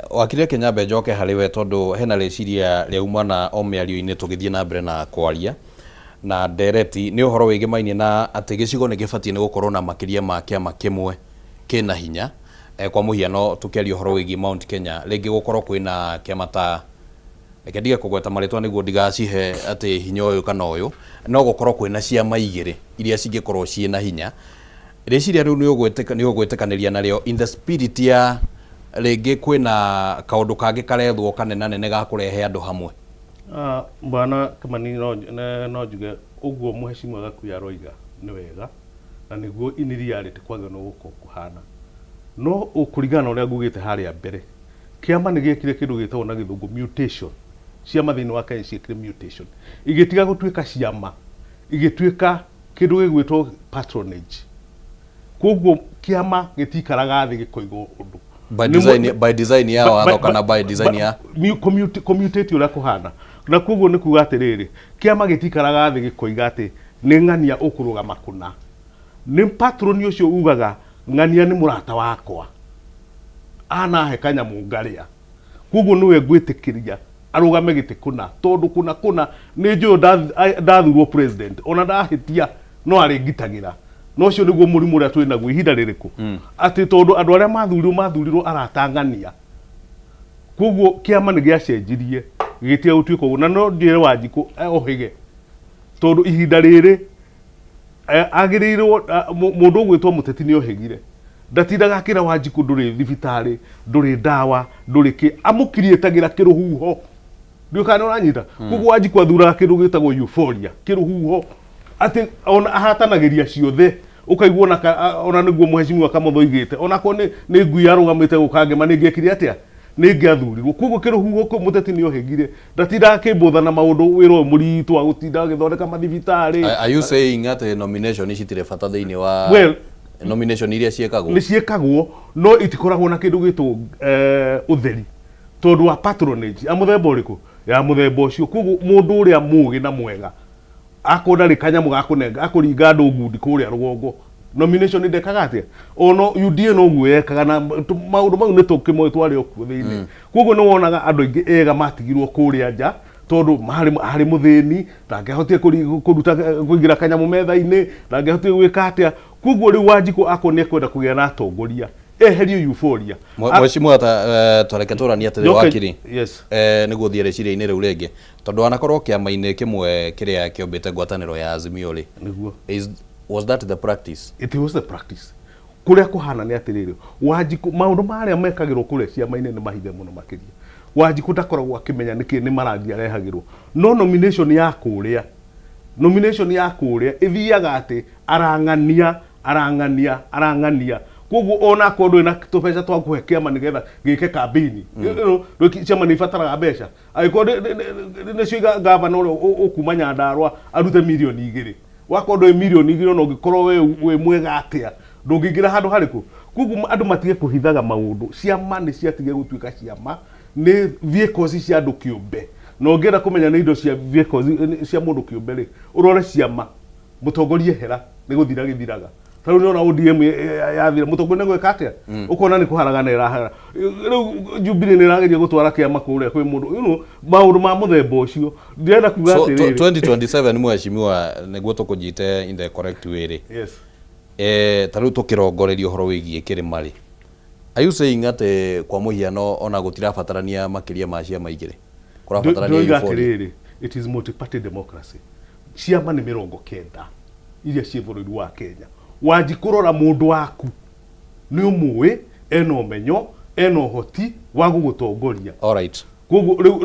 wakiri, reke nyambe njoke harĩ we, tondũ hena rĩciria rĩaumana o mĩario-inĩ tũgĩthiĩ na mbere na kwaria na ndereti, nĩ ũhoro wĩgĩmainie na atĩ gĩcigo nĩ gĩbatiĩ nĩ gũkorwo na makĩria ma kĩama kĩmwe kĩna hinya. Kwa mũhiano, tũkĩaria ũhoro wĩgiĩ Mount Kenya, rĩngĩ gũkorwo kwĩna kĩama ta, reke ndige kũgweta marĩtwa nĩguo ndigacihe atĩ hinya ũyũ kana ũyũ, no gũkorwo kwĩna ciama igĩrĩ iria cingĩkorwo ciĩna hinya. Rĩciria rĩu nĩ ũgwĩtĩkanĩria narĩo in the spirit ya rĩngĩ kwĩna kaũndũ kangĩ karethwo kanenanene ga kũrehe andũ hamwe? Ah, Bwana Kimani, no njuge ũguo Mheshimiwa Gakuya aroiga nĩ wega, na nĩguo in reality kwagĩrĩirwo nĩ gũkorwo kũhana, no kũringana na ũrĩa ngugĩte harĩa mbere, kĩama nĩ gĩekire kĩndũ gĩtagwo na gĩthũngũ mutation. Ciama thĩinĩ wa Kenya ciekire mutation, igĩtiga gũtuĩka ciama, igĩtuĩka kĩndũ gĩgwĩtwo patronage. Koguo kĩama gĩtikaraga thĩ gĩkoiga ũndũ. By design, by design ya watho kana by design ya commutate ũrĩa kũhana. Na koguo nĩ kuga atĩrĩrĩ, kĩama gĩtikaraga thĩ gĩkoiga atĩ nĩ ng'ania ũkũrũgama kũna. Nĩ patron ũcio ugaga ng'ania nĩ mũrata wakwa, anahe kanyamũ ngarĩa, koguo nĩwe ngwĩtĩkĩria arũgame gĩtĩ kũna, tondũ kũna kũna nĩ njũĩ ndathurwo president ona ndahĩtia no arĩngitagĩra. Na ũcio nĩguo mũrimũ ũrĩa twĩ naguo ihinda rĩrĩkũ, atĩ tondũ andũ arĩa mathurirwo mathurirwo aratang'ania, koguo kĩama nĩ gĩacenjirie gĩgĩtiga gũtuĩka ũguo. Na no njĩre Wanjikũ ohĩge, tondũ ihinda rĩrĩ agĩrĩirwo mũndũ ũgwĩtwo mũteti nĩ ohĩgire, ndatindaga akĩra Wanjikũ ndũrĩ thibitarĩ, ndũrĩ ndawa, ndũrĩ kĩ, amũkiriĩtagĩra kĩrũhuho. Ndiũĩ kana nĩ ũranyita. Koguo Wanjikũ athuraga kĩndũ gĩtagwo euphoria, kĩrũhuho, atĩ ona ahatanagĩria ciothe, ũkaigua ona ona nĩguo mheshimiwa Kamotho oigĩte, onakorwo nĩ ngui yarũgamĩte gũka ngĩma nĩ ingĩekire atĩa, nĩ ingĩathurirwo. Koguo kĩrũhuho kĩu mũteti nĩ ohĩgire, ndatindaga akĩmbũtha na maũndũ wĩra ũyũ mũritũ wa gũtinda agĩthondeka mathibitarĩ. Are you saying atĩ nomination citirĩ bata thĩinĩ wa Well, nomination iria ciĩkagwo? Nĩ ciĩkagwo, no itikoragwo na kĩndũ gĩtwo ũtheri, tondũ wa patronage ya mũthemba ũrĩkũ, ya mũthemba ũcio. Koguo mũndũ ũrĩa mũgĩ na mwega akorwo ndarĩ kanyamũ ga kũnenga akũringa andũ ngundi kũrĩa rũgongo, nomination ndekaga atĩa? Ono UDA noguo yekaga, na maũndũ mau nĩ tũkĩmoĩ twarĩ o kuo thĩinĩ. Koguo nĩ wonaga andũ aingĩ ega matigirwo kũrĩa nja, tondũ harĩ mũthĩni ndangĩahotire kũruta kũingĩra kanyamũ metha-inĩ, ndangĩahotire gwĩka atĩa. Koguo rĩu Wanjikũ akorwo nĩ ekwenda kũgĩa na atongoria, eherie euphoria. Mheshimiwa, ta twareke tũranie atĩrĩ, wakiri. Yes. Nĩguo thiĩ rĩciria-inĩ rĩu rĩngĩ, tondũ wanakorwo kĩama-inĩ kĩmwe kĩrĩa kĩombĩte ngwatanĩro ya Azimio rĩ, Nĩguo. Was that the practice? It was the practice. Kũrĩa kũhana nĩ atĩrĩrĩ, Wanjikũ maũndũ marĩa mekagĩrwo kũrĩa ciama-inĩ nĩ mahithe mũno makĩria. Wanjikũ ndakoragwo akĩmenya nĩkĩ nĩ marangi arehagĩrwo, no nomination ya kũrĩa, nomination ya kũrĩa ĩthiaga atĩ arang'ania arang'ania arang'ania. Koguo ona akorwo ndũrĩ na tũbeca twa kũhe kĩama nĩgetha gĩke campaign, ciama nĩ ibataraga mbeca. Angĩkorwo nĩcio iga gavana ũrĩa ũkuma Nyandarua arute mirioni 2, wakorwo ndũrĩ mirioni 2, ona ũngĩkorwo we wĩ mwega atĩa, ndũngĩingĩra handũ harĩkũ. Koguo andũ matige kũhithaga maũndũ. Ciama nĩ ciatige gũtuĩka ciama nĩ vehicles cia andũ kĩũmbe, na ũngĩenda kũmenya nĩ indo cia vehicles cia mũndũ kĩũmbe rĩ, ũrore ciama mũtongoria ehera nĩ gũthira gĩthiraga. Ta rĩu nĩona ODM yathira, mũtongoria nĩ gwĩka atĩa? Ũkona nĩ kũharagana ĩrahara. Rĩu Jubilee nĩ ĩrageria gũtwara kĩama kũrĩa kwĩ mũndũ, maũndũ ma mũthemba ũcio ndĩrenda kuga So, atĩrĩrĩ. 2027, mheshimiwa, nĩguo tũkũnyite in the correct way rĩ, Yes. Ta rĩu tũkĩrongoreria ũhoro wĩgiĩ kĩrĩma rĩ, are you saying atĩ kwa mũhiano ona gũtirabatarania makĩria ma ciama igĩrĩ, kũrabatarania Ndĩroiga euphoria? atĩrĩrĩ, it is multi-party democracy. Ciama nĩ 90 iria ciĩ bũrũri wa Kenya. Wanji kũrora mũndũ waku nĩ ũmũĩ ena ũmenyo, ena ũhoti wa gũgũtongoria. Koguo rĩu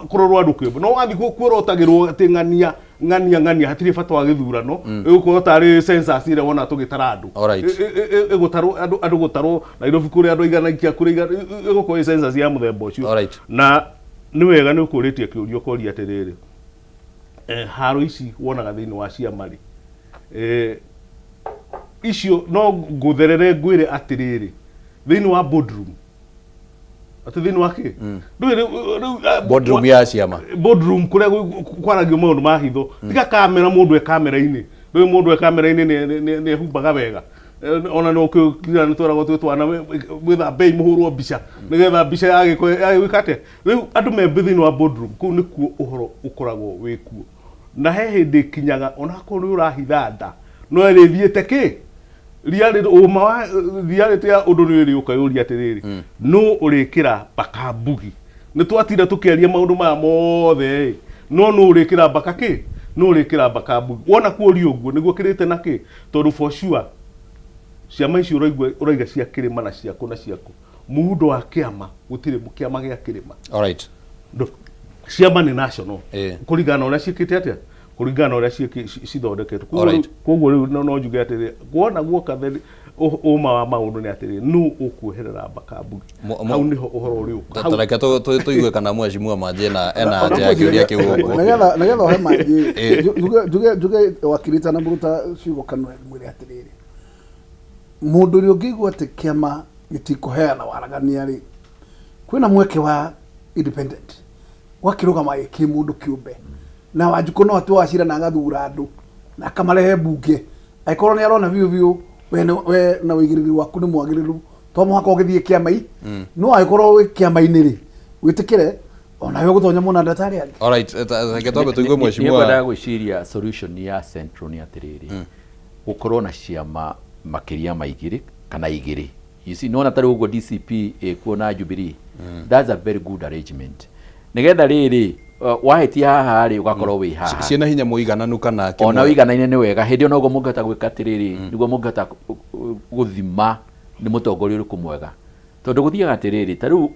kũrorwo andũ kĩũmbe, no wathiĩ kuorotagĩrwo atĩ ng'ania ng'ania ng'ania, hatirĩ bata wa gĩthurano. Ĩgũkorwo tarĩ census ĩrĩa wona tũgĩtara andũ. Ĩgũtarwo andũ, andũ gũtarwo Nairobi kũrĩ andũ aigana, ikia kũrĩ igana, ĩgũkorwo ĩ census ya mũthemba ũcio. Na nĩ wega nĩ ũkũrĩtie kĩũria ũkoria atĩrĩrĩ, haro ici wonaga thĩinĩ wa ciama rĩ, icio no ngũtherere ngwĩre atĩrĩrĩ, thĩinĩ wa boardroom, atĩ thĩinĩ wa kĩ? Ndũĩ rĩu, Boardroom ya ciama. Boardroom kũrĩa kwaragio maũndũ ma hitho, tiga kamera, mũndũ e kamera-inĩ. Ndũĩ mũndũ e kamera-inĩ nĩ ehumbaga wega. Ona no kĩra nĩ tweragwo twĩ twana, mwĩthambei mũhũrwo mbica nĩgetha mbica yagĩka atĩa. Rĩu andũ me thĩinĩ wa boardroom kũu nĩkuo ũhoro ũkoragwo wĩ kuo, na he hĩndĩ ĩkinyaga onakorwo nĩ ũrahitha nda no ĩrĩthiĩte kĩ reality, ũma wa reality ya ũndũ nĩ ĩrĩũka yũria atĩrĩrĩ, nũ ũrĩkĩra mbaka mbugi? Nĩ twatinda tũkĩaria maũndũ maya mothe ĩ, no nũ ũrĩkĩra mbaka kĩ, nũ ũrĩkĩra mbaka mbugi? Wona kuoria ũguo nĩguo kĩrĩte na kĩ, tondũ for sure ciama icio ũraigua ũraiga cia kĩrĩma na ciakũ na ciakũ, muundo wa kĩama gũtirĩ kĩama gĩa kĩrĩma. Ciama nĩ national kũringana na ũrĩa ciĩkĩte atĩa, kũringana na ũrĩa cithondeketwo. Koguo rĩu no njuge atĩrĩ, wona guoka ũma wa maũndũ nĩ atĩrĩ, nũ ũkuoherera mbaka mbugi? Hau nĩho ũhoro ũrĩũka. Hau- Tareke tũigue kana mheshimiwa Manji ena anja ya kĩũria kĩu ũguo. Nĩgetha ũhe Manji, njuge wakiri na mũruta ciugo kanua mwĩre atĩrĩrĩ, mũndũ ũrĩa ũngĩigua atĩ kĩama Gĩtikũheana waragania rĩ, kwĩna mweke wa independent ũgakĩrũgama ĩ kĩmũndũ kĩũmbe, na Wanjikũ no atue wacira na agathura andũ na akamarehe mbunge angĩkorwo nĩ arona biũ biũ we we na ũigĩrĩri waku nĩ mwagĩrĩru, to mũhaka ũgĩthiĩ kĩama-i no angĩkorwo wĩ kĩama-inĩ rĩ, wĩtĩkĩre onawe ũgũtonya mũnanda ta arĩa angĩ. Alright, reke twambe tũigue mheshimiwa. Nĩngwendaga gwĩciria solution ya central nĩ atĩrĩrĩ, gũkorwo na ciama makĩria ma igĩrĩ kana igĩrĩ. You see, nĩwona ta rĩu ũguo DCP ĩkuo na Jubilee, that's a very good arrangement, nĩgetha rĩrĩ wahĩtia haha rĩ, ũgakorwo wĩ haha. Ciĩna hinya mũigananu kana kĩmwe? Ona ũiganaine nĩ wega. Hĩndĩ ĩyo noguo mũngĩhota gwĩka atĩrĩrĩ, nĩguo mũngĩhota gũthima nĩ mũtongoria ũrĩkũ mwega, tondũ gũthiaga atĩrĩrĩ, ta rĩu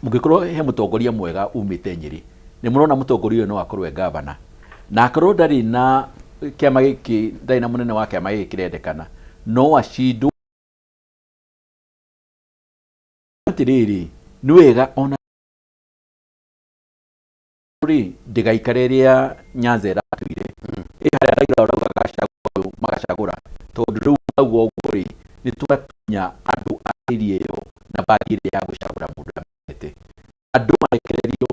mũngĩkorwo he mũtongoria mwega umĩte Nyĩrĩ, nĩ mũrona mũtongoria ũyũ no akorwo e gavana, na akorwo ndarĩ na kĩama gĩkĩ, ndarĩ na mũnene wa kĩama gĩkĩ kĩrendekana, no acindwo. Atĩrĩrĩ, nĩ wega ona rĩ ndĩgaikare ĩrĩa Nyanza ĩratũire ĩ harĩa Raila ũrauga agacagũra ũyũ, magacagũra, tondũ rĩu auga ũguo rĩ, nĩ twatunya andũ a area ĩyo nambari ĩrĩa ya gũcagũra mũndũ ũrĩa mendete, andũ marekererio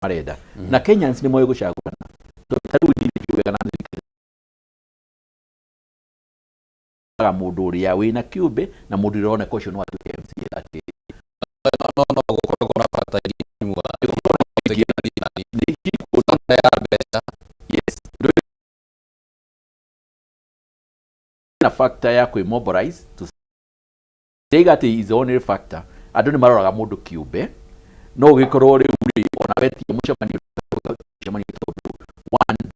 marenda, na Kenyans nĩ moĩ gũcagũrana, tondũ ta rĩu niĩ nĩ njũĩ wega na nĩ mũndũ ũrĩa wĩna kĩũmbe na mũndũ ũrĩa ũroneka ũcio no atuĩke MCA atĩ No gũkoragwo na bata ya mbeca. Yes, na factor ya kwĩ mobilize to ndaiga atĩ is the only factor. Andũ nĩ maroraga mũndũ kĩũmbe, no ũgĩkorwo rĩu rĩ ona wetie mũcemanio tondũ one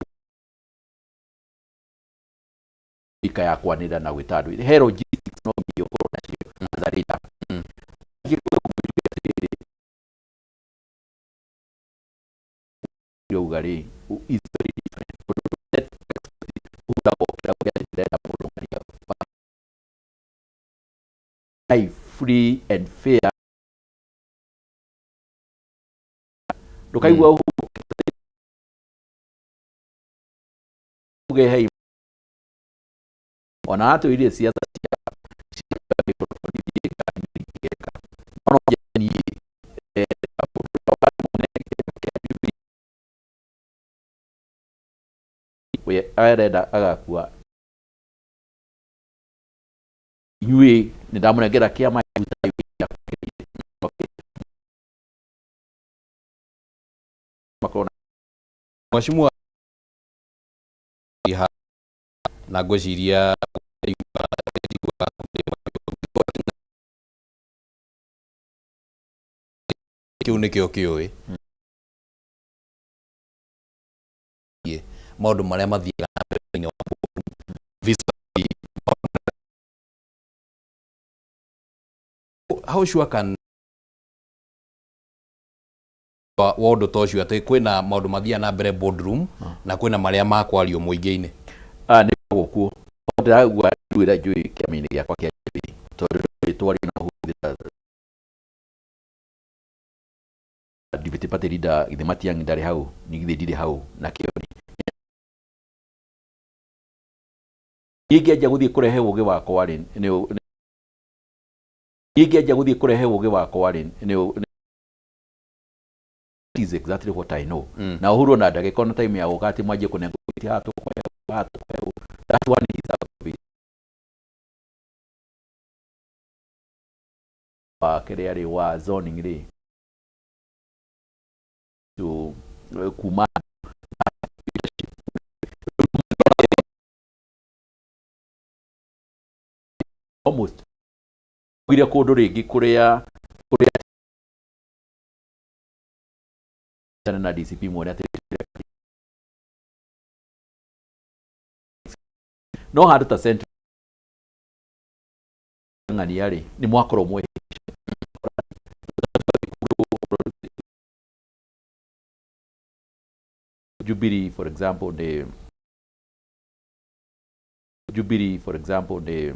ika ya kwanĩrĩra na gwĩta andũ he logistics no nginya ũkorwo nacio as a leader. Angĩkorwo kũmwĩra atĩrĩrĩ, ũrauga rĩ is very different, tondũ ũgokĩra uge atĩ ndĩrenda mũndũ ng'ania free and fair, ndũkaigua uge hei ona atwĩrire ciaca cia ingĩeka no niĩ mũndũ ũrĩa mũnene kĩa Jubilee we arenda agakua inyuĩ nĩ ndamũnengera kĩama. Makorwo na Mheshimiwa na ngwĩciria kĩu nĩkĩo kĩũĩ maũndũ marĩa mathiaga na mbere thĩinĩ wa boardroom vis-a-vis how sure can wa ũndũ ta ũcio atĩ kwĩna maũndũ mathiaga na mbere boardroom na kwĩna marĩa makwario mũingĩ-inĩ? Ah, nĩ gũkuo ndĩraigua nduĩra njũĩ kĩama-inĩ gĩakwa kĩa Jubilee, tondũ rĩtwa rĩ na hũthĩra deputy party leader githĩ Matiang'i ndarĩ hau, ni githĩ ndirĩ hau na kĩoni niĩ ngĩanjia gũthiĩ kũrehe ũgĩ wakwa rĩ, nĩ niĩ ngĩanjia gũthiĩ kũrehe ũgĩ wakwa rĩ, nĩ is exactly what I know. Na Uhuru ona ndagĩka ona time ya gũka atĩ mwanjie kũnengwo gĩtĩ haha tũkũhe haha tũkũhe, that one is out of it. Wa kĩrĩa rĩ wa zoning rĩ to kuma leadership almost ugire kũndũ rĩngĩ kũrĩa na DCP muone atĩ no handũ ta Central ng'ania rĩ, nĩ mwakorwo mwe Jubilee for example, nĩ Jubilee for example, nĩ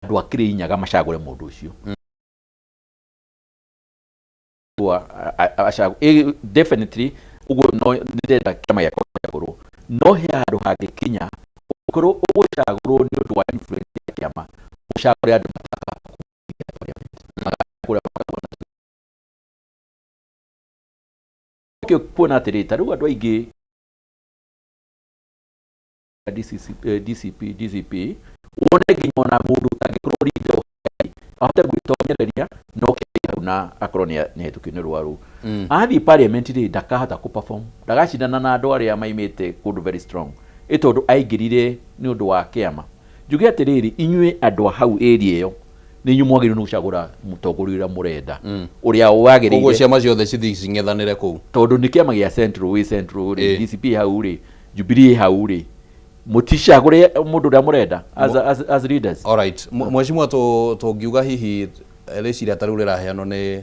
andũ a Kĩrĩnyaga macagũre mũndũ ũcio. Definitely ũguo no ndĩrenda kĩama gĩakwa gĩcagũrwo. No he handũ hangĩkinya ũkorwo ũgũcagũrwo nĩ ũndũ wa influence ya kĩama, ũcagũre andũ matakahota kũingĩra parliament. Kũrĩa makoragwo na kĩo kuona atĩrĩ, ta rĩu andũ aingĩ DCC, DCP, DCP wone nginya ona mũndũ ũtangĩkorwo leader ahote gwĩtonyereria no kĩaria hau na akorwo nĩ nĩahĩtũkio nĩ rũa rũu. Athiĩ parliament rĩ, ndakahota kũ perform, ndagacindana na andũ arĩa maimĩte kũndũ very strong, ĩ tondũ aingĩrire nĩ ũndũ wa kĩama. Njuge atĩrĩrĩ, inyuĩ andũ a hau area ĩyo nĩ inyuĩ mwagĩrĩirwo nĩ gũcagũra mũtongoria ũrĩa mũrenda, ũrĩa wagĩrĩire. Koguo ciama ciothe cithiĩ cing'ethanĩre kũu. Tondũ nĩ kĩama gĩa Central, wĩ Central rĩ, DCP hau rĩ, Jubilee hau rĩ, mũticagũre mũndũ ũrĩa mũrenda as leaders. Alright. Mheshimiwa, tũngiuga hihi rĩciria ta rĩu rĩraheanwo nĩ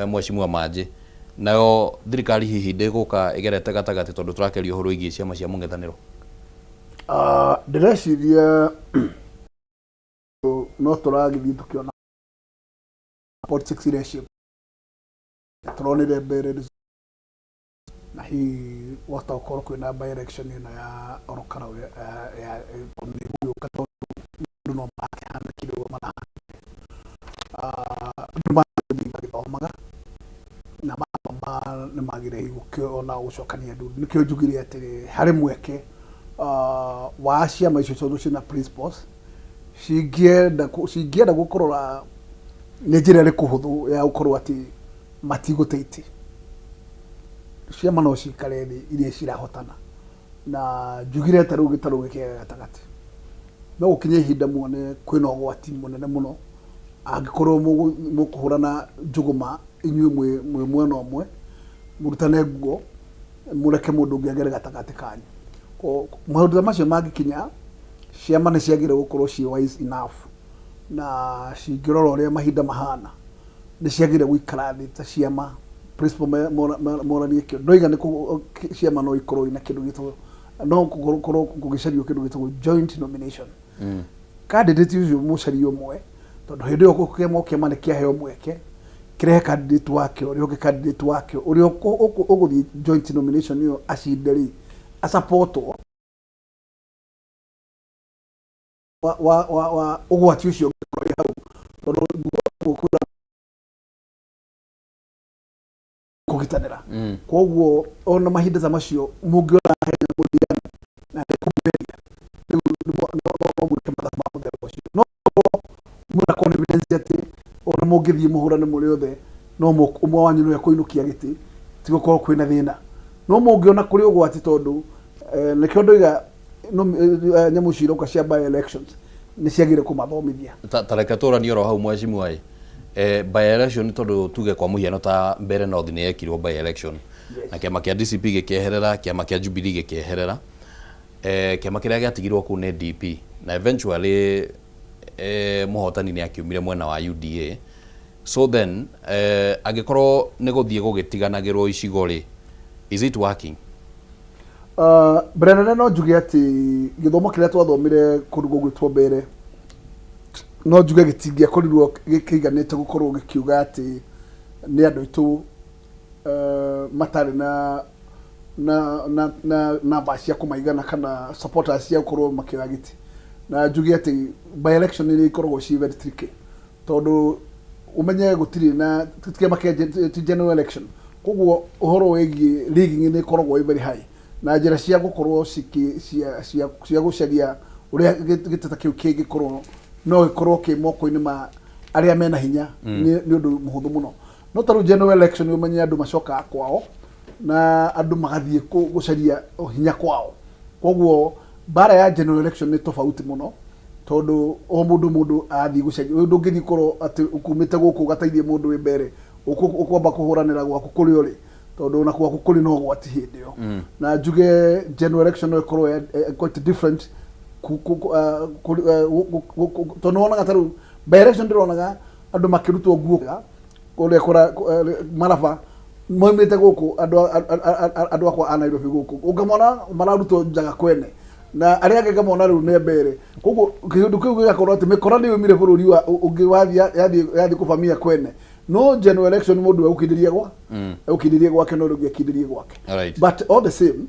Mheshimiwa Manji, nayo thirikari hihi ndĩgũka ĩgerete gatagatĩ tondũ tũrakĩaria ũhoro wĩgiĩ ciama cia mũng'ethanĩro? Ndĩreciria no tũragĩthiĩ tũkĩona politics iria ciĩ tũronire mbere na hihi wahota gũkorwo kwĩna by election ĩno ya Ol Kalou ya gũgĩũka, tondũ andũ no marakĩhanĩkire ũguo marahanĩkire. Andũ marathiĩ magĩthomaga na mathoma nĩ magĩrĩire gũkĩona gũcokania ndundu. Nĩkĩo njugire atĩ harĩ mweke wa ciama icio tondũ ciĩna principles cingĩenda gũkorora nĩ njĩra ĩrĩkũ hũthũ ya gũkorwo atĩ matigũte itĩ. Ciama no cikare thĩ iria cirahotana na njugire ta rĩu gĩtarũ gĩkĩaga gatagatĩ, no gũkinye ihinda muone kwĩna ũgwati mũnene mũno angĩkorwo mũkũhũrana njũgũma inyuĩ mwĩ mwena ũmwe, mũrutane nguo mũreke mũndũ ũngĩ agere gatagatĩ kanyu. Maũndũ ta macio mangĩkinya, ciama nĩ ciagĩrĩire gũkorwo ciĩ wise enough na cingĩrora ũrĩa mahinda mahana nĩ ciagĩrĩire gũikara thĩ ta ciama principal moranie kĩo. Ndoiga nĩ ciama no ikorwo ina kĩndũ gĩtagwo, no gũkorwo gũgĩcario kĩndũ gĩtagwo joint nomination. Candidate ũcio mũcarie ũmwe, tondũ hĩndĩ ĩyo kĩama o kĩama nĩ kĩaheo mweke kĩrehe candidate wakĩo, ũrĩa ũngĩ candidate wakĩo, ũrĩa ũgũthiĩ joint nomination ĩyo acinde rĩ, asupportwo wa ũgwati ũcio ũngĩkorwo wĩ hau, tondũ kwĩra kũgitanĩra. Koguo ona mahinda ta macio mũngĩona hena mũthiani na nĩ kũmũgeria rĩu, no mwĩke mathabu ma mũthemba ũcio, no mwĩna confidence atĩ ona mũngĩthiĩ mũhũrane mũrĩ othe no ũmwe wanyu nĩwe kũinũkia gĩtĩ, tigũkorwo kwĩna thĩna. No mũngĩona kũrĩ ũgwati, tondũ nĩkĩo ndoiga nyamũ icio iroka cia by elections nĩ ciagĩrĩire kũmathomithia. Ta reke tũranie oro hau, mheshimiwa ĩ, by election, tondũ tuge kwa mũhiano ta Mbeere North nĩ yekirwo by election na kĩama kĩa DCP gĩkĩeherera, kĩama kĩa Jubilee gĩkĩeherera, kĩama kĩrĩa gĩatigirwo kũu nĩ DP, na eventually mũhotani nĩ akiumire mwena wa UDA. So then angĩkorwo nĩ gũthiĩ gũgĩtiganagĩrwo icigo rĩ, is it working? Mbere nene no njuge atĩ gĩthomo kĩrĩa twathomire kũndũ gũgwĩtwo mbere no njuge gĩtingĩakorirwo gĩkĩiganĩte gũkorwo gĩkiuga atĩ nĩ andũ aitũ matarĩ na namba cia kũmaigana kana supporters cia gũkorwo makĩoya gĩtĩ. Na njuge atĩ by election nĩ ikoragwo ciĩ very tricky, tondũ ũmenye gũtirĩ na kĩama kĩa ti general election, koguo ũhoro wĩgiĩ rigging nĩ ĩkoragwo ĩ very high na njĩra cia gũkorwo cikĩ cia gũcaria ũrĩa gĩtĩ ta kĩu kĩngĩkorwo no gĩkorwo kĩ moko-inĩ ma arĩa mena hinya nĩ ũndũ mũhũthũ mũno. No ta rĩu general election, ũmenye andũ macokaga kwao na andũ magathiĩ gũcaria hinya kwao, koguo mbara ya general election nĩ tofauti mũno, tondũ o mũndũ athiĩ gũcaria ũyũ ndũngĩthiĩ korwo atĩ ũkumĩte gũkũ ũgateithie mũndũ wĩ mbere ũkwamba kũhũranĩra gwaku kũrĩa ũrĩ, tondũ ona gwaku kũrĩ na ũgwati hĩndĩ ĩyo. Na njuge general election no ĩkorwo quite different tondũ nĩwonaga ta rĩu by election ndĩronaga andũ makĩrutwo nguo kũrĩa kũra maraba moimĩte gũkũ, andũ akwa a Nairobi gũkũ ũngamona mararutwo njaga kwene na arĩa angĩ ngamona rĩu nĩ mbere. Koguo kĩũndũ kĩu gĩgakorwo atĩ mĩkora nĩ yumire bũrũri wa ũngĩ wathiĩ yathiĩ kũbamia kwene. No general election mũndũ egũkindĩria gwa egũkindĩria gwake, no rĩngĩ akindĩrie gwake. But all the same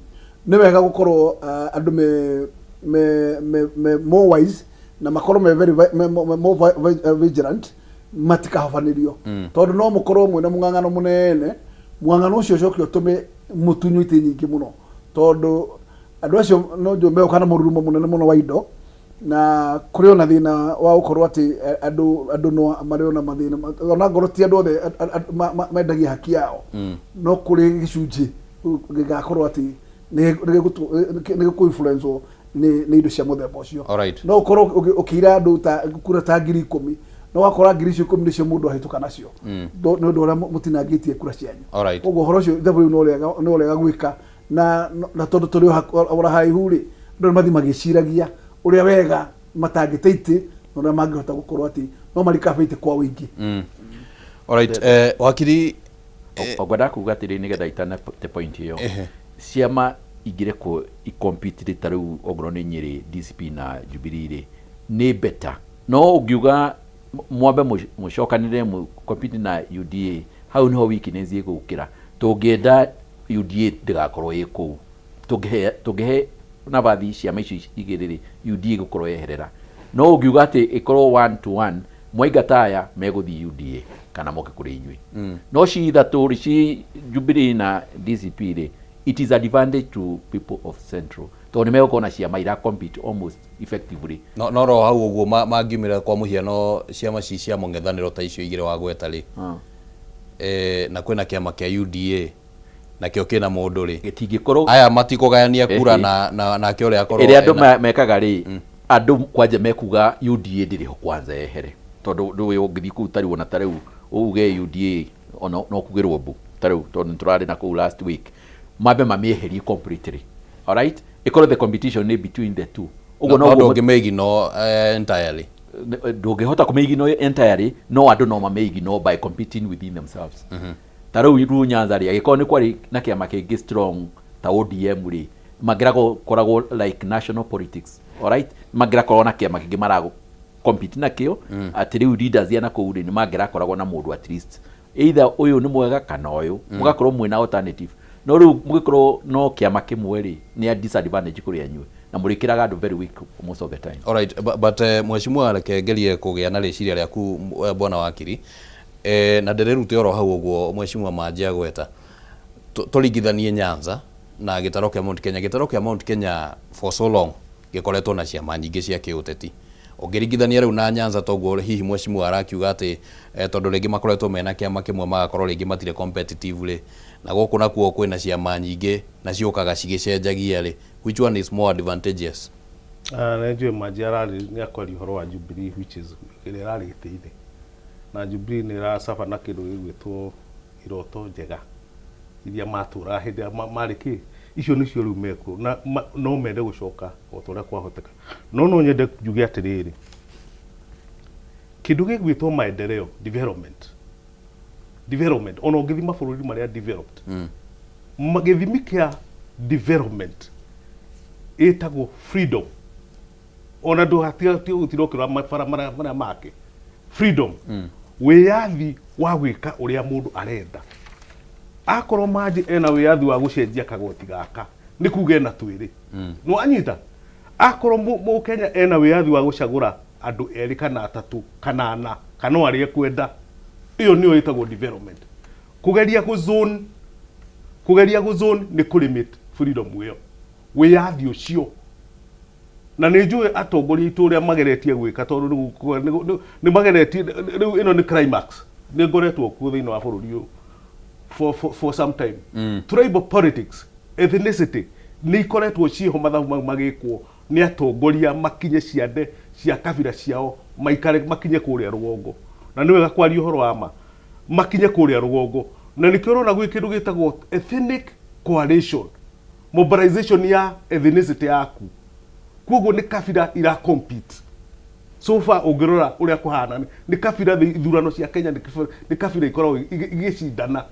Nĩ wega gũkorwo andũ me me me me more wise na makorwo me very me, me, more vigilant matikahobanĩrio. Tondũ no mũkorwo mwĩna mũng'ang'ano mũnene, mũng'ang'ano ũcio ũcoke ũtũme mũtunywo itĩ nyingĩ mũno, tondũ andũ acio no njũĩ megũka na mũrurumo mũnene mũno wa indo, na kũrĩ ona thĩna wa gũkorwo atĩ andũ no marĩ ona mathĩna ona ngorwo ti andũ othe mendagia haki yao. No kũrĩ gĩcunjĩ gĩgakorwo atĩ nĩ gĩkũ influence nĩ indo cia mũthemba ũcio. No ũkorwo ũkĩira andũ ta kura ta 10,000, no wakora ngiri icio 10 nĩcio mũndũ ahĩtũka nacio nĩ ũndũ ũrĩa mũtinangĩtie kura cianyu. Koguo ũhoro ũcio ithabu rĩu no rĩega gwĩka na tondũ tũrĩ o haraihu rĩ, andũ nĩ mathiĩ magĩciragia ũrĩa wega matangĩte itĩ na ũrĩa mangĩhota gũkorwo atĩ no marikabe itĩ kwa ũingĩ. Alright, wakiri. Ngwendaga kuga atĩrĩ nĩgetha itanate point ĩyo, ciama ingĩrekwo icompete ta rĩu ongorwo nĩ Nyĩrĩ DCP na Jubilee rĩ, nĩ better. No ũngiuga mwambe mũcokanĩrĩre compete na UDA, hau niho weakness ĩgũkĩra. Tũngĩenda UDA ndĩgakorwo ĩ kũu, tũngĩhe nabathi ciama icio igĩrĩ rĩ, UDA ĩgũkorwo yeherera. No ũngiuga atĩ ĩkorwo one to one, mwaingata aya megũthiĩ UDA kana moke kũrĩ inyuĩ. No ci ithatũ rĩ, ci Jubilee na DCP rĩ, it is advantage to people of Central tondũ nĩ megũkorwo na ciama ira compete almost effectively. No ro hau ũguo mangiumĩra kwa mũhiano ciama ci cia mũng'ethanĩro ta icio igĩrĩ wagweta rĩ, na kwĩna kĩama kĩa UDA nakĩo kĩna mũndũ rĩ, gĩtingĩkorwo aya matikũgayania kura na nake ũrĩa akorwo ĩrĩa andũ mekaga rĩ, andũ kwanja mekuga UDA ndĩrĩ ho kwanza yehere, tondũ ndũĩ ũngĩthiĩ kũu tarĩu ona tarĩu uge UDA ona no kugĩrwo mbu tarĩu, tondũ nĩtũrarĩ na kũu last week, mambe mamĩeherie completely. Alright, ĩkorwo the competition nĩ between the two ũguo no noguo ndũngĩmĩignore entirely. Ndũngĩhota kũmĩignore entirely, no andũ no mamĩignore by competing within themselves. Ta rĩu Luo Nyanza rĩ, angĩkorwo nĩ kwarĩ na kĩama kĩngĩ strong ta ODM rĩ, mangĩrakoragwo like national politics, alright, mangĩrakoragwo na kĩama kĩngĩ mara compete nakĩo. Atĩ rĩu leaders ya nakũu rĩ, nĩ mangĩrakoragwo na mũndũ at least either ũyũ nĩ mwega kana ũyũ. Mũgakorwo mwĩna alternative. No rĩu mũgĩkorwo no kĩama kĩmwe rĩ, nĩ a disadvantage kũrĩ anyuĩ na mũrĩkĩraga andũ very weak most of the time. Alright, but mheshimiwa, reke ngerie kũgĩa na rĩciria rĩaku, bwana wakiri, na ndĩrĩrute oro hau ũguo mheshimiwa Manji agweta. Tũringithanie Nyanza na gĩtaro kĩa Mount Kenya. Gĩtaro kĩa Mount Kenya for so long gĩkoretwo na ciama nyingĩ cia kĩũteti. Ũngĩringithania rĩu na Nyanza, toguo hihi mheshimiwa arakiuga atĩ tondũ rĩngĩ makoretwo mena kĩama kĩmwe magakorwo rĩngĩ matirĩ competitive rĩ, na gũkũ nakuo kwĩna ciama nyingĩ na ciũkaga cigĩcenjagia rĩ, which one is more advantageous? Nĩ njũĩ Manji ararĩ nĩ akwaria ũhoro wa Jubilee, which is ĩrĩa ĩrarĩ gĩtĩ-inĩ, na Jubilee nĩ ĩracaba na kĩndũ gĩgwĩtwo iroto njega iria matũraga hĩndĩ ĩrĩa marĩ kĩ icio nĩcio rĩu mekuo na no mende gũcoka o ta ũrĩa kwahoteka. No nyende njuge atĩrĩrĩ, kĩndũ gĩgwĩtwo maendeleo, development, ona ũngĩthiĩ mabũrũri marĩa developed, gĩthimi kĩa development ĩtagwo freedom. Ona ndũgatiga gũtinda ũkĩrora mabara marĩa make freedom, wĩyathi wa gwĩka ũrĩa mũndũ arenda. Akorwo Manji ena wĩyathi wa gũcenjia kagoti gaka, nĩ kuga ena twĩrĩ nĩ wanyita. Akorwo mũkenya ena wĩyathi wa gũcagũra andũ erĩ kana atatũ kana ana kana o arĩa ekwenda, ĩyo nĩyo ĩtagwo development. Kũgeria gũ zone nĩ kũ limit freedom ĩyo, wĩyathi ũcio. Na nĩ njũĩ atongoria aitũ ũrĩa mageretie gwĩka, tondũ nĩ mageretie. Rĩu ĩno nĩ climax. Nĩ ngoretwo kuo thĩinĩ wa bũrũri ũyũ for some time. Tribal politics, ethnicity nĩ ikoretwo ciĩho, mathabu mau magĩkwo nĩ atongoria makinye ciande cia kabira ciao, maikare makinye kũrĩa rũgongo. Na nĩ wega kwaria ũhoro wa ma, makinye kũrĩa rũgongo, na nĩkĩo ũrona gwĩ kĩndũ gĩtagwo ethnic coalition, mobilization ya ethnicity yaku. Koguo nĩ kabira ira compete. So far ũngĩrora ũrĩa kũhana nĩ kabira ithurano cia Kenya nĩ kabira ikoragwo igĩcindana.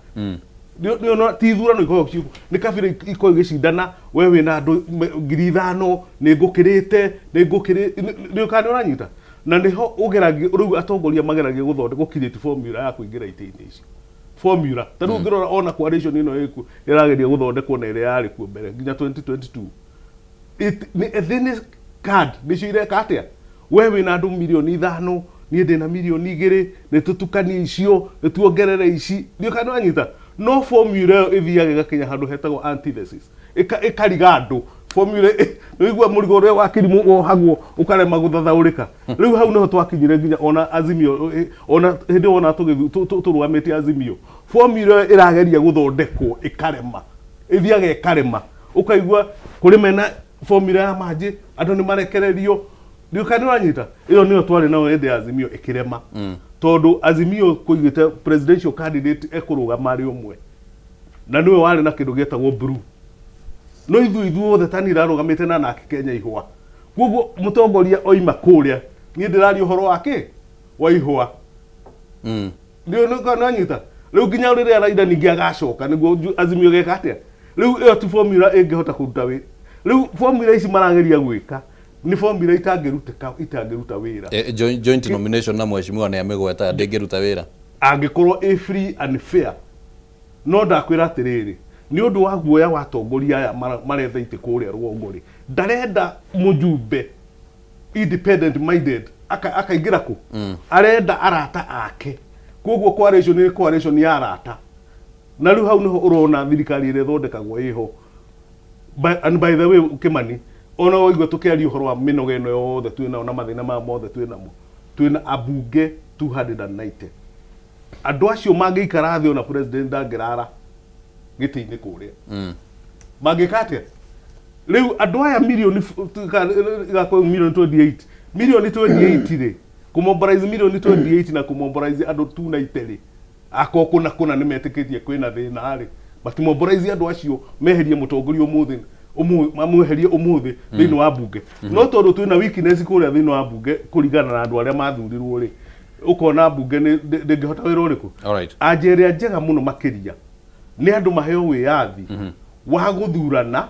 Ti ithurano ikoragwo nĩ kabira ikoragwo igĩcindana. We wĩna andũ 5,000, nĩ ngũkĩrĩte, nĩ ngũkĩrĩ nĩ kana nĩ ũranyita. Na nĩho ũgeragia rĩu atongoria mageragia gũthondeka gũ create formula ya kũingĩra itĩ-inĩ icio. Formula ta rĩu ũngĩrora ona coalition ĩno ĩkuo ĩrageria gũthondekwo na ĩrĩa yarĩ kuo mbere nginya 2022, nĩ ethnic card nĩcio ireka atĩa? We wĩna andũ 5 mirioni, niĩ ndĩna 2 mirioni, nĩ tũtukanie icio, nĩ tuongerere ici, ndiũ kana nĩwanyita. No formula ĩyo ĩthiaga ĩgakinya handũ hetagwo antithesis, ĩkariga andũ. Formula nĩwaigua mũrigo ũrĩa wa kĩrimũ wohagwo ũkarema gũthathaũrĩka. Rĩu hau nĩho twakinyire nginya ona Azimio, ona hĩndĩ ĩyo ona tũrũgamĩtie Azimio, formula ĩyo ĩrageria gũthondekwo ĩkarema, ĩthiaga ĩkarema. Ũkaigua kũrĩ mena formula ya manjĩ, andũ nĩ marekererio, ndiũ kana nĩwanyita. Ĩyo nĩyo twarĩ nayo hĩndĩ ya Azimio ĩkĩrema, tondũ Azimio kũigĩte presidential candidate ekũrũgama arĩ ũmwe na nĩwe warĩ na kĩndũ gĩetagwo blue, no ithuĩ ithuothe ta niĩ ndarũgamĩte na nake Kenya ihũa. Koguo mũtongoria oima kũrĩa, niĩ ndĩraria ũhoro wa kĩ wa ihũa. Nĩwanyita? Rĩu nginya rĩrĩa Raila ningĩ agacoka nĩguo Azimio geka atĩa? Rĩu ĩyo ti formula ĩngĩhota kũruta wĩra. Rĩu formula ici marageria gwĩka nĩ formula itangĩrutĩka, itangĩruta wĩra. Joint nomination na mheshimiwa nĩ amĩgweta ndĩngĩruta wĩra. Angĩkorwo ĩ free and fair. No ndakwĩra atĩrĩrĩ, nĩ ũndũ wa guoya wa atongoria aya maretha itĩ kũrĩa rũgongo rĩ, ndarenda mũjumbe independent minded akaingĩra kũ, arenda arata ake. Koguo coalition nĩ coalition ya arata, na rĩu hau nĩho ũrona thirikari ĩrĩa ĩthondekagwo ĩho. And by the way, Kimani, ona waigua tũkĩaria ũhoro wa mĩnoga ĩno yothe twĩ nao na mathĩna maya mothe twĩ namo, twĩna ambunge 290. Andũ acio mangĩikara thĩ, ona president ndangĩrara gĩtĩ-inĩ kũrĩa. Mangĩka atĩa rĩu andũ aya mirioni igakorwo mirioni 28, mirioni 28 rĩ, kũmobilize mirioni 28 na kũmobilize andũ 290 rĩ, akorwo kũna kũna nĩ metĩkĩtie kwĩna thĩna rĩ, matimobilize andũ acio meherie mũtongoria ũmũthĩ, mamweherie ũmũthĩ thĩinĩ wa bunge. No tondũ twĩna weakness kũrĩa thĩinĩ wa bunge kũringana na andũ arĩa mathurirwo rĩ, ũkona bunge nĩ ndĩngĩhota wĩra ũrĩkũ. Anja ĩrĩa njega mũno makĩria nĩ andũ maheo wĩyathi wa gũthurana,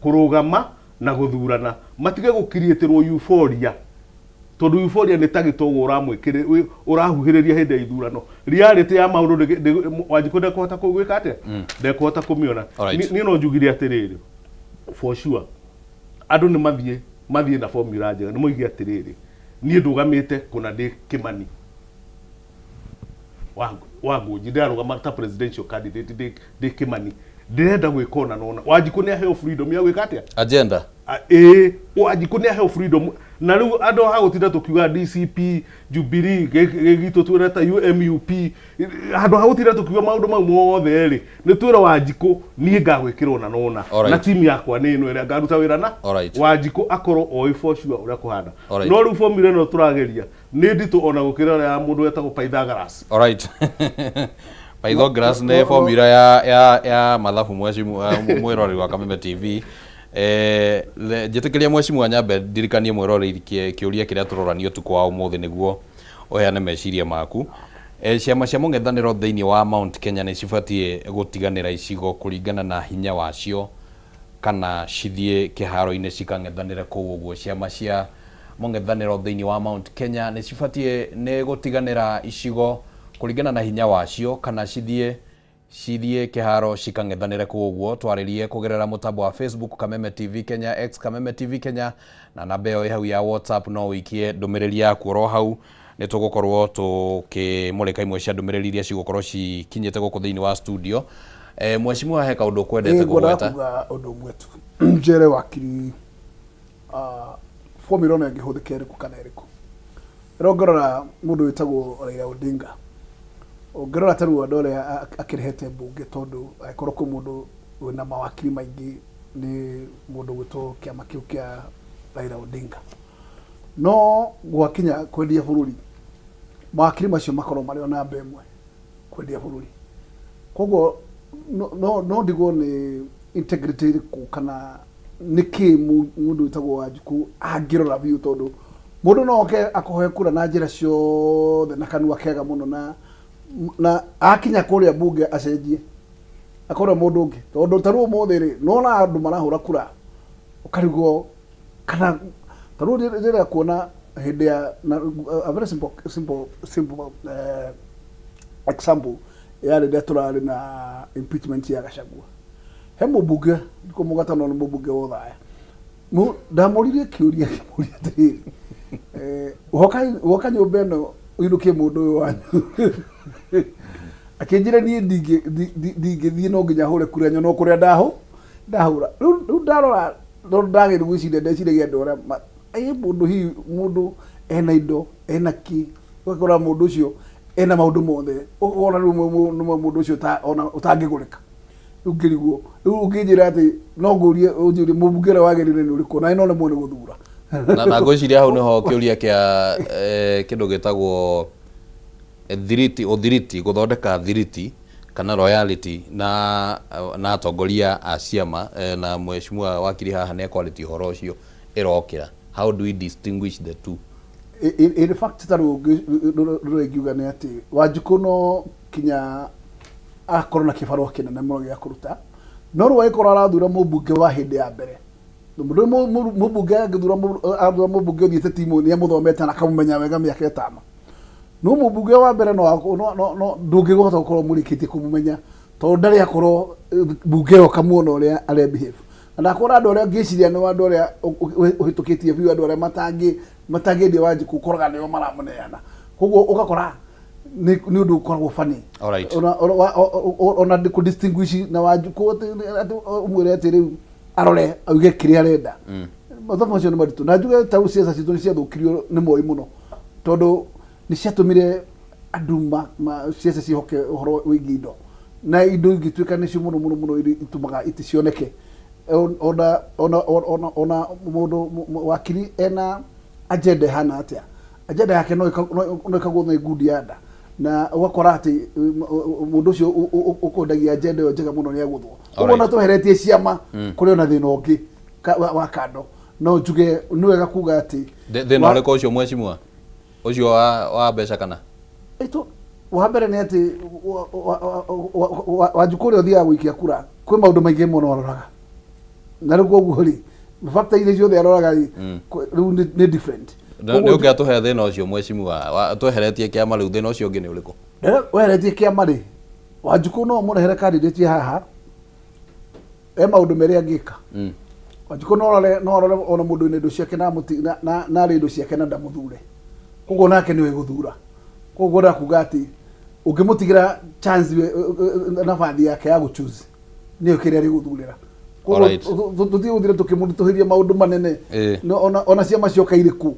kũrũgama na gũthurana, matige gũkiriĩtĩrwo euphoria, tondũ euphoria nĩ ta gĩtogo ũramwĩkĩrĩ ũrahuhĩrĩria hĩndĩ ya ithurano. Reality ya maũndũ Wanjikũ ndekũhota gwĩka atĩa, ndekũhota kũmĩona. Niĩ no njugire atĩrĩrĩ, for sure andũ nĩ mathiĩ na formula njega, nĩ moige atĩrĩrĩ, niĩ ndũgamĩte kũna ndĩ Kĩmani wa Ngũnji, ndĩrarũgama ta presidential candidate ndĩ Kĩmani, ndĩrenda gwĩka ũna na ũna. Wanjikũ nĩ aheo freedom ya gwĩka atĩa? Agenda. Ĩĩ, Wanjikũ nĩ aheo freedom, na rĩu andũ ha gũtinda tũkiuga DCP, Jubilee, gĩgitũ twĩreta UMUP, handũ ha gũtinda tũkiuga maũndũ mau mothe rĩ, nĩ twĩre Wanjikũ, niĩ ngagwĩkĩra ũna na ũna na timu yakwa nĩ ĩno ĩrĩa ngaruta wĩra na Wanjikũ akorwo oĩ for sure ũrĩa kũhana. No rĩu formula ĩno tũrageria nĩ nditũ ona gũkĩra ĩrĩa ya mũndũ wetagwo Pythagoras. Alright. Pythagoras nĩ formula ya mathabu. Mheshimiwa mwĩroreri wa Kameme TV, njĩtĩkĩria mheshimiwa nyambe ndirikanie mwĩroreri kĩũria kĩrĩa tũrorania ũtukũ wa ũmũthĩ nĩguo ũheane meciria maku. Ciama cia mũng'ethanĩro thĩinĩ wa Mount Kenya nĩ cibatiĩ gũtiganĩra icigo kũringana na hinya wacio kana cithiĩ kĩharo-inĩ cikang'ethanĩre kũu ũguo? Ciama cia mũng'ethanĩro thĩinĩ wa Mount Kenya nĩ cibatiĩ nĩ gũtiganĩra icigo kũringana na hinya wacio kana cithiĩ kĩharo cikang'ethanĩre kũu ũguo? Twarĩrie kũgerera mũtambo wa Facebook Kameme TV Kenya, X Kameme TV Kenya, na namba ĩyo ĩ hau ya WhatsApp, no ũikie ndũmĩrĩri yaku oro hau. Nĩ tũgũkorwo tũkĩmũrĩka imwe cia ndũmĩrĩri iria cigũkorwo cikinyĩte gũkũ thĩinĩ wa studio. Mheshimiwa, he kaũndũ ũkwendete ngwendaga kũgweta? Kuga ũndũ ũmwe tu, njere wakiri, formula ĩno ĩngĩhũthĩka ĩrĩkũ kana ĩrĩkũ. Rĩrĩa ũngĩrora mũndũ wĩtagwo Raila Odinga, ũngĩrora ta rĩu andũ arĩa akĩrehete mbunge, tondũ angĩkorwo kwĩ mũndũ wĩna mawakiri maingĩ nĩ mũndũ gwĩtwo kĩama kĩu kĩa Raila Odinga. No gwakinya kwendia bũrũri, mawakiri macio makorwo marĩ o namba ĩmwe kwendia bũrũri. Koguo no ndigwo nĩ integrity ĩrĩkũ kana nĩ kĩ mũndũ wĩtagwo Wanjikũ angĩrora biũ, tondũ mũndũ no oke akũhoe kura na njĩra ciothe na kanua kega mũno, na akinya kũrĩa mbunge acenjie akorwo mũndũ ũngĩ. Tondũ ta rĩu ũmũthĩ rĩ, nĩwona andũ marahũra kura ũkarigwo kana ta rĩu rĩrĩa kuona hĩndĩ ya na, a very simple example. Yarĩ rĩrĩa tũrarĩ na impeachment ya Gachagua. He mũmbunge ndikũmũgata no nĩ mũmbunge wa Othaya. Ndamũririe kĩũria ngĩmũria atĩrĩrĩ, woka woka nyũmba ĩno ũinũkie mũndũ ũyũ wanyu. Akĩnjĩra niĩ ndingĩthiĩ no nginya hũre kura nyone kũrĩa ndahũra. Rĩu ndarora no ndagĩrĩirwo gwĩciria ndeciragia andũ arĩa mũndũ hihi mũndũ ena indo ena kĩ ũgakora mũndũ ũcio ena maũndũ mothe ũkona rĩu mũndũ ũcio ona ũtangĩgũrĩka. Rĩu ngĩrigwo rĩu ũngĩnjĩra atĩ no ngũrie ũnjũrie mũmbunge ũrĩa wagĩrĩire nĩ ũrĩkũ na no nemwo nĩ gũthura. Na ngwĩciria hau nĩho kĩũria kĩa kĩndũ gĩtagwo thiriti, ũthiriti, gũthondeka thiriti kana royalty na atongoria a ciama na mheshimiwa wakiri haha nĩ ekwarĩtie ũhoro ũcio ĩrokĩra. How do we distinguish the two? In fact ta rĩu rũrĩa ingiuga nĩ atĩ Wanjikũ no kinya akorwo na kĩbarũa kĩnene mũno gĩa kũruta, no rĩu angĩkorwo arathura mũmbunge wa hĩndĩ ya mbere, mũndũ mũmbunge angĩthura arathura mũmbunge ũthiĩte timu nĩ amũthomete na akamũmenya wega mĩaka 5. No mũmbunge wa mbere no ndũngĩhota gũkorwo mũrĩkĩtie kũmũmenya tondũ ndarĩ akorwo mbunge ĩyo ũkamuona ũrĩa are behave. Na ndakwona andũ arĩa ngĩciria nĩ andũ arĩa ũhĩtũkĩtie biũ, andũ arĩa matangĩendia Wanjikũ ũkoraga nĩo maramũneana. Koguo ũgakora nĩ ũndũ ũkoragwo funny. Ona kũ distinguish na Wanjikũ atĩ ũmwĩre atĩ rĩu arore auge kĩrĩa arenda. Mathomo macio nĩ maritũ. Na njuge ta rĩu ciaca citũ nĩ ciathũkirio nĩ Moi mũno tondũ nĩ ciatũmire andũ ciaca ciĩhoke ũhoro wĩgiĩ indo. Na indo ingĩtuĩka nĩcio mũno mũno mũno iria itũmaga itĩ cioneke. Ona mũndũ wakiri ena agenda ĩhana atĩa, agenda yake no ĩkagwo nĩ ngundi ya nda na ũgakora atĩ mũndũ ũcio ũkwendagia agenda ĩyo njega mũno nĩ agũthwo. Ũguo ona tweheretie ciama kũrĩ ona thĩna ũngĩ wa kando. No njuge nĩ wega kuga atĩ Thĩna ũrĩkũ ũcio mheshimiwa? Ũcio wa mbeca kana? Wa mbere nĩ atĩ Wanjikũ ũrĩa ũthiaga gũikia kura kwĩ maũndũ maingĩ mũno aroraga. Na rĩu koguo rĩ, factor iria ciothe aroraga rĩ, rĩu nĩ different. Nĩ ũngĩatũhe thĩna ũcio mheshimiwa, tweheretie kĩama rĩu thĩna ũcio ũngĩ nĩ ũrĩkũ? Weheretie kĩama rĩ, Wanjikũ no ũmũrehere candidate haha, he maũndũ merĩ angĩka. Wanjikũ no arore ona mũndũ wĩna indo ciake na arĩ indo ciake na ndamũthure. Koguo nake nĩwe gũthura. Koguo ndakuga atĩ ũngĩmũtigĩra chance nabathi yake ya gũ-choose nĩyo kĩrĩa arĩgũthurĩra. Tũthiĩ gũthire tũkĩmũritũhĩria maũndũ manene. Ona ciama cioka irĩkũ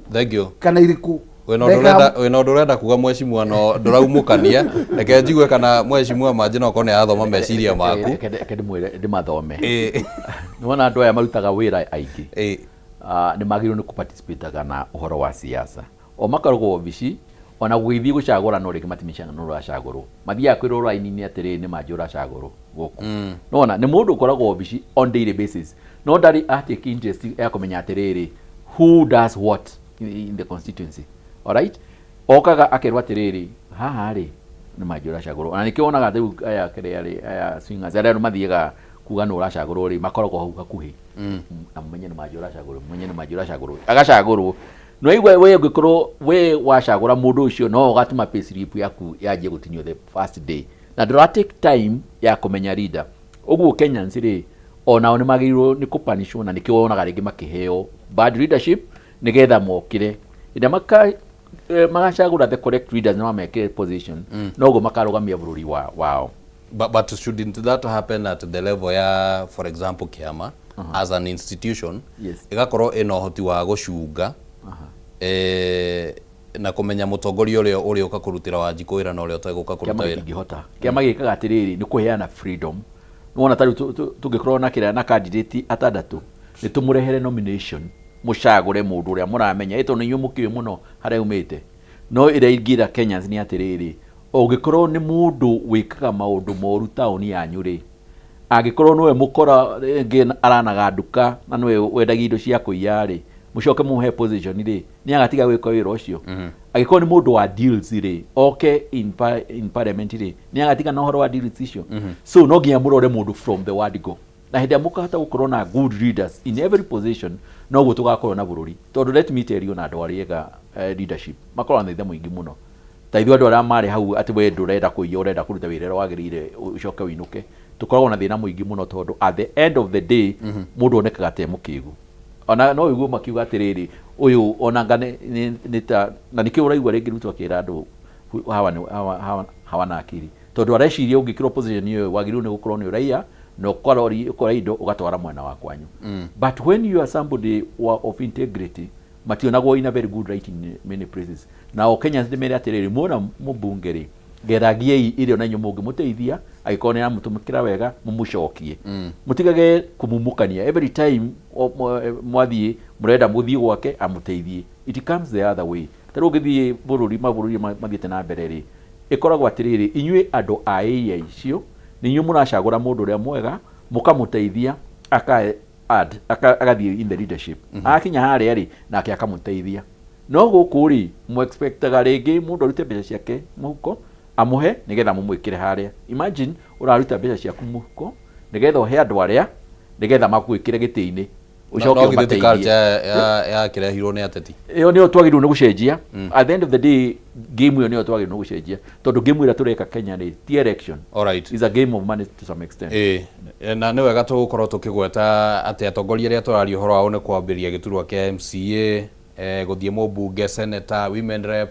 kana irĩkũ. Wĩna ũndũ ũrenda kuga mheshimiwa no ndũraumũkania. Reke njigue kana mheshimiwa Manji no okorwo nĩ arathoma meciria maku. Reke ndĩmwĩre ndĩmathome. Nĩwona andũ aya marutaga wĩra aingĩ. Nĩ magĩrĩirwo nĩ kũ-participate na ũhoro wa siasa. O makoragwo obici ona gũgĩthiĩ gũcagũrana rĩngĩ matimĩcaga nũ ũracagũrwo. Mathiaga kwĩrwo raini-inĩ atĩrĩrĩ nĩ Manji ũracagũrwo gũkũ. Nĩwona nĩ mũndũ ũkoragwo obici on daily basis no ndarĩ a take interest ya kũmenya atĩrĩrĩ who does what in the constituency. Alright? Okaga akerwo atĩrĩrĩ haha rĩ nĩ Manji ũracagũrwo. Ona nĩkĩo wonaga rĩu aya kĩrĩa rĩ aya swingers arĩa andũ mathiaga kuga nũ ũracagũrwo rĩ makoragwo hau hakuhĩ. Na mũmenye nĩ Manji ũracagũrwo, mũmenye nĩ Manji ũracagũrwo. Agacagũrwo. No igwe we ũngĩkorwo we wacagũra mũndũ ũcio no ũgatũma pay slip yaku yanjie gũtinio the first day. Na ndũra take time ya kũmenya leader. Ũguo Kenyans rĩ onao nĩ magĩrĩirwo nĩ kũpanishwo na nĩkĩo wonaga rĩngĩ makĩheo bad leadership nĩgetha mokĩre. Hĩndĩ ĩrĩa magacagũra the correct leaders na mamekĩre position noguo makarũgamia bũrũri wao. But shouldn't that happen at the level ya, for example, kĩama as an institution ĩgakorwo ĩna ũhoti wa gũcunga na kũmenya mũtongoria ũrĩa ũrĩũka kũrutĩra Wanjikũ wĩra na ũrĩa ũtegũka kũruta Kĩama wĩra? Gĩtingĩhota. Kĩama gĩkaga atĩrĩrĩ nĩ kũheana freedom. Nĩwona ta rĩu tũngĩkorwo na kĩrĩa na candidate atandatũ nĩ tũmũrehere nomination mũcagũre mũndũ ũrĩa mũramenya tondũ nĩ inyuĩ mũkĩũĩ mũno harĩa aumĩte. No ĩrĩa ingĩra Kenyans nĩ atĩrĩrĩ ũngĩkorwo nĩ mũndũ wĩkaga maũndũ moru taũni yanyu rĩ, angĩkorwo nĩwe mũkora rĩngĩ aranaga nduka na nĩwe wendagia indo cia kũiya rĩ, mũcoke mũmũhe position rĩ, nĩ agatiga gwĩka wĩra ũcio. Angĩkorwo nĩ mũndũ wa deals rĩ, oke in parliament rĩ, nĩ agatiga na ũhoro wa deals icio. So no nginya mũrore mũndũ from the word go. Na hĩndĩ ĩrĩa mũkahota gũkorwo na good leaders in every position, noguo tũgakorwo na bũrũri. Tondũ let me tell you, na andũ arĩa ega leadership makoragwo na ithe mũingĩ mũno. Ta ithuĩ andũ arĩa marĩ hau atĩ we ndũrenda kũiya, ũrenda kũruta wĩra ũrĩa wagĩrĩire ũcoke ũinũke, tũkoragwo na thĩna mũingĩ mũno tondũ at the end of the day mũndũ onekaga ta e mũkĩgu. Ona no ũigue makiuga atĩrĩrĩ, ũyũ onanga nĩ, nĩ, nĩ ta, na nĩkĩo ũraigua rĩngĩ Ruto akĩra andũ hawa, nĩ- hawa, hawa, hawana akili. Tondũ areciria ũngĩkĩrwo position ĩyo wagĩrĩirwo nĩ gũkorwo nĩ ũraiya na ũkarori ũkoya indo ũgatwara mwena wa kwanyu. But when you are somebody wa, of integrity, mationagwo in a very good light in many places. Nao Kenyans ndĩmere atĩrĩrĩ, muona mũmbunge rĩ, geragiei ĩrĩa ona inyuĩ mũngĩmũteithia, angĩkorwo nĩ aramũtũmĩkĩra wega, mũmũcokie. Mũtigage kũmumũkania every time mwathiĩ mũrenda mũthiĩ gwake amũteithie. It comes the other way. Ta rĩu ũngĩthiĩ bũrũri mabũrũri mathiĩte na mbere rĩ, ĩkoragwo atĩrĩrĩ, inyuĩ andũ a area icio nĩ inyuĩ mũracagũra mũndũ ũrĩa mwega, mũkamũteithia aka add, agathiĩ in the leadership. Akinya harĩa rĩ, nake akamũteithia. No gũkũ rĩ, mũ expectaga rĩngĩ mũndũ arute mbeca ciake mũhuko, amũhe nĩgetha mũmwĩkĩre harĩa. Imagine ũraruta mbeca ciaku mũhuko nĩgetha ũhe andũ arĩa nĩgetha magwĩkĩre gĩtĩ-inĩ, ũcoke No githĩ ti ũmateithie. culture ya kĩrehirwo nĩ ateti? Ĩyo nĩyo twagĩrĩirwo nĩ gũcenjia. At the end of the day, game ĩyo nĩyo twagĩrĩirwo nĩ gũcenjia, tondũ game ĩrĩa tũreka Kenya rĩ, ti election. It's a game of money to some extent. Ĩĩ, na nĩ wega tũgũkorwo tũkĩgweta atĩ atongoria arĩa tũraria ũhoro wao nĩ kwambĩrĩria gĩturwa kĩa MCA, gũthiĩ mũmbunge, senator, women rep,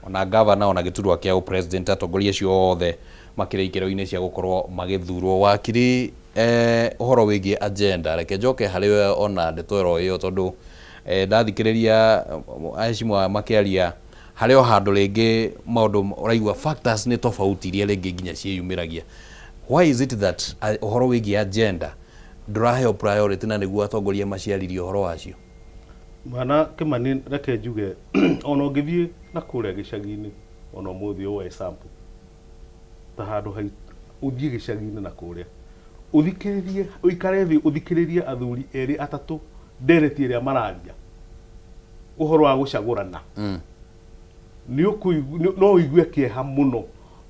ona governor, ona gĩturwa kĩa president, atongoria acio othe makĩrĩ ikĩro-inĩ cia gũkorwo magĩthurwo. Wakiri, ũhoro wĩgiĩ agenda, reke njoke harĩ we ona ndeto ĩro ĩyo, tondũ ndathikĩrĩria aheshimiwa makĩaria, harĩ o handũ rĩngĩ maũndũ ũraigua factors nĩ tofauti iria rĩngĩ nginya ciĩyumĩragia. Why is it that ũhoro wĩgiĩ agenda ndũraheo priority na nĩguo atongoria maciaririe ũhoro wacio? Mwana Kĩmani, reke njuge ona ũngĩthiĩ na kũrĩa gĩcagi-inĩ ona ũmũthĩ woe sample ta handũ hai ũthiĩ gĩcagi-inĩ na kũrĩa ũthikĩrĩrie, ũikare thĩ ũthikĩrĩrie athuri erĩ atatũ ndereti ĩrĩa mararia ũhoro wa gũcagũrana, no ũigue kĩeha mũno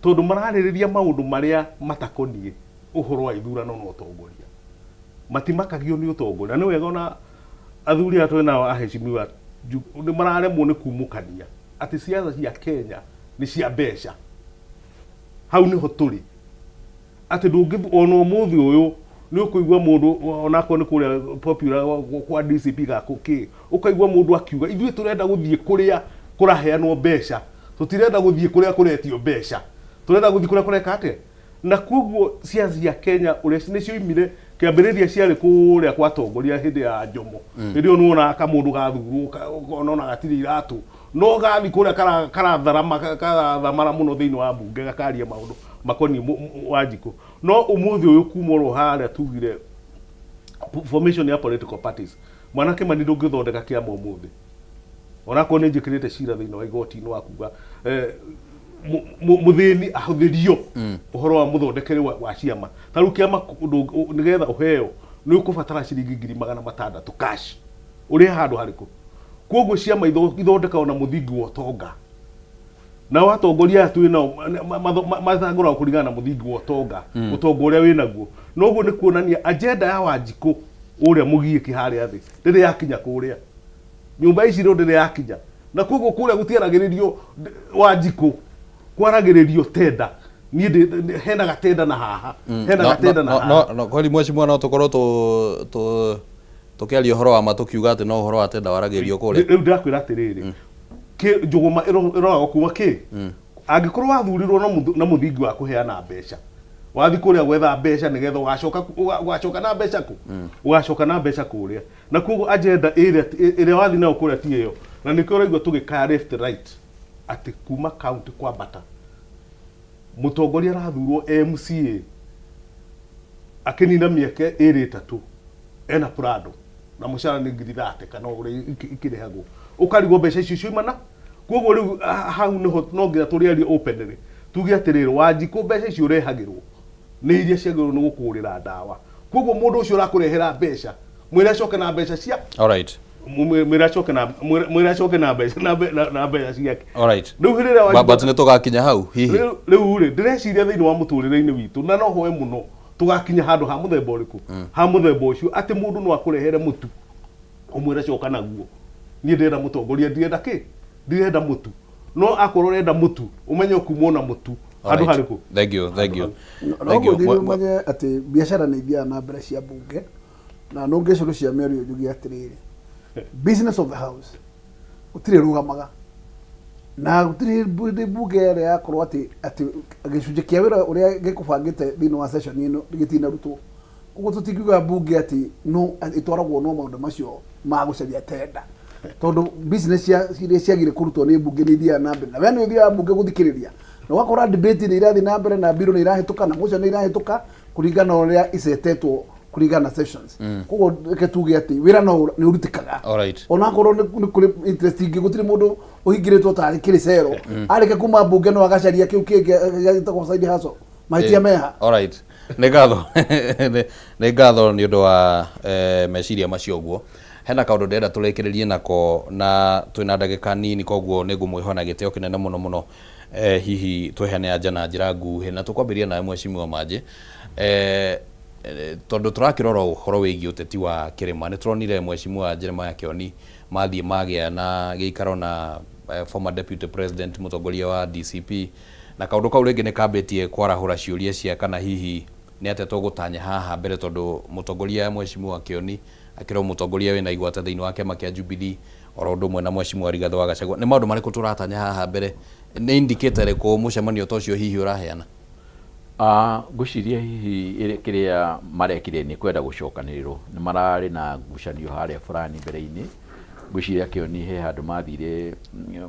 tondũ mararĩrĩria maũndũ marĩa matakoniĩ ũhoro wa ithurano na ũtongoria. Matimakagio nĩ ũtongoria. Na nĩ wega ona athuri aya twĩ nao aheshimiwa nĩ mararemwo nĩ kumũkania atĩ siasa cia Kenya nĩ cia mbeca. Hau nĩho tũrĩ. Atĩ ndũngĩ ona ũmũthĩ ũyũ nĩ ũkũigua mũndũ onakorwo nĩ kũrĩa popular kwa DCP gakũ kĩ, ũkaigua mũndũ akiuga ithuĩ tũrenda gũthiĩ kũrĩa kũraheanwo mbeca, tũtirenda gũthiĩ kũrĩa kũretio mbeca, tũrenda gũthiĩ kũrĩa kũreka atĩa. Na koguo siasa cia Kenya ũrĩa nĩcioimire kĩambĩrĩria ciarĩ kũrĩa kwa atongoria hĩndĩ ya Jomo. Hĩndĩ ĩyo nĩwonaga kamũndũ gathurwo ũkona ona gatirĩ iratũ, no gathi kũrĩa karatharama, karathamara mũno thĩinĩ wa mbunge, gakaria maũndũ makoniĩ Wanjikũ. No ũmũthĩ ũyũ kuma oro harĩa tugire formation ya political parties, Mwana Kĩmani ndũngĩthondeka kĩama ũmũthĩ, onakorwo nĩ njĩkĩrĩte cira thĩinĩ wa igoti-inĩ wa kuga mũthĩni ahũthĩrio ũhoro wa mũthondekere wa ciama. Ta rĩu kĩama nĩgetha ũheo nĩ ũkũbatara ciringi 600,000 cash, ũrĩhe handũ harĩkũ? Koguo ciama ithondekagwo na mũthingi wa ũtonga, nao atongoria aya twĩ nao macagũragwo kũringana na mũthingi wa ũtonga, ũtonga ũrĩa wĩ naguo. Noguo nĩ kuonania agenda ya Wanjikũ ũrĩa mũgiĩki harĩa thĩ ndĩrĩ yakinya kũrĩa nyũmba ici ndĩrĩ yakinya, na koguo kũrĩa gũtiaragĩrĩrio Wanjikũ, kwaragĩrĩrio tenda. Niĩ hena gatenda na haha, hena gatenda na haha. No kweli mheshimiwa, no tũkorwo tũkĩaria ũhoro wa ma tũkiuga atĩ no ũhoro wa tenda waragĩrĩrio kũrĩa? Rĩu ndĩrakwĩra atĩrĩrĩ, njũgũma ĩroragwo kuma kĩ angĩkorwo wathurirwo na mũthingi wa kũheana mbeca, wathi kũrĩa gwetha mbeca nĩgetha ũgacoka na mbeca kũ, ũgacoka na mbeca kũrĩa. Na koguo agenda ĩrĩa wathi nayo kũrĩa ti ĩyo, na nĩkĩo ũraigua tũgĩkaya left right atĩ kuma county kwambata mũtongoria arathurwo MCA akĩnina mĩaka ĩrĩ ĩtatũ ena Prado na mũcara nĩ 30,000 kana ũrĩa ikĩrĩhagwo, ũkarigwo mbeca icio ciaumana. Koguo rĩu hau nĩho no nginya tũrĩarie openly, tuge atĩrĩrĩ, Wanjikũ mbeca icio ũrehagĩrwo nĩ iria ciagĩrĩirwo nĩ gũkũgũrĩra ndawa. Koguo mũndũ ũcio ũrakũrehera mbeca mwĩre acoke na mbeca cia mwĩre acoke na mwĩre acoke na mbeca na mbeca ciake. Rĩu hĩndĩ ĩrĩa Wanjikũ But nĩ tũgakinya hau hihi? Rĩu rĩ, ndĩreciria thĩinĩ wa mũtũrĩre-inĩ witũ, na no hoe mũno tũgakinya handũ ha mũthemba ũrĩkũ, ha mũthemba ũcio atĩ mũndũ no akũrehere mũtu ũmwĩre coka naguo, niĩ ndĩrenda mũtongoria, ndirenda kĩ, ndirenda mũtu. No akorwo ũrenda mũtu, ũmenye ũkumwo na mũtu handũ harĩkũ. Thank you, thank you. No Thank you. ngũthire ũmenye atĩ biacara nĩ ithiaga na mbere cia mbunge na nũngĩcũrũ cia mĩario njuge atĩrĩrĩ, business of the house gũtirĩ rũgamaga na gũtirĩ hĩndĩ mbunge ĩrĩa yakorwo atĩ atĩ gĩcunjĩ kĩa wĩra ũrĩa gĩkũbangĩte thĩinĩ wa session ĩno gĩtinarutwo. Koguo tũtingiuga mbunge atĩ no ĩtwaragwo no maũndũ macio ma gũcaria tenda, tondũ business cia iria ciagire kũrutwo nĩ mbunge nĩ ithiaga na mbere, na we nĩ ũthiaga mbunge gũthikĩrĩria na ũgakora debate nĩ irathiĩ na mbere na bill nĩ irahĩtũka na motion nĩ irahĩtũka kũringana na ũrĩa icetetwo kũringana na sessions. Koguo reke tuge atĩ wĩra no nĩ ũrutĩkaga onakorwo nĩ kũrĩ interest ingĩ, gũtirĩ mũndũ ũhingĩrĩtwo tarĩ kĩrĩ cero. Arĩkia kuma mbunge no agacaria kĩu kĩngĩ gĩtagwo side hustle, mahĩtia meha. Alright. Nĩ ngatho, nĩ ngatho nĩ ũndũ wa meciria macio. Ũguo hena kaũndũ ndĩrenda tũrĩkĩrĩrie nako na twĩna ndagĩka nini, koguo nĩ ngũmwĩhoya na gĩtĩo kĩnene mũno mũno, hihi twĩheane anja na njĩra nguhĩ, na tũkwambĩrĩria nawe Mheshimiwa Manji, tondũ tũrakĩrora ũhoro wĩgiĩ ũteti wa kĩrĩma. Nĩ tũronire Mheshimiwa Jeremiah Kioni mathiĩ magĩa na gĩikaro na former deputy president, mũtongoria wa DCP, na kaũndũ kau rĩngĩ nĩ kambĩtie kwarahũra ciũria cia kana hihi nĩ atĩa tũgũtanya haha mbere, tondũ mũtongoria Mheshimiwa Kioni akĩrwo mũtongoria wĩna igweta thĩinĩ wa kĩama kĩa Jubilee, oro ũndũ ũmwe na Mheshimiwa Rigathĩ wa Gachagua. Nĩ maũndũ marĩkũ tũratanya haha mbere? Nĩ indicator ĩrĩkũ mũcemanio ta ũcio hihi ũraheana? Ngwĩciria hihi kĩrĩa marekire nĩ kwenda gũcokanĩrĩrwo, nĩ mararĩ na ngucanio harĩa fulani mbere-inĩ. Ngwĩciria Kĩoni he handũ mathire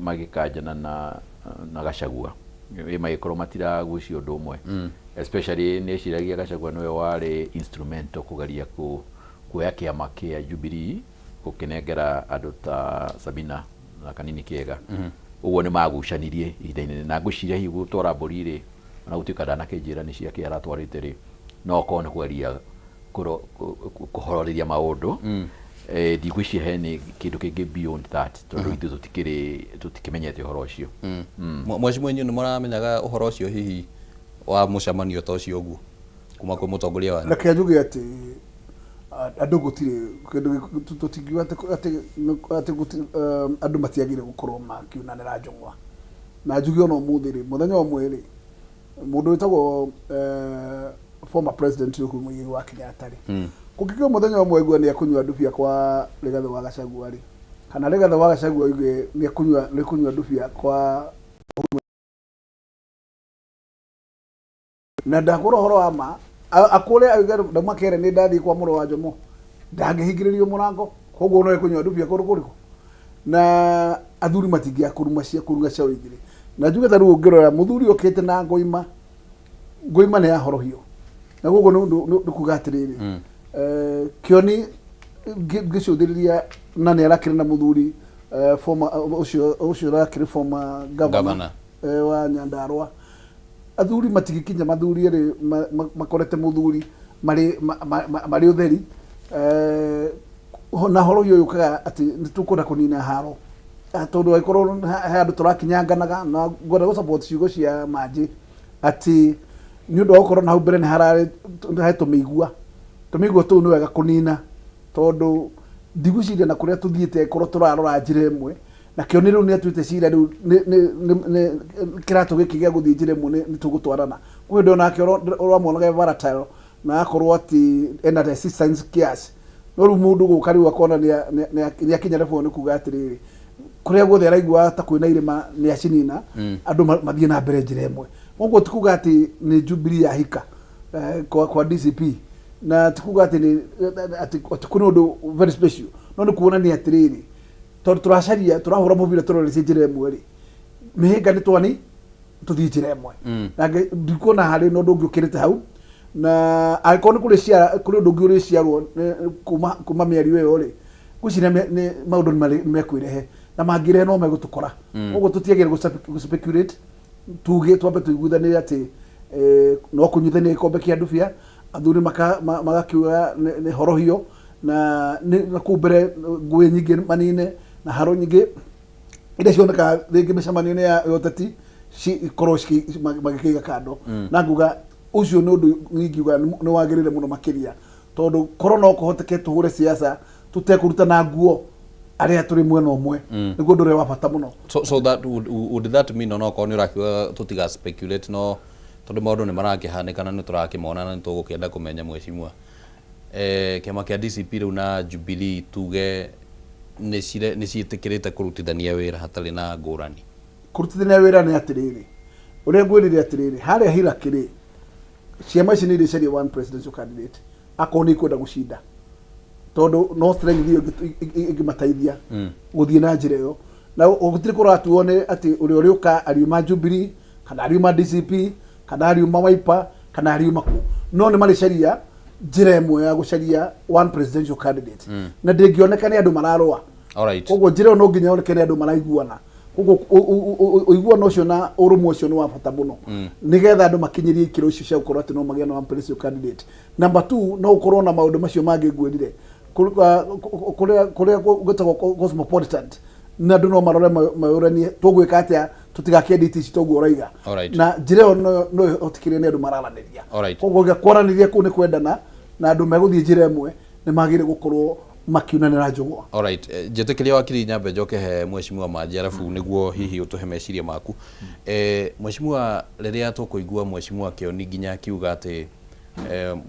magĩkanjana na Gachagua, magĩkorwo matiragucia ũndũ ũmwe. Especially nĩeciragia Gachagua nĩwe warĩ instrumental kũgeria kuoya kĩama kĩa Jubilee gũkĩnengera andũ ta Sabina na Kanini Kĩega. Ũguo nĩ magucanirie ihinda inene, na ngwĩciria hihi gũtwara mbũri rĩ, ona gũtuĩka ndanakĩnjĩra nĩ ciake aratwarĩte rĩ, no okorwo nĩ kũgeria kũhororeria maũndũ. Ndigwĩciria hena kĩndũ kĩngĩ beyond that, tondũ ithuĩ tũtikĩrĩ tũtikĩmenyete ũhoro ũcio. Mheshimiwa, inyuĩ nĩ mũramenyaga ũhoro ũcio hihi wa mũcemanio ta ũcio ũguo kuma kwĩ mũtongoria wanyu? Reke njuge atĩ andũ gũtirĩ kĩndũ tũtingiuga atĩ andũ matiagĩrĩire gũkorwo makiunanĩra njũng'wa. Na njuge ona ũmũthĩ rĩ, mũthenya ũmwe rĩ, mũndũ wĩtagwo former president Uhuru Muigai wa Kenyatta rĩ, kũngĩkinya mũthenya ũmwe aigua nĩ ekũnyua ndubia kwa Rigathĩ wa Gachagua rĩ, kana Rigathĩ wa Gachagua oige nĩ ekũnyua ndubia kwa, na ndakwĩra ũhoro wa ma, akũre auge ndauma kere nĩ ndathiĩ kwa mũrũ wa Njomo, ndangĩhingĩrĩrio mũrango. Koguo no ekũnyua ndubia kũndũ kũrĩkũ, na athuri matingĩaga kũruma cia kũruga cia ũingĩrĩ. Na njuge ta rĩu ũngĩrora mũthuri okĩte na ngoima, ngoima nĩ yahorohio, na koguo nĩ ũndũ nĩ kuga atĩrĩrĩ, Kĩoni ngĩcũthĩrĩria na nĩ arakĩrĩ na mũthuri former ũcio ũrakĩrĩ former governor Governor. Wa Nyandarua. Athuri matigĩkinya mathuri erĩ makorete mũthuri marĩ marĩ ũtheri, na horo ũyũ yũkaga atĩ nĩ tũkwenda kũnina haro. Tondũ angĩkorwo he andũ tũrakinyanganaga, na ngwenda gũ support ciugo cia Manji atĩ nĩ ũndũ wa gũkorwo na hau mbere nĩ hararĩ he tũmĩigua, tũmĩigua tũu nĩ wega kũnina, tondũ ndigwĩciria na kũrĩa tũthiĩte korwo tũrarora njĩra ĩmwe. Na Kĩoni rĩu nĩ atuĩte cira rĩu nĩ kĩratũ gĩkĩ gĩa gũthiĩ njĩra ĩmwe nĩ tũgũtwarana. Kwĩ hĩndĩ onake ũramuonaga e volatile na akorwo atĩ ena resistance kiasi, no rĩu mũndũ gũka rĩu akona nĩ akinya level nĩ kuga atĩrĩrĩ, kũrĩa guothe araigua ta kwĩna irĩma nĩ acinina. Andũ mathiĩ na mbere njĩra ĩmwe. Koguo ti kuga atĩ nĩ Jubilee yahika kwa DCP, na ti kuga atĩ nĩ atĩ kwĩna ũndũ very special, no nĩ kuonania atĩrĩrĩ, tondũ tũracaria tũrahũra mũbira tũroretie njĩra ĩmwe rĩ, mĩhĩnga nĩ twani tũthiĩ njĩra ĩmwe. Na ndikuona harĩ na ũndũ ũngĩ ũkĩrĩte hau, na angĩkorwo nĩ kũrĩ ciara kũrĩ ũndũ ũngĩ ũrĩciarwo kuma mĩario ĩyo rĩ, ngwĩciria nĩ maũndũ nĩ mekwĩrehe, na mangĩrehe no megũtũkora. Koguo tũtiagĩrĩire gũ speculate, tuge twambe tũiguithanĩre atĩ no kũnyuithania gĩkombe kĩa ndubia, athuri magakiuga nĩ horohio na kũu mbere ngũĩ nyingĩ manine na haro nyingĩ iria cionekaga rĩngĩ mĩcemanio-inĩ ya ũteti cikorwo magĩkĩiga kando. Na nguga ũcio nĩ ũndũ ingiuga nĩ wagĩrĩire mũno makĩria, tondũ korwo no kũhoteke tũhũre siasa tũtekũrutana nguo. Arĩa tũrĩ mwena ũmwe, nĩguo ũndũ ũrĩa wa bata mũno. So that would that mean, onokorwo nĩ ũrakiuga tũtiga speculate, no tondũ maũndũ nĩ marakĩhanĩka na nĩ tũrakĩmona na nĩ tũgũkĩenda kũmenya, mheshimiwa, kĩama kĩa DCP rĩu na Jubilee tuge nĩ ciĩtĩkĩrĩte kũrutithania wĩra hatarĩ na ngũrani? Kũrutithania wĩra nĩ atĩrĩrĩ, ũrĩa ngwĩrire atĩrĩrĩ, harĩa hierarchy rĩ, ciama ici nĩ irĩcaria one presidential candidate akorwo nĩ ikwenda gũcinda, tondũ no strength ĩyo ĩngĩmateithia gũthiĩ na njĩra ĩyo. Na gũtirĩ kũratuo nĩ atĩ ũrĩa ũrĩũka ariuma Jubilee kana ariuma DCP kana ariuma Wiper kana ariuma kũ, no nĩ marĩcaria njĩra ĩmwe ya gũcaria one presidential candidate, na ndĩngĩoneka nĩ andũ mararũa. Koguo njĩra ĩyo no nginya yoneke nĩ andũ maraiguana. Koguo ũiguano ũcio na ũrũmwe ũcio nĩ wa bata mũno, nĩgetha andũ makinyĩrie ikĩro icio cia gũkorwo atĩ no magĩe na one presidential candidate. Number two, no ũkorwo na maũndũ macio mangĩ ngwĩrire, kũrĩa gwĩtagwo cosmopolitan, na andũ no marore mayũranie tũgwĩka atĩa tũtigakĩende itĩ ici, toguo ũroiga. Na njĩra ĩyo no ĩhotikĩrie nĩ andũ mararanĩria. Koguo kwaranĩria kũu nĩ kwendana, na andũ megũthiĩ njĩra ĩmwe nĩ magĩrĩire gũkorwo makiunanĩra njũgũa. Alright, njĩtĩkĩria wakiri nyambe njoke he mheshimiwa Manji, arabu nĩguo hihi ũtũhe meciria maku. Mheshimiwa, rĩrĩa tũkũigua mheshimiwa Kĩoni nginya akiuga atĩ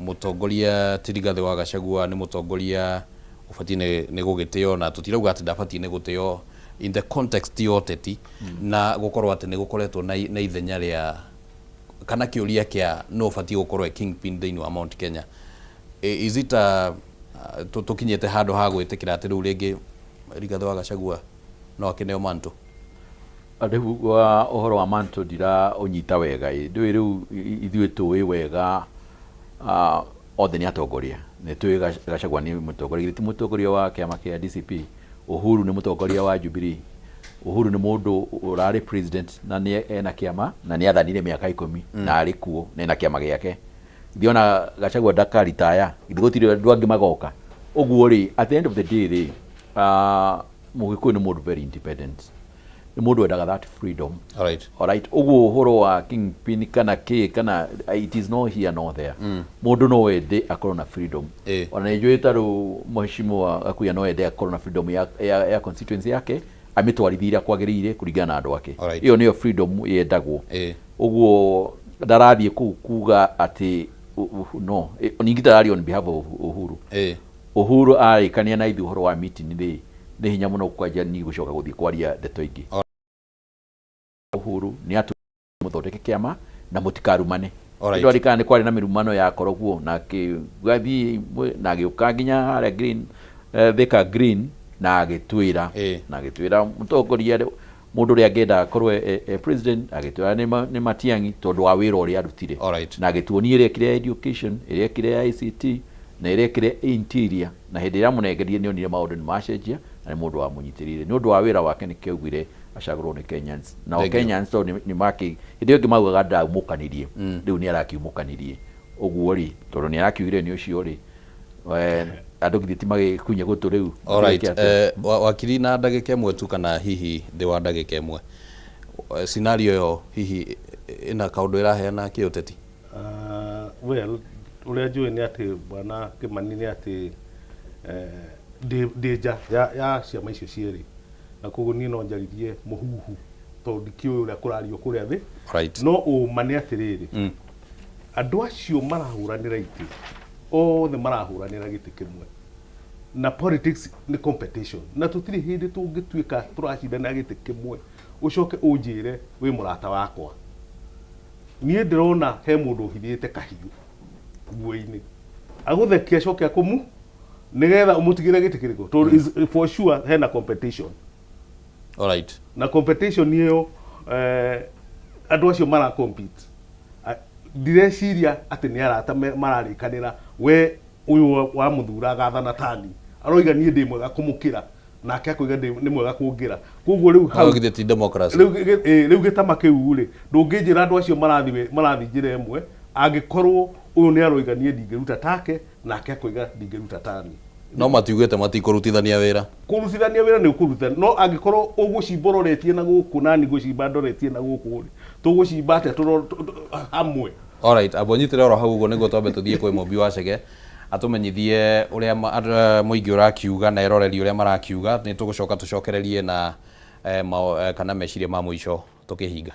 mũtongoria ti Rigathĩ wa Gachagua nĩ mũtongoria ũbatiĩ nĩ gũgĩtĩo, na tũtirauga atĩ ndabatiĩ nĩ gũtĩo in the context ya ũteti, na gũkorwo atĩ nĩ gũkoretwo na ithenya rĩa kana kĩũria kĩa no ũbatiĩ gũkorwo e kingpin thĩinĩ wa Mount Kenya. Is it a tũkinyĩte handũ ha gwĩtĩkĩra atĩ rĩu rĩngĩ Rigathĩ wa Gachagua no akĩneo manto? Rĩu wa ũhoro wa manto ndira ũnyita wega ĩ, ndũĩ rĩu ithuĩ tũĩ wega, othe nĩ atongoria. Nĩ tũĩ Gachagua nĩ mũtongoria, githĩ ti mũtongoria wa kĩama kĩa DCP? Uhuru nĩ mũtongoria wa Jubilee. Uhuru nĩ mũndũ ũrarĩ president na nĩ ena kĩama na nĩ athanire mĩaka 10 na arĩ kuo na ena kĩama gĩake. Githĩ ona Gachagua ndakaritaya? Githĩ gũtirĩ andũ angĩ magoka? Ũguo rĩ, at the end of the day rĩ, Mũgĩkũyũ nĩ mũndũ very independent, nĩ mũndũ wendaga that freedom. Alright. Ũguo ũhoro wa kingpin kana kĩ kana, it is no here nor there. Mũndũ no ende akorwo na freedom. Ona nĩ njũĩ ta rĩu mheshimiwa Gakuya no ende akorwo na freedom ya constituency yake, amĩtwarithie ũrĩa kwagĩrĩire kũringana na andũ ake. Ĩyo nĩyo freedom yendagwo. Ũguo ndarathiĩ kũu kuga atĩ no ningĩ ndararia on behalf of Uhuru. Uhuru arĩkania na ithuĩ ũhoro wa meeting rĩ, nĩ hinya mũno kwanja niĩ gũcoka gũthiĩ kwaria ndeto ingĩ. Uhuru nĩ atu mũthondeke kĩama na mũtikarumane. Ndwarikana nĩ kwarĩ na mĩrumano yakoragwo na kĩgathiĩ na agĩũka nginya harĩa Green, Thika Green, na agĩtwĩra mũtongoria mũndũ ũrĩa angĩenda akorwo e president, agĩtwĩra nĩ Matiang'i tondũ wa wĩra ũrĩa arutire. Na agĩtuonia ĩrĩa ekire ya education, ĩrĩa ekire ya ICT na ĩrĩa ekire interior, na hĩndĩ ĩrĩa amũnengerire nĩ onire maũndũ nĩ macenjia na nĩ mũndũ wamũnyitĩrĩire nĩ ũndũ wa wĩra wake, nĩkĩo augire acagũrwo nĩ Kenyans. Nao Thank you. Kenyans tondũ nĩ makĩ hĩndĩ ĩyo ĩngĩ maugaga ndaumũkanirie, rĩu nĩ arakiumũkanirie ũguo rĩ, tondũ nĩ arakiugire nĩ ũcio rĩ, andũ githĩ ti magĩkunye gũtũ rĩu? Magĩke atĩa? Wakiri, na ndagĩka ĩmwe tu kana hihi thĩ wa ndagĩka ĩmwe, scenario ĩyo hihi ĩna kaũndũ ĩraheana kĩũteti? Well, ũrĩa njũĩ nĩ atĩ bwana Kĩmani nĩ atĩ ndĩ nja ya ciama icio cierĩ, na koguo niĩ no njaririe mũhuhu tondũ ndikĩũĩ ũrĩa kũrario kũrĩa thĩ. No ũma nĩ atĩrĩrĩ, andũ acio marahũranĩra itĩ othe marahũranĩra gĩtĩ kĩmwe, na politics nĩ competition, na tũtirĩ hĩndĩ tũngĩtuĩka tũracindana gĩtĩ kĩmwe ũcoke ũnjĩre wĩ mũrata wakwa. Niĩ ndĩrona he mũndũ ũhithĩte kahiũ nguo-inĩ agũthekia acoke akũmu nĩgetha ũmũtigĩre gĩtĩ kĩrĩkũ, tondũ for sure hena competition. Na competition ĩyo, andũ acio mara compete, ndireciria atĩ nĩ arata mararĩkanĩra we ũyũ wa mũthura agathana tani aroiga niĩ ndĩ mwega kũmũkĩra, nake akoiga nĩ mwega kũngĩra, koguo rĩu hau Githĩ ti democracy? Rĩu gĩtama kĩu rĩ, ndũngĩnjĩra andũ acio marathiĩ njĩra ĩmwe angĩkorwo ũyũ nĩ aroiga niĩ ndingĩruta take, nake akoiga ndingĩruta tani. No matiugĩte matikũrutithania wĩra. Kũrutithania wĩra nĩ ũkũruta, no angĩkorwo ũgũcimba ũroretie na gũkũ nani ngũcimba ndoretie na gũkũ rĩ, tũgũcimba atĩa hamwe? Alright, amba ũnyitĩre oro hau ũguo nĩguo twambe tũthiĩ kwĩ Mũmbi wa Chege. Atũmenyithie ũrĩa mũingĩ ũrakiuga na eroreri ũrĩa marakiuga. Nĩ tũgũcoka tũcokererie na kana meciria ma mũico tũkĩhinga.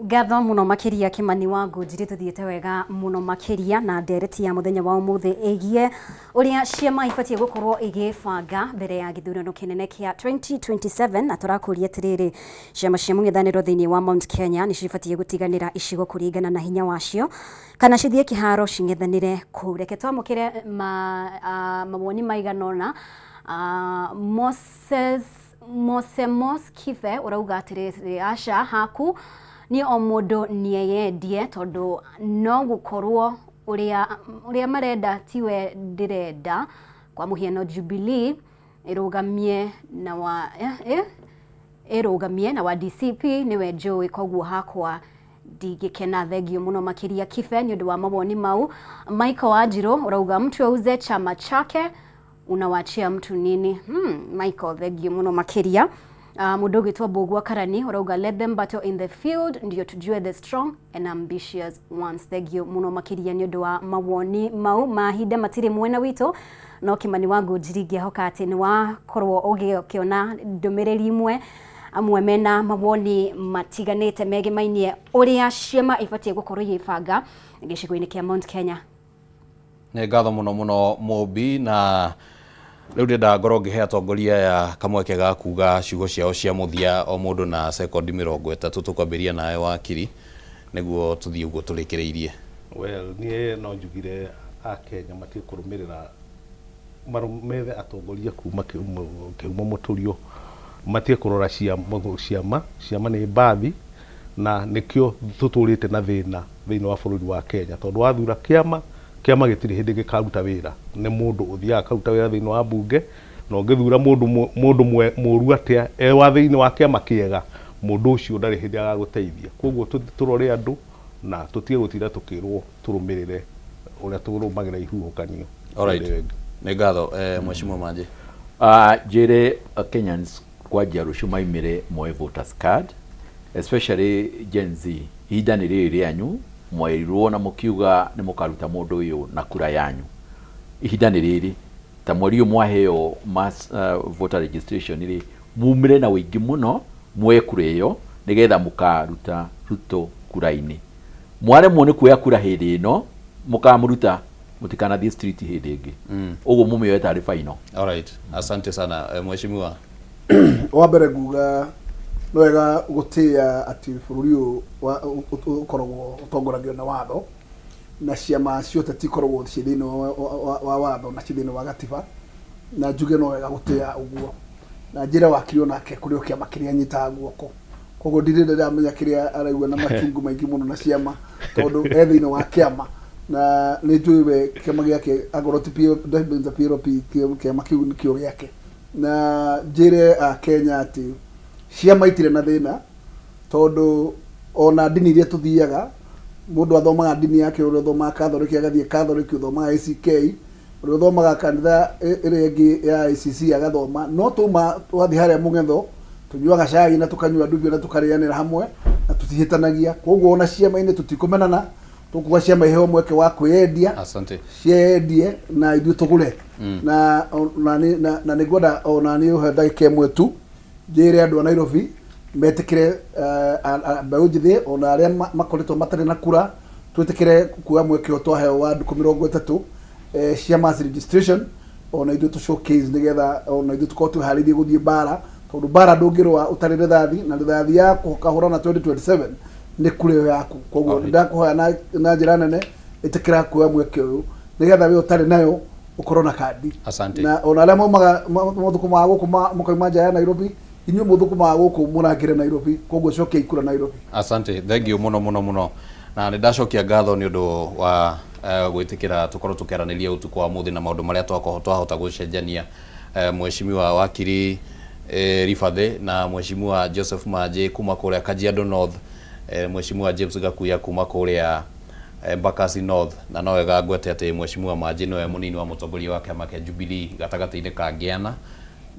Ngatho muno makiria Kimani wa Ngũnjiri, tuthiĩte wega muno makiria na ndereti ya muthenya wa umuthi ĩgiĩ ũrĩa ciama ibatiĩ gũkorwo igĩbanga mbere ya gĩthurano kĩnene kĩa 2027. Na tũrakũria atĩrĩrĩ, ciama cia mũng'ethanĩro thĩinĩ wa Mount Kenya nĩ cibatiĩ gũtiganĩra icigo kũringana na hinya wacio kana cithiĩ kĩharo cing'ethanĩre kũu? Reke twamũkĩre mawoni maigana ũna. Moses Mosemos Kibe ũrauga atĩrĩrĩ, aca haku niĩ o mũndũ nĩeyendie, tondũ no gũkorwo ũrĩa marenda tiwe ndĩrenda. Kwa mũhiano Jubilee ĩrũgamie na wa ĩrũgamie na wa DCP nĩwe njũĩ, koguo hakwa ndingĩkena. Thengio mũno makĩria Kibe nĩ ũndũ wa mawoni mau. Michael Wanjiru ũrauga mtu auze chama chake, unawachia mtu nini? Michael, thengio mũno makĩria. Mũndũ ũgĩtwo Mbũgua Karani ũrauga let them battle in the field ndio tujue the strong and ambitious ones. Thengio mũno makĩria nĩ ũndũ wa mawoni mau. Mahinda matirĩ mwena witũ, no Kimani wa Ngũnjiri, ngĩhoka atĩ nĩ wakorwo ũgĩkĩona ndũmĩrĩri imwe, amwe mena mawoni matiganĩte megemainie ũrĩa ciama ibatiĩ gũkorwo igĩbanga gĩcigo-inĩ kĩa Mount Kenya. Nĩ ngatho mũno mũno Mũmbi, na rĩu ndĩrenda ngorwo ngĩhe atongoria aya kamweke ga kuga ciugo ciao cia mũthia, o mũndũ na sekondi 30. Tũkwambĩrĩria nawe wakiri, nĩguo tũthiĩ ũguo tũrĩkĩrĩirie. Well, niĩ no njugire akenya matige kũrũmĩrĩra, methe atongoria kuma kĩhumo mũtũrio, matige kũrora ciama. Ciama nĩ mbathi, na nĩkĩo tũtũrĩte na thĩna thĩinĩ wa bũrũri wa Kenya, tondũ wathura kĩama, kĩama gĩtirĩ hĩndĩ gĩkaruta wĩra. Nĩ mũndũ ũthiaga akaruta wĩra thĩinĩ wa mbunge, na ũngĩthura mũndũ mũru atĩa e wa thĩinĩ wa kĩama kĩega, mũndũ ũcio ndarĩ hĩndĩ agagũteithia. Koguo tũrore andũ na tũtige gũtinda tũkĩrwo tũrũmĩrĩre ũrĩa tũrũmagĩra ihuhũkanio. Alright. Nĩ ngatho, Mheshimiwa Manji. Njĩre Kenyans kwanjia rũciũ maimĩre moe voters card, especially Gen Z. Ihinda nĩ rĩrĩ rĩanyu, mwerirwo na mũkiuga nĩ mũkaruta mũndũ ũyũ na kura yanyu. Ihinda nĩ rĩrĩ, ta mweri ũyũ mwaheo mass voter registration rĩ, mumĩre na ũingĩ mũno muoye kura ĩyo nĩgetha mũkaruta Ruto kura-inĩ. Mwaremwo nĩ kuoya kura hĩndĩ ĩno, mũkamũruta, mũtikanathiĩ street hĩndĩ ĩngĩ. Ũguo mũmĩoe tarĩ final. Alright. Asante sana, Mheshimiwa. Wa mbere nguga nĩ wega gũtĩĩa atĩ bũrũri ũyũ ũkoragwo ũtongoragio na watho, na ciama cia ũteti ikoragwo ciĩ thĩinĩ wa watho na ciĩ thĩinĩ wa gatiba, na njuge no wega gũtĩĩa ũguo. Na njĩre wakiri onake kũrĩ o kĩama kĩrĩa anyitaga guoko, koguo ndirĩ ndĩramenya kĩrĩa araigua na machungu maingĩ mũno na ciama, tondũ e thĩinĩ wa kĩama na nĩ njũĩ we kĩama gĩake angorwo ti PLP, kĩama kĩu nĩkĩo gĩake. Na njĩre akenya atĩ ciama itirĩ na thĩna, tondũ ona ndini iria tũthiaga, mũndũ athomaga ndini yake, ũrĩa ũthomaga Catholic agathiĩ Catholic, ũthomaga ACK, ũrĩa ũthomaga kanitha ĩrĩa ĩngĩ ya ACC agathoma, no tuma twathiĩ harĩa mũng'etho tũnyuaga cai na tũkanyua ndubia na tũkarĩanĩra hamwe na tũtihĩtanagia. Koguo ona ciama-inĩ tũtikũmenana, tũkuga ciama iheo mweke wa kwĩyendia. Asante. Ciendie na ithuĩ tũgũre. Na nĩ ngwenda ona nĩ ũhe ndagĩka ĩmwe tu njĩre andũ a Nairobi metĩkĩre, mbeũ njĩthĩ ona arĩa makoretwo matarĩ na kura, twĩtĩkĩre kuoya mweke ũyũ twaheo wa ndukũ 30 cia mass registration, ona ithuĩ tũ showcase nĩgetha ona ithuĩ tũkorwo twĩharĩirie gũthiĩ mbara, tondũ mbara ndũngĩrũa ũtarĩ rithathi, na rithathi ya kũhũrana 2027 nĩ kura ĩyo yaku. Koguo ndakũhoya na njĩra nene, ĩtĩkĩra kuoya mweke ũyũ nĩgetha we ũtarĩ nayo ũkorwo na kandi. Asante. Na ona arĩa maumaga mathũkũmaga gũkũ, mũkauma nja ya Nairobi, inyuĩ mũthũkũmaga gũkũ mũrangĩre Nairobi, koguo cokiai kura Nairobi. Asante, thank you mũno mũno mũno, na nĩ ndacokia ngatho nĩ ũndũ wa gwĩtĩkĩra tũkorwo tũkĩaranĩria ũtukũ wa mũthĩ na maũndũ marĩa twahota gũcenjania. Mheshimiwa wakiri Ribathi na Mheshimiwa Joseph Manji kuma kũrĩa Kajiado North, Mheshimiwa James Gakuya kuma kũrĩa Embakasi North, na no wega ngwete atĩ Mheshimiwa Manji nĩwe mũnini wa mũtongoria wa kĩama kĩa Jubilee gatagatĩ-inĩ ka Ngĩana.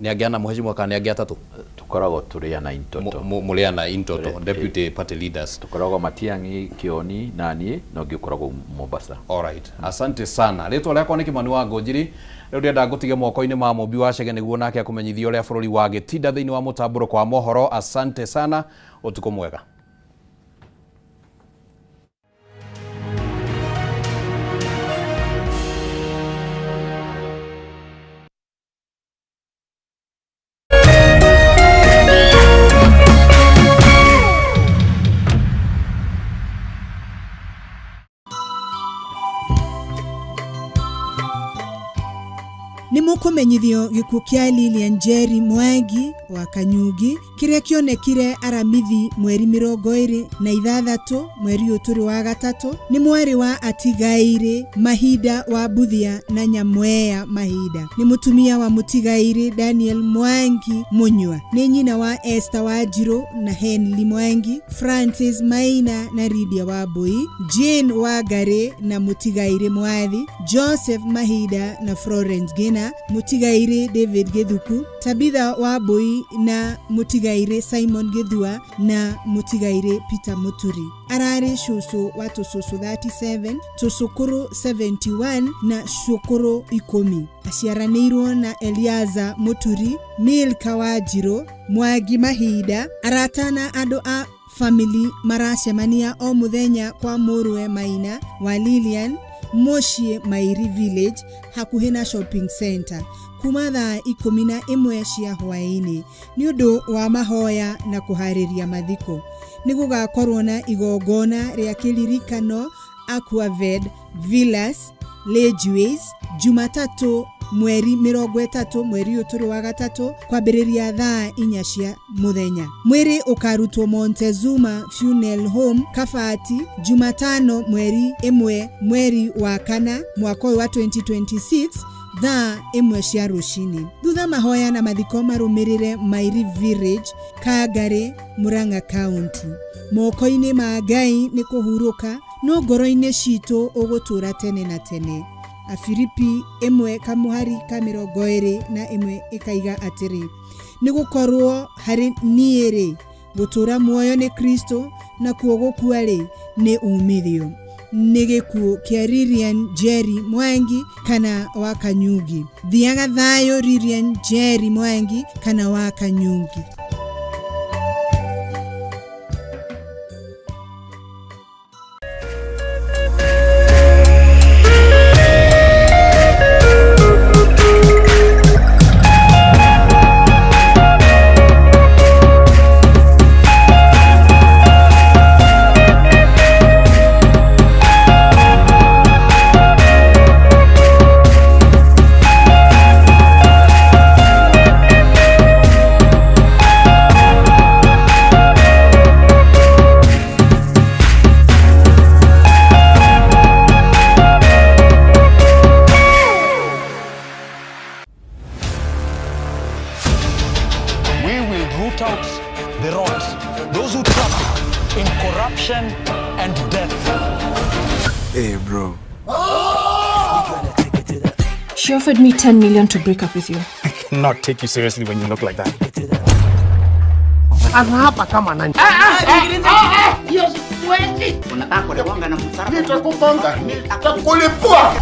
Nĩ angĩ ana mheshimiwa kana nĩ angĩ atatũ? Tukoragwo tũrĩ ana in total. Mũrĩ ana in total, deputy party leaders. Tukoragwo Matiang'i, Kĩoni na niĩ, na ũngĩ ũkoragwo Mombasa. Alright. Asante sana. Rĩtwa rĩakwa nĩ Kĩmani wa Ngũnjiri. Rĩu ndĩrenda ngũtige moko-inĩ ma Mũmbi wa Chege nĩguo nake akũmenyithie ũrĩa bũrũri wagĩtinda thĩinĩ wa mũtambũrũko wa mohoro. Asante sana. Ũtukũ mwega. Nĩ mũkũmenyithio gĩkuũ kĩa Lilian Njeri Mwangi wa Kanyugi kĩrĩa kĩonekire Aramithi mweri 26 mweri ũyũ tũrĩ wa gatatũ. Nĩ mwarĩ wa Atigaire Mahinda wa Mbuthia na Nyamweya Mahinda. Nĩ mũtumia wa Mũtigaire Daniel Mwangi Mũnyua. Nĩ nyina wa Esther Wanjirũ na Henry Mwangi, Francis Maina na Lydia Wambui, Jane Wangari na Mũtigaire Mwathi, Joseph Mahinda na Florence Gina, Mũtigaire David Gĩthuku, Tabitha Wambui na Mũtigaire Simon Gĩthua na Mũtigaire Peter Mũturi. Ararĩ cũcũ wa tũcũcũ 37, tũcũkũrũ 71 na cũkũrũ 10. Aciaranĩirwo na Eliaza Mũturi, Milka Wanjirũ, Mwangi Mahinda. Arata na andũ a family maracemania o mũthenya kwa mũrũwe Maina wa Lilian mũciĩ Mairi Village hakuhĩ na shopping center kuma thaa 11 cia hwaĩ-inĩ nĩ ũndũ wa mahoya na kũharĩria mathiko. Nĩ gũgakorwo na igongona rĩa kĩririkano Aquaved Villas Ledgeways Jumatatũ mweri 30 mweri ũyũ tũrĩ wa gatatũ kwambĩrĩria thaa 4 cia mũthenya. Mwĩrĩ ũkarutwo Montezuma Funeral Home Kabati Jumatano mweri 1 mweri wa kana mwaka ũyũ wa 2026 thaa 1 cia rũcinĩ. Thutha mahoya na mathiko marũmĩrĩre Mairi Village, Kangari, Murang'a County. Moko-inĩ ma Ngai nĩ kũhurũka, no ngoro-inĩ citũ ũgũtũũra tene na tene. Afilipi 1 kamũhari ka 21 ĩkaiga atĩrĩ, nĩ gũkorwo harĩ niĩ rĩ, gũtũũra muoyo nĩ Kristo, nakuo gũkua rĩ nĩ umithio. Nĩ gĩkuũ kĩa Lilian Njeri Mwangi kana wa Kanyugi. Thiaga thayũ Lilian Njeri Mwangi kana wa Kanyugi. We will root out the rot, those who traffic in corruption and death. Hey, bro. She offered me 10 million to break up with you. I cannot take you seriously when you look like that. Anaapa kama nani? Nitakupanga, nitakulipua.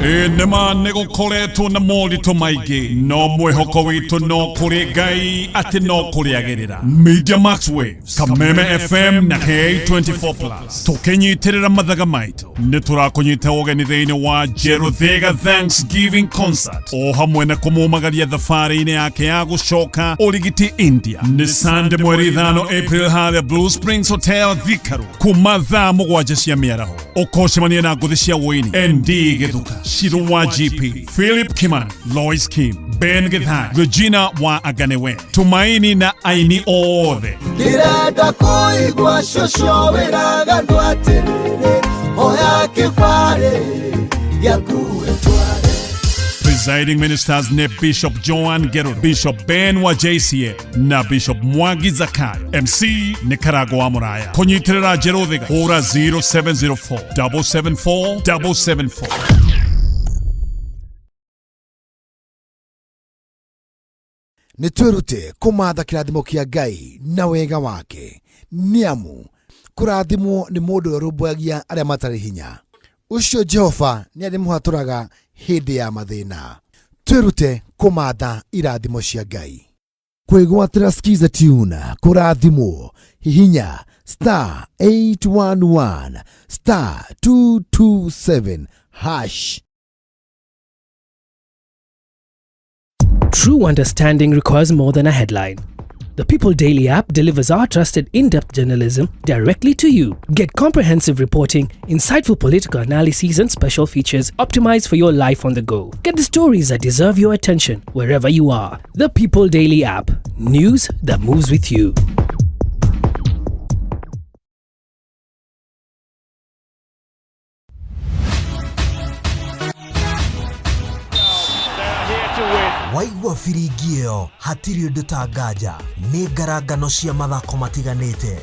Ĩ nĩma nĩ gũkoretwo na moritũ maingĩ, no mwĩhoko witũ no kũrĩ Ngai atĩ no kũrĩagĩrĩra. Media Max Waves, Kameme FM na K24 Plus tũkĩnyitĩrĩra mathaga maitũ nĩ tũrakũnyita ũgeni thĩinĩ wa Jeruthiga Thanksgiving Concert o hamwe na kũmũmagaria thabarĩ-inĩ yake ya gũcoka ũrigiti India. Nĩ Sunday mweri 5 April harĩa Blue Springs Hotel Thika Road kuma thaa 7 cia mĩaraho. Ũkocemania na ngũthi cia wũini ND Gĩthuka, Shiro wa GP, Philip Kimani, Lois Kim, Ben Githai, Regina wa Aganewe, Tumaini na aini othe. Ndĩrenda kũigua cũcũ wĩraga andũ atĩrĩrĩ, oya kĩbarĩ gĩaku wĩtware. Presiding ministers nĩ Bishop Joan Gerald, Bishop Ben wa JCA na Bishop Mwangi Zakayo. MC nĩ Karango wa Mũraya. Kũnyitĩrĩra Njerũ Thiga hũra 0704 774 774. Nĩ twĩrute kũmatha kĩrathimo kĩa Ngai na wega wake, nĩ amu kũrathimwo nĩ mũndũ ũrĩa ũrũmbũyagia arĩa matarĩ hinya. Ũcio Jehova nĩ arĩmũhatũraga hĩndĩ ya mathĩna. Twĩrute kũmatha irathimo cia Ngai. Kwĩgwatĩra Skiza Tune kũrathimwo, hihinya star 811 star 227 hash. True understanding requires more than a headline. The People Daily app delivers our trusted in depth journalism directly to you. Get comprehensive reporting, insightful political analyses, and special features optimized for your life on the go. Get the stories that deserve your attention wherever you are. The People Daily app. News that moves with you. Waigua biringi ĩyo hatirĩ ũndũ ta nganja nĩ ngarangano cia mathako matiganĩte.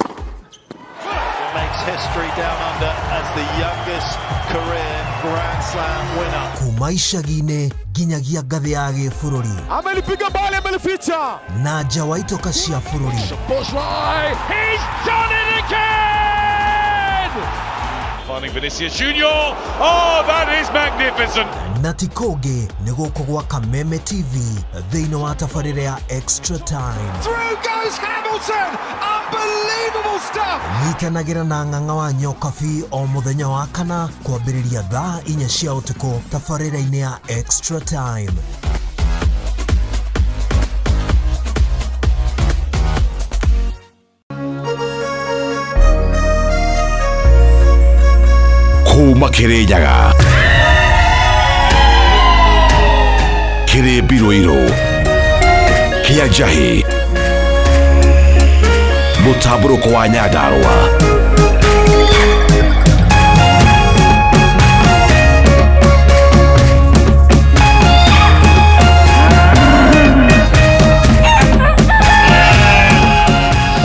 Makes history down under as the youngest career Grand Slam winner. Kuma icagi-inĩ nginyagia ngathĩ ya gĩbũrũri. Amelipiga bali, amelificha. Na nja wa itoka cia bũrũri. Bushrai, he's done it again! Finding Vinicius Junior. Oh, that is magnificent. Na ti kũngĩ nĩ gũkũ gwa Kameme TV thĩinĩ wa tabarĩra ya Extra Time. Through goes Hamilton! Unbelievable stuff! Nyitanagĩra na ng'ang'a wa Nyokabi o mũthenya wa kana kwambĩrĩria thaa inya cia ũtukũ tabarĩra-inĩ ya Extra Time. Kuma Kirinyaga kĩrĩ mbirũirũ kĩa njahĩ mũtambũrũko wa Nyandarũa.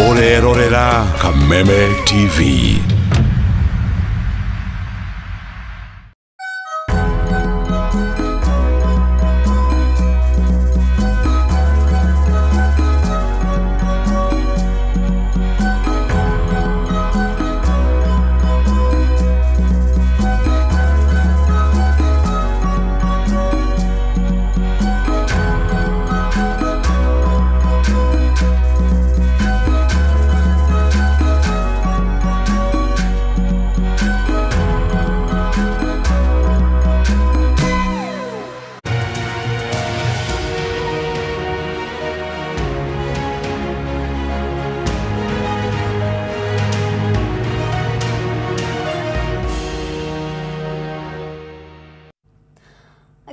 Ũrerorera Kameme TV.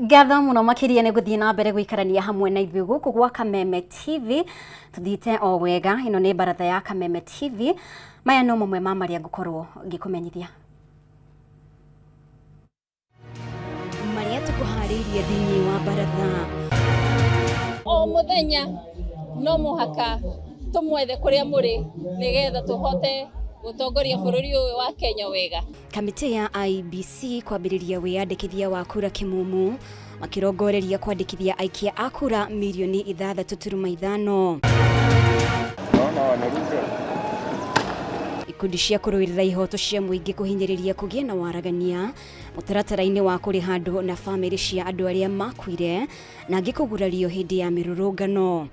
Ngatho muno makiria nĩ gũthiĩ na mbere gũikarania hamwe na ithuĩ gũkũ gwa Kameme TV. Tũthiĩte o wega, ĩno nĩ baratha ya Kameme TV. Maya no mamwe ma marĩa ngũkorwo ngĩkũmenyithia marĩa tũkũharĩirie thĩinĩ wa baratha. O mũthenya no mũhaka tũmwethe kũrĩa mũrĩ nĩgetha tũhote gũtongoria bũrũri ũyũ wa Kenya wega. Kamĩtĩ ya IEBC kwambĩrĩria wĩyandĩkithia wa kura kĩmumu, makĩrongoreria kwandĩkithia aikia a kura mirioni 6.5. Ikundi cia kũrũĩrĩra ihoto cia mũingĩ kũhinyĩrĩria kũgĩe na waragania mũtaratara-inĩ wa kũrĩha andũ na bamĩrĩ cia andũ arĩa makuire na angĩ kũgurario hĩndĩ ya mĩrũrũngano.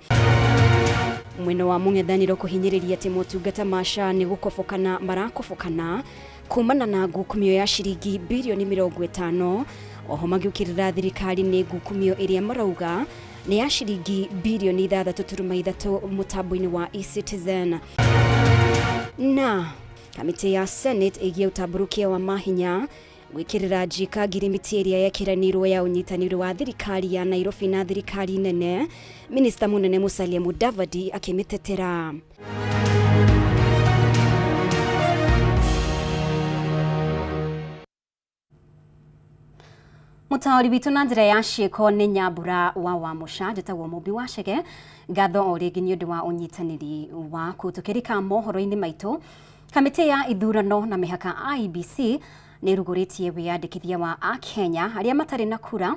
Mwena wa mũng'ethanĩro kũhinyĩrĩria atĩ motungata ma SHA nĩ gũkobokana marakobokana kumana na ngukumio ya ciringi birioni 50. Oho magĩũkĩrĩra thirikari nĩ ngukumio ĩrĩa marauga nĩ ya ciringi birioni 6.3 mũtambo-inĩ wa eCitizen. Na kamĩtĩ ya Senate ĩgiĩ ũtambũrũkia wa mahinya gwĩkĩrĩra njika ngirimiti ĩrĩa yekĩranĩirwo ya ũnyitanĩri wa thirikari ya Nairobi na thirikari nene, minista mũnene Musalia Mudavadi akĩmĩtetera. Mũtaũri witũ na njĩra ya ciĩko nĩ Nyambura wa Wamũca, njĩtagwo Mũmbi wa Chege. Ngatho o rĩngĩ nĩ ũndũ wa ũnyitanĩri waku. Tũkĩrika mohoro-inĩ maitũ, kamĩtĩ ya ithurano na mĩhaka IEBC nĩ ĩrugũrĩtie wĩyandĩkithia wa Akenya arĩa matarĩ na kura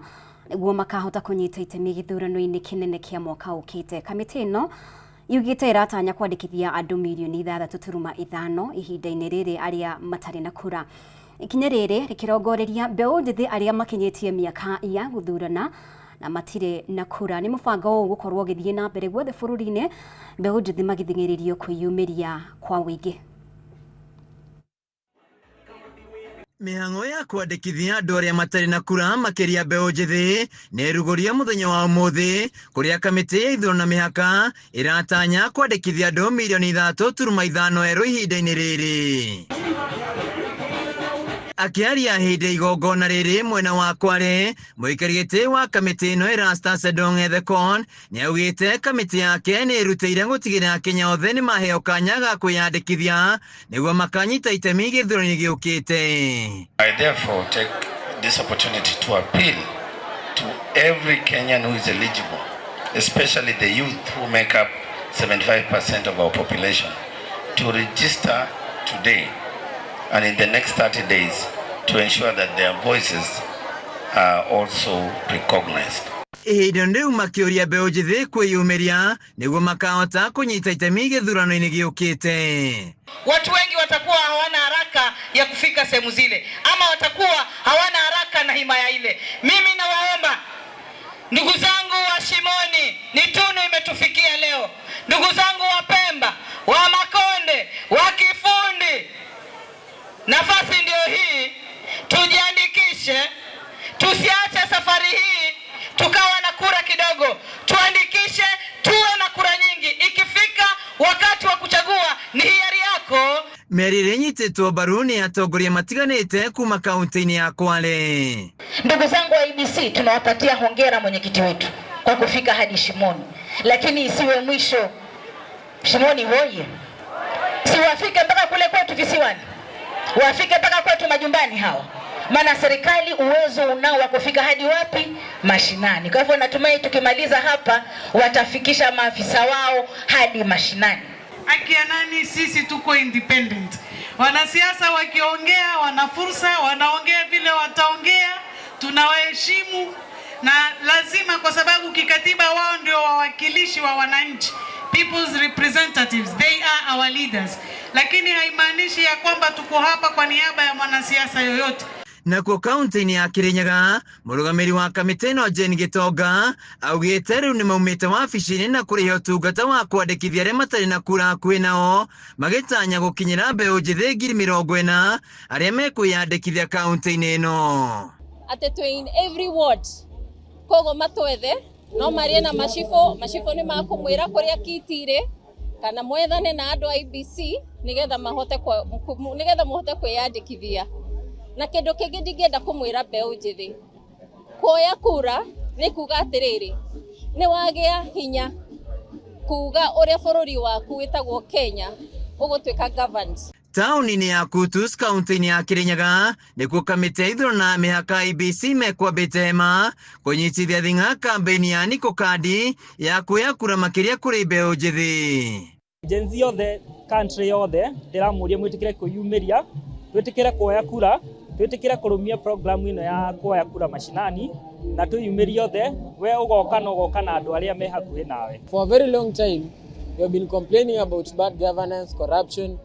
nĩguo makahota kũnyita itemi gĩthurano-inĩ kĩnene kĩa mwaka ũkĩte. Kamĩtĩ ĩno yugĩte ĩratanya kwandĩkithia andũ mirioni 6.5 ihinda-inĩ rĩrĩ arĩa matarĩ na kura. Ikinya rĩrĩ rĩkĩrongoreria mbeũ njĩthĩ arĩa makinyĩtie mĩaka ya gũthurana na matirĩ na kura. Nĩ mũbango ũyũ gũkorwo ũgĩthiĩ na mbere guothe bũrũri-inĩ, mbeũ njĩthĩ magĩthing'ĩrĩrio kwĩyumĩria kwa ũingĩ. Mĩhang'o ya kwandĩkithia andũ arĩa matarĩ na kura makĩria mbeũ njĩthĩ nĩ ĩrugũria mũthenya wa ũmũthĩ kũrĩa kamĩtĩ ya ithurano na mĩhaka ĩratanya kwandĩkithia andũ mirioni 3.5 erũ ihinda-inĩ rĩrĩ. Akĩaria hĩndĩ ya igongona rĩrĩ mwena wa Kwale, mũikari gĩtĩ wa kamĩtĩ ĩno Erastus Edong Ethekon nĩaugĩte kamĩtĩ yake nĩ ĩrutĩire gũtigĩrĩra Akenya othe nĩ maheo kanya ga kwĩyandĩkithia nĩguo makanyita itemi gĩthurano-inĩ gĩũkĩte. I therefore take this opportunity to appeal to every Kenyan who is eligible, especially the youth who make up 75% of our population, to register today and in the next 30 days to ensure that their voices are also recognized. Ihinda rĩu makĩũria mbeũ njĩthĩ kwĩyumĩria nĩguo makahota kũnyita itemi gĩthurano-inĩ gĩũkĩte. Watu wengi watakuwa hawana haraka ya kufika sehemu zile, ama watakuwa hawana haraka na himaya ile. Mimi nawaomba ndugu zangu wa Shimoni, ni tunu imetufikia leo. Ndugu zangu wa Pemba, wa Makonde, wa Kifundi, nafasi ndio hii, tujiandikishe, tusiache safari hii tukawa na kura kidogo, tuandikishe, tuwe na kura nyingi. Ikifika wakati wa kuchagua ni hiari yako. Mĩario ĩrĩa ĩnyitĩtwo mbaru nĩ atongoria matiganĩte kuma kaunti-inĩ ya Kwale. Ndugu zangu wa IEBC, tunawapatia hongera mwenyekiti wetu kwa kufika hadi Shimoni, lakini isiwe mwisho. Shimoni hoye, si wafike mpaka kule kwetu visiwani, wafike mpaka kwetu majumbani hawa, maana serikali uwezo unao wa kufika hadi wapi? Mashinani. Kwa hivyo natumai tukimaliza hapa watafikisha maafisa wao hadi mashinani. Akia nani, sisi tuko independent. Wanasiasa wakiongea wana fursa, wanaongea vile wataongea, tunawaheshimu na lazima, kwa sababu kikatiba wao ndio wawakilishi wa wananchi, people's representatives, they are our leaders. Lakini haimaanishi ya kwamba tuko hapa kwa niaba ya mwanasiasa yoyote. Nakuo kaunti-inĩ ya Kirinyaga mũrũgamĩrĩri wa kamĩtĩ ĩno Jane Gĩtonga augĩte rĩu nĩ maumĩte wabici-inĩ na kũrĩha ũtungata wa kwandĩkithia arĩa matarĩ na kura hakuhĩ nao magĩtanya gũkinyĩra mbeũ njĩthĩ 40,000 arĩa mekwĩyandĩkithia kaunti-inĩ ĩno. Atĩ twĩ in every ward, koguo matwethe no marie na macibũ, macibũ nĩ makũmwĩra kũrĩa kiti irĩ kana mwethane na andũ a IEBC nĩgetha mahote nĩgetha mũhote kwĩyandĩkithia. Na kĩndũ kĩngĩ ndingĩenda kũmwĩra mbeũ njĩthĩ, kuoya kura nĩ kuga atĩrĩrĩ, nĩ wagĩa hinya kuga ũrĩa bũrũri waku wĩtagwo Kenya ũgũtuĩka governed. Taũni-inĩ ya Kutus kaunti-inĩ ya Kirinyaga nĩkuo kamĩtĩ ya ithurano na mĩhaka IEBC mekwambĩte hema kũnyitithia thing'a kambĩini ya Niko Kadi ya kuoya kura makĩria kũrĩ mbeũ njĩthĩ. Gen Z yothe country yothe ndĩramũria mwĩtĩkĩre kwĩyumĩria, twĩtĩkĩre kuoya kura, twĩtĩkĩre kũrũmia program ĩno ya kuoya kura mashinani na twĩyumĩrie othe, we ũgoka na ũgoka na andũ arĩa me hakuhĩ nawe. For a very long time, we have been complaining about bad governance, corruption.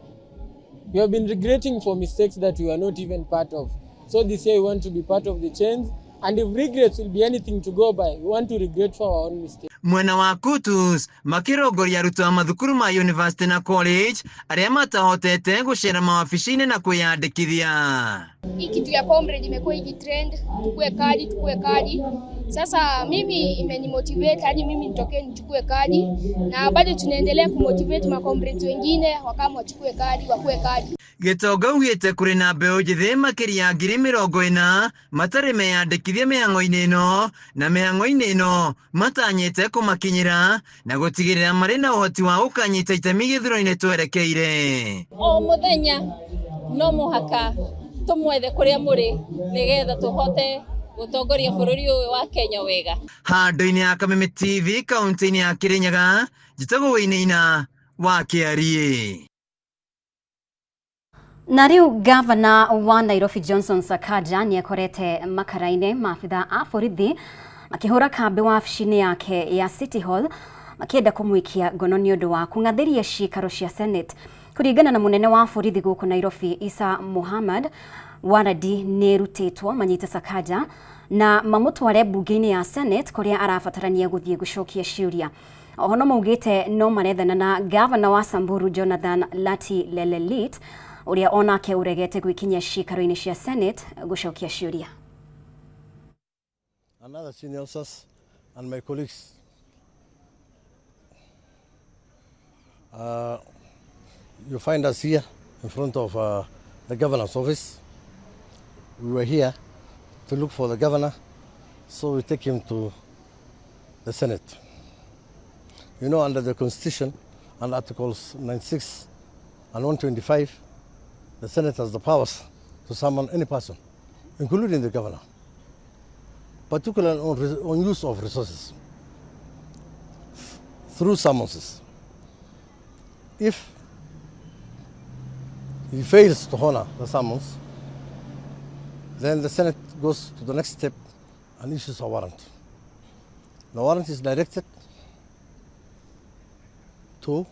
We have been regretting for mistakes that we were not even part of. So this year we want to be part of the change, and if regrets will be anything to go by, we want to regret for our own mistakes. Mwena wa Kutus makirongoria arutwo a mathukuru ma university na college arĩa matahotete gũcera mawabici-inĩ na kwĩyandĩkithia. Hii kitu ya comrade imekuwa ikitrend, tukue kadi, tukue kadi. Sasa mimi imenimotivate hadi mimi nitokee nichukue kadi, na bado tunaendelea kumotivate macomrades wengine wakama wachukue kadi, wakue kadi. Gĩtonga augĩte kũrĩ na mbeũ njĩthĩ makĩria ya 40,000 matarĩ meyandĩkithia mĩhang'o-inĩ ĩno na mĩhang'o-inĩ ĩno matanyĩte kũmakinyĩra na gũtigĩrĩra marĩ na ũhoti wa gũkanyita itemi gĩthurano-inĩ twerekeire. O mũthenya no mũhaka tũmwethe kũrĩa mũrĩ nĩgetha tũhote Gũtongoria bũrũri ũyũ wa Kenya wega. Handũ-inĩ ya Kameme TV kaunti-inĩ ya Kirinyaga, njĩtagwo Wainaina wa Kĩariĩ. Na rĩu gavana wa Nairobi Johnson Sakaja nĩ akorete makara-inĩ maabitha a borithi makĩhũra kambĩ wabici-inĩ yake ya City Hall makĩenda kũmũikia ngono nĩ ũndũ wa kũng'athĩria ciikaro cia Senate. Kũringana na mũnene wa borithi gũkũ Nairobi Isa Muhammad, warandi nĩ ĩrutĩtwo manyite Sakaja na mamũtware mbunge-inĩ ya Senate kũrĩa arabatarania gũthiĩ gũcokia ciũria. Oho no maugĩte no marethana na gavana wa Samburu Jonathan Lati Lelelit ũrĩa onake ũregete gwĩkinyia ciikaro-inĩ cia Senate gũcokia ciũria. And other senior officers and my colleagues. You find us here in front of the governor's office. We were here to look for the governor, so we take him to the Senate. You know, under the Constitution and Articles 96 and 125, the Senate has the powers to summon any person, including the governor, particularly on use of resources through summonses. If he fails to honor the summons, then the Senate goes to the next step and issues a warrant. The warrant is directed to,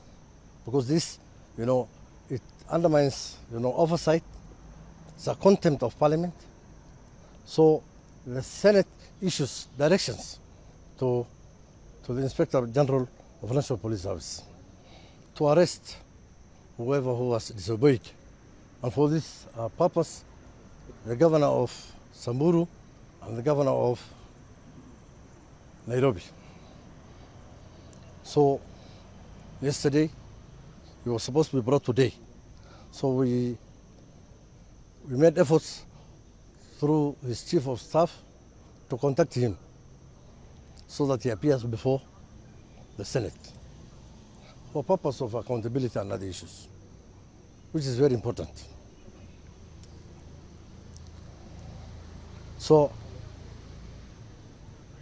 because this, you know, it undermines, you know, oversight. It's a contempt of parliament. So the Senate issues directions to the Inspector General of National Police Service to arrest whoever who has disobeyed. And for this purpose, the governor of Samburu and the governor of Nairobi. So yesterday, he was supposed to be brought today. So we made efforts through his chief of staff to contact him so that he appears before the Senate for purpose of accountability and other issues, which is very important. So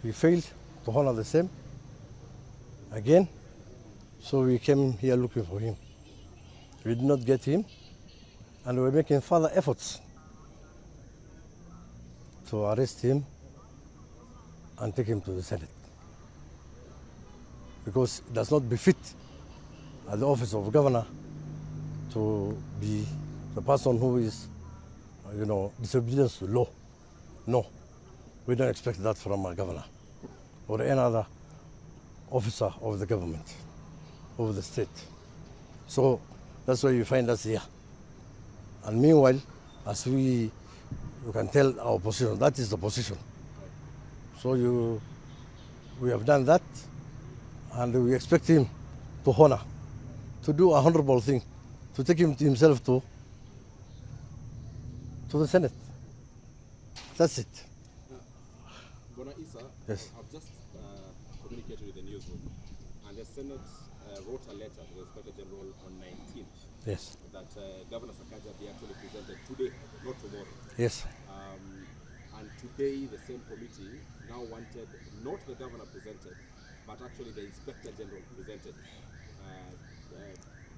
he failed to honor the same again, so we came here looking for him. We did not get him, and we're making further efforts to arrest him and take him to the Senate, because it does not befit at the office of governor to be the person who is, you know, disobedient to law. No, we don't expect that from a governor or any other officer of the government, of the state. So that's why you find us here. And meanwhile, as you can tell our position, that is the position. So we have done that, and we expect him to honor, to do a honorable thing, to take him himself to the Senate. That's it. Bwana Issa, yes. I've just communicated with the newsroom, and the Senate wrote a letter to the Inspector General on 19th. Yes. That Governor Sakaja be actually presented today, not tomorrow. Yes. And today, the same committee now wanted not the governor presented, but actually the Inspector General presented.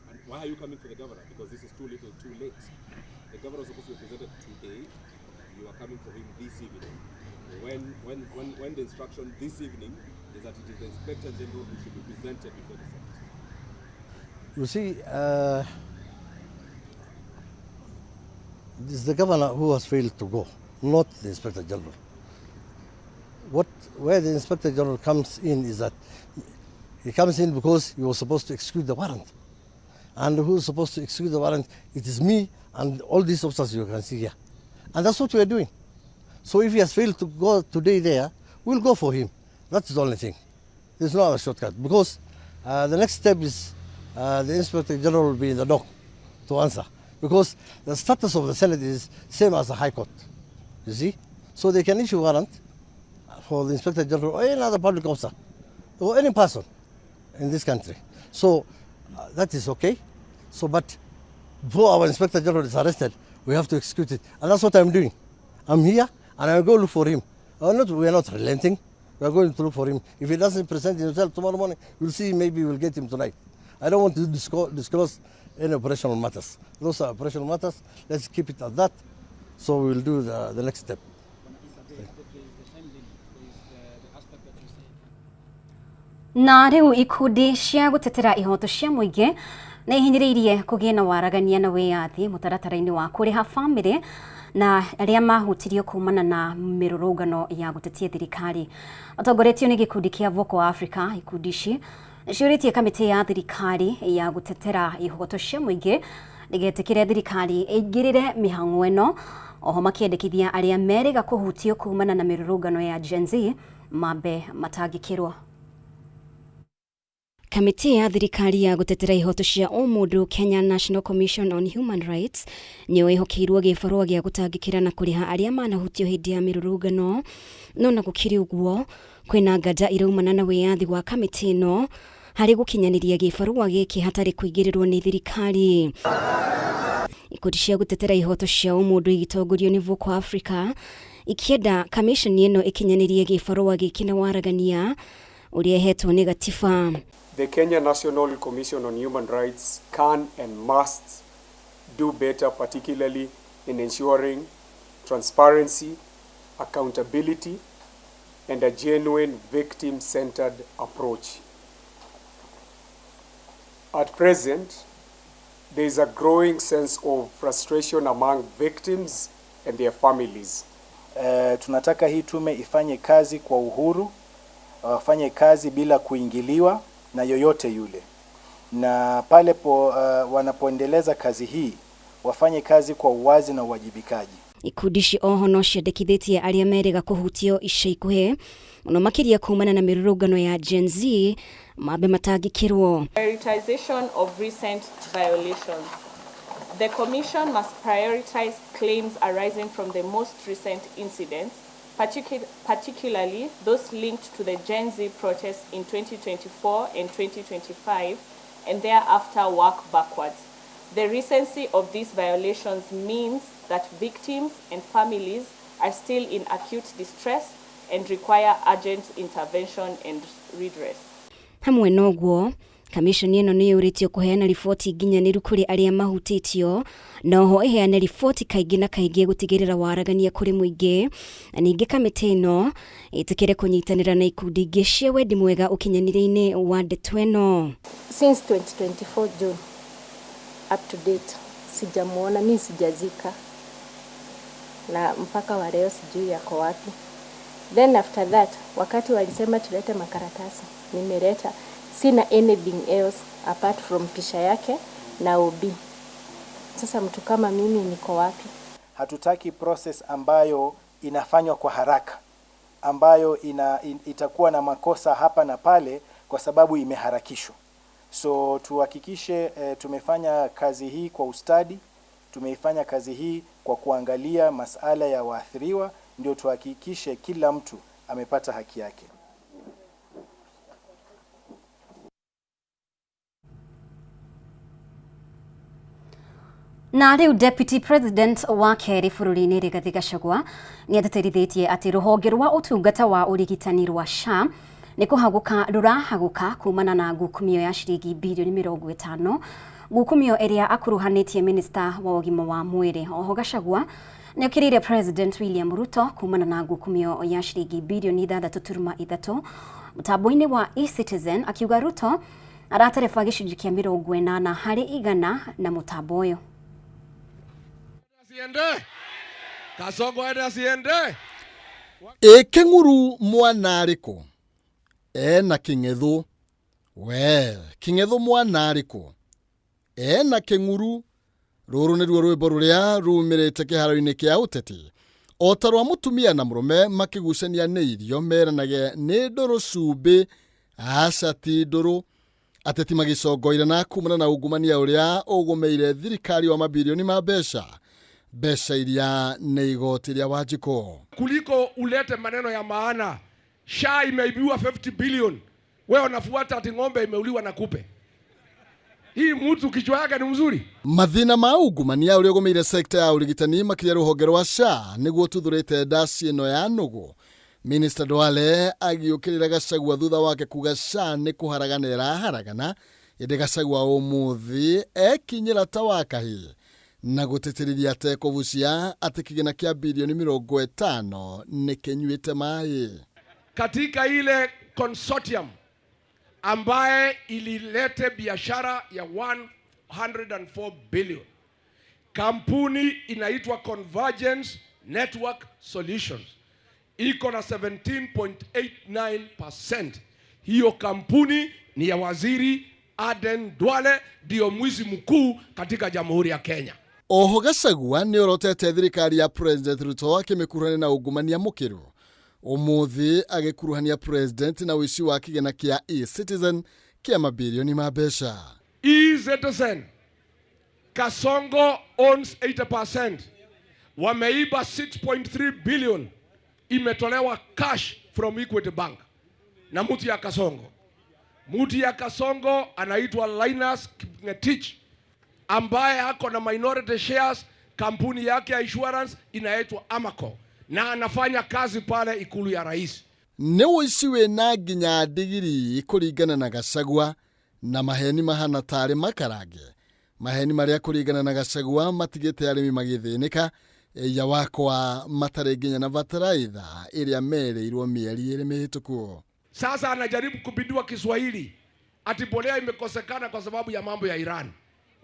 And why are you coming for the governor? Because this is too little, too late. The governor was supposed to be presented today. You are coming for him this evening. When the instruction this evening is that it is the Inspector General who should be presented before the Senate. You see, it's the governor who has failed to go, not the Inspector General. Where the Inspector General comes in is that he comes in because he was supposed to execute the warrant. And who is supposed to execute the warrant? It is me and all these officers you can see here. And that's what we are doing. So if he has failed to go today there, we'll go for him. That's the only thing. There's no other shortcut. Because the next step is the Inspector General will be in the dock to answer. Because the status of the Senate is same as the High Court, you see? So they can issue warrant for the Inspector General or any other public officer or any person in this country. So that is okay. So, but before our Inspector General is arrested, we have to execute it. And that's what I'm doing. I'm here and I'll go look for him. Oh, not, we are not relenting. We are going to look for him. If he doesn't present himself tomorrow morning, we'll see. Maybe we'll get him tonight. I don't want to disclose any operational matters. Those are operational matters. Let's keep it at that. So we'll do the next step. Na rĩu ikundi cia gũtetera ihoto cia mũingĩ nĩ ihinyĩrĩirie kũgĩe na waragania na wĩyathi mũtaratara-inĩ wa kũrĩha bamĩrĩ na arĩa mahutirio kumana na mĩrũrũngano ya gũtetia thirikari. Matongoretio nĩ gĩkundi kĩa Vocal Africa, ikundi ici nĩciũrĩtie kamĩtĩ ya thirikari ya gũtetera ihoto cia mũingĩ ndĩgetĩkĩre thirikari ĩingĩrĩre mĩhang'o ĩno, oho makĩendekithia arĩa merĩga kũhutio kumana na mĩrũrũngano ya Gen Z mambe matangĩkĩrwo. Kamĩtĩ ya thirikari ya gũtetera ihoto cia ũmũndũ Kenya National Commission on Human Rights nĩyo ĩhokeirwo gĩbarũa gĩa gũtangĩkĩra na kũrĩha arĩa manahutio hĩndĩ ya mĩrũrũngano. No na gũkĩrĩ ũguo, kwĩna nganja iraumana na wĩyathi wa kamĩtĩ ĩno harĩ gũkinyanĩria gĩbarũa gĩkĩ hatarĩ kũingĩrĩrwo nĩ thirikari. Ikundi cia gũtetera ihoto cia ũmũndũ igĩtongorio nĩ Vocal Africa ikĩenda kamĩconi ĩno ĩkinyanĩrie gĩbarũa gĩkĩ na waragania ũrĩa ĩhetwo nĩ gatiba. The Kenya National Commission on Human Rights can and must do better, particularly in ensuring transparency, accountability, and a genuine victim-centered approach. At present, there is a growing sense of frustration among victims and their families. Tunataka hii tume ifanye kazi kwa uhuru, wafanye kazi bila kuingiliwa na yoyote yule, na pale wanapoendeleza kazi hii wafanye kazi kwa uwazi na uwajibikaji. Ikundi ici oho no ciendekithĩtie arĩa merĩga kũhutio ica ikuhĩ mũno makĩria kumana na mĩrũrũngano ya Gen Z mambe matangĩkĩrwo. Prioritization of recent violations. The Commission must prioritize claims arising from the most recent incidents, particularly those linked to the Gen Z protests in 2024 and 2025, and thereafter work backwards. The recency of these violations means that victims and families are still in acute distress and require urgent intervention and redress. Hamwe noguo, kamishoni ĩno nĩ yũrĩtio kũheana riboti nginyanĩru kũrĩ arĩa mahutĩtio, na oho ĩheane riboti kaingĩ na kaingĩ gũtigĩrĩra waragania kũrĩ mũingĩ. Na ningĩ kamĩtĩ ĩno ĩtĩkĩre kũnyitanĩra na ikundi ingĩ cia wendi mwega ũkinyanĩria-inĩ wa ndeto ĩno. Since 2024 June up to date sijamuona, mi sijazika, na mpaka wa leo sijui yako wapi. Then after that, wakati walisema tulete makaratasi, nimeleta, sina anything else apart from picha yake na OB. Sasa mtu kama mimi niko wapi? Hatutaki process ambayo inafanywa kwa haraka, ambayo itakuwa na makosa hapa na pale kwa sababu imeharakishwa. So tuhakikishe tumefanya kazi hii kwa ustadi, tumeifanya kazi hii kwa kuangalia masala ya waathiriwa, ndio tuhakikishe kila mtu amepata haki yake. Na rĩu Deputy President wa kerĩ bũrũri-inĩ Rigathĩ Gachagua nĩ atĩtĩrithĩtie atĩ rũhonge rwa ũtungata wa ũrigitani rwa SHA nĩ kũhagũka rũrahagũka kumana na ngukumio ya ciringi birioni 50, ngukumio ĩrĩa akuruhanĩtie minista wa ũgima wa mwĩrĩ. Oho Gachagua nĩ okĩrĩire President William Ruto kumana na ngukumio ya ciringi birioni 6.3 mũtambo-inĩ wa eCitizen, akiuga Ruto aratereba gĩcunjĩ kĩa 80 harĩ igana na mũtambo ũyũ. Kasongo aende asiende? Ĩ kĩng'uru mwana arĩkũ? Ena kĩng'ethũ. We kĩng'ethũ mwana arĩkũ? Ena kĩng'uru. Rũrũ nĩruo rwĩmbo rũrĩa rumĩrĩte kĩharo-inĩ kĩa ũteti, o ta rwa mũtumia na mũrũme makĩgucania nĩ irio meranage nĩ ndũrũ cumbĩ, aca ti ndũrũ. Ateti magĩcongoire na kumana na ungumania ũrĩa ũgũmĩire thirikari wa mabirioni ma mbeca, mbeca iria nĩ igoti rĩa Wanjikũ. Kuliko ulete maneno ya maana. SHA imeibiwa 50 billion, wewe unafuata ati ng'ombe imeuliwa na kupe. Hii mtu kichwa yake ni mzuri. Mathĩna ma ungumania ũrĩa ũgũmĩire sekta ya ũrigitani makĩria rũhonge rwa SHA nĩguo tuthũrĩte ndaci ĩno ya nũgũ. Minister Duale agĩũkĩrĩra Gachagua thutha wake kuga SHA nĩ kũharagana ĩraharagana ĩndĩ Gachagua ũmũthĩ ekinyĩra ta wa kahĩĩ na gũtĩtĩrithia atekũbucia atĩ kĩgĩna kĩa birioni 50 nĩ kĩnyuĩte maĩ. Katika ile consortium ambaye ililete biashara ya 104 billion, kampuni inaitwa Convergence Network Solutions iko na 17.89%. Hiyo kampuni ni ya Waziri Aden Duale, ndio mwizi mkuu katika Jamhuri ya Kenya. Oho Gachagua nĩ orotete thirikari ya President Ruto akĩmĩkuruhania na ungumania mũkĩru ũmũthĩ agĩkuruhania President na ũici wa kĩgĩna kĩa eCitizen kĩa mabirioni ma mbeca. E-Citizen, Kasongo owns 80%. Wameiba 6.3 billion imetolewa cash from Equity Bank na mtu ya Kasongo. Mtu ya Kasongo anaitwa Linus Kipngetich ambaye ako na minority shares, kampuni yake ya insurance inaitwa Amaco na anafanya kazi pale ikulu ya rais. Nĩ ũici wĩna nginya ndigiri kũringana na Gachagua na maheni mahana tarĩ makarange maheni marĩa kũringana na Gachagua matigĩte arĩmi magĩthĩnĩka ya wakwa matarĩ nginya na bataraitha ĩrĩa merĩirwo mĩeri 2 mĩhĩtũku. Sasa anajaribu kupindua Kiswahili ati mbolea imekosekana kwa sababu ya mambo ya Iran.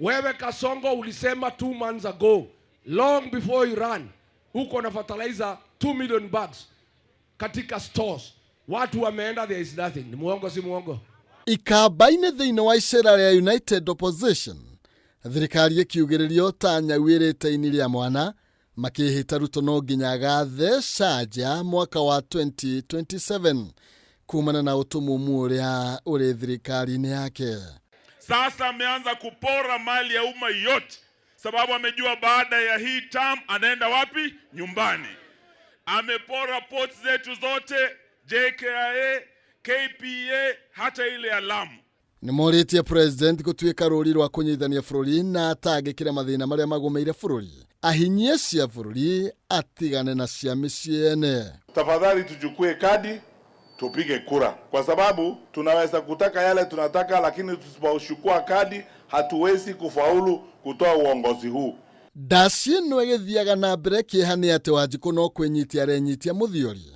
Wewe Kasongo ulisema 2 months ago, long before Iran, uko na fertilizer 2 million bags katika stores. Watu wameenda, there is nothing. Ni muongo si muongo? Ikamba-inĩ thĩinĩ wa icera rĩa United Opposition thirikari ĩkiugĩrĩrio ta nyau ĩrĩte ini rĩa mwana makĩhĩta Ruto no nginya agatheca nja mwaka wa 2027 kumana na ũtumumu ũrĩa ũrĩ thirikari-inĩ yake. Sasa ameanza kupora mali ya umma yote, sababu amejua baada ya hii term anaenda wapi? Nyumbani. Amepora ports zetu zote, JKIA, KPA, hata ile ya Lamu. Nĩ morĩtie president gũtuĩka rũri rwa kũnyitithania bũrũri na atangĩkĩre mathĩna marĩa magũmĩire bũrũri ahinyie cia bũrũri atigane na cia mĩciĩ ene. Tafadhali tuchukue kadi tupige kura, kwa sababu tunaweza kutaka yale tunataka, lakini tusipochukua kadi hatuwezi kufaulu kutoa uongozi huu. Ndaci ĩno ĩgĩthiaga na mbere kĩeha nĩ atĩ Wanjikũ no kwĩnyitia arenyitia mũthiori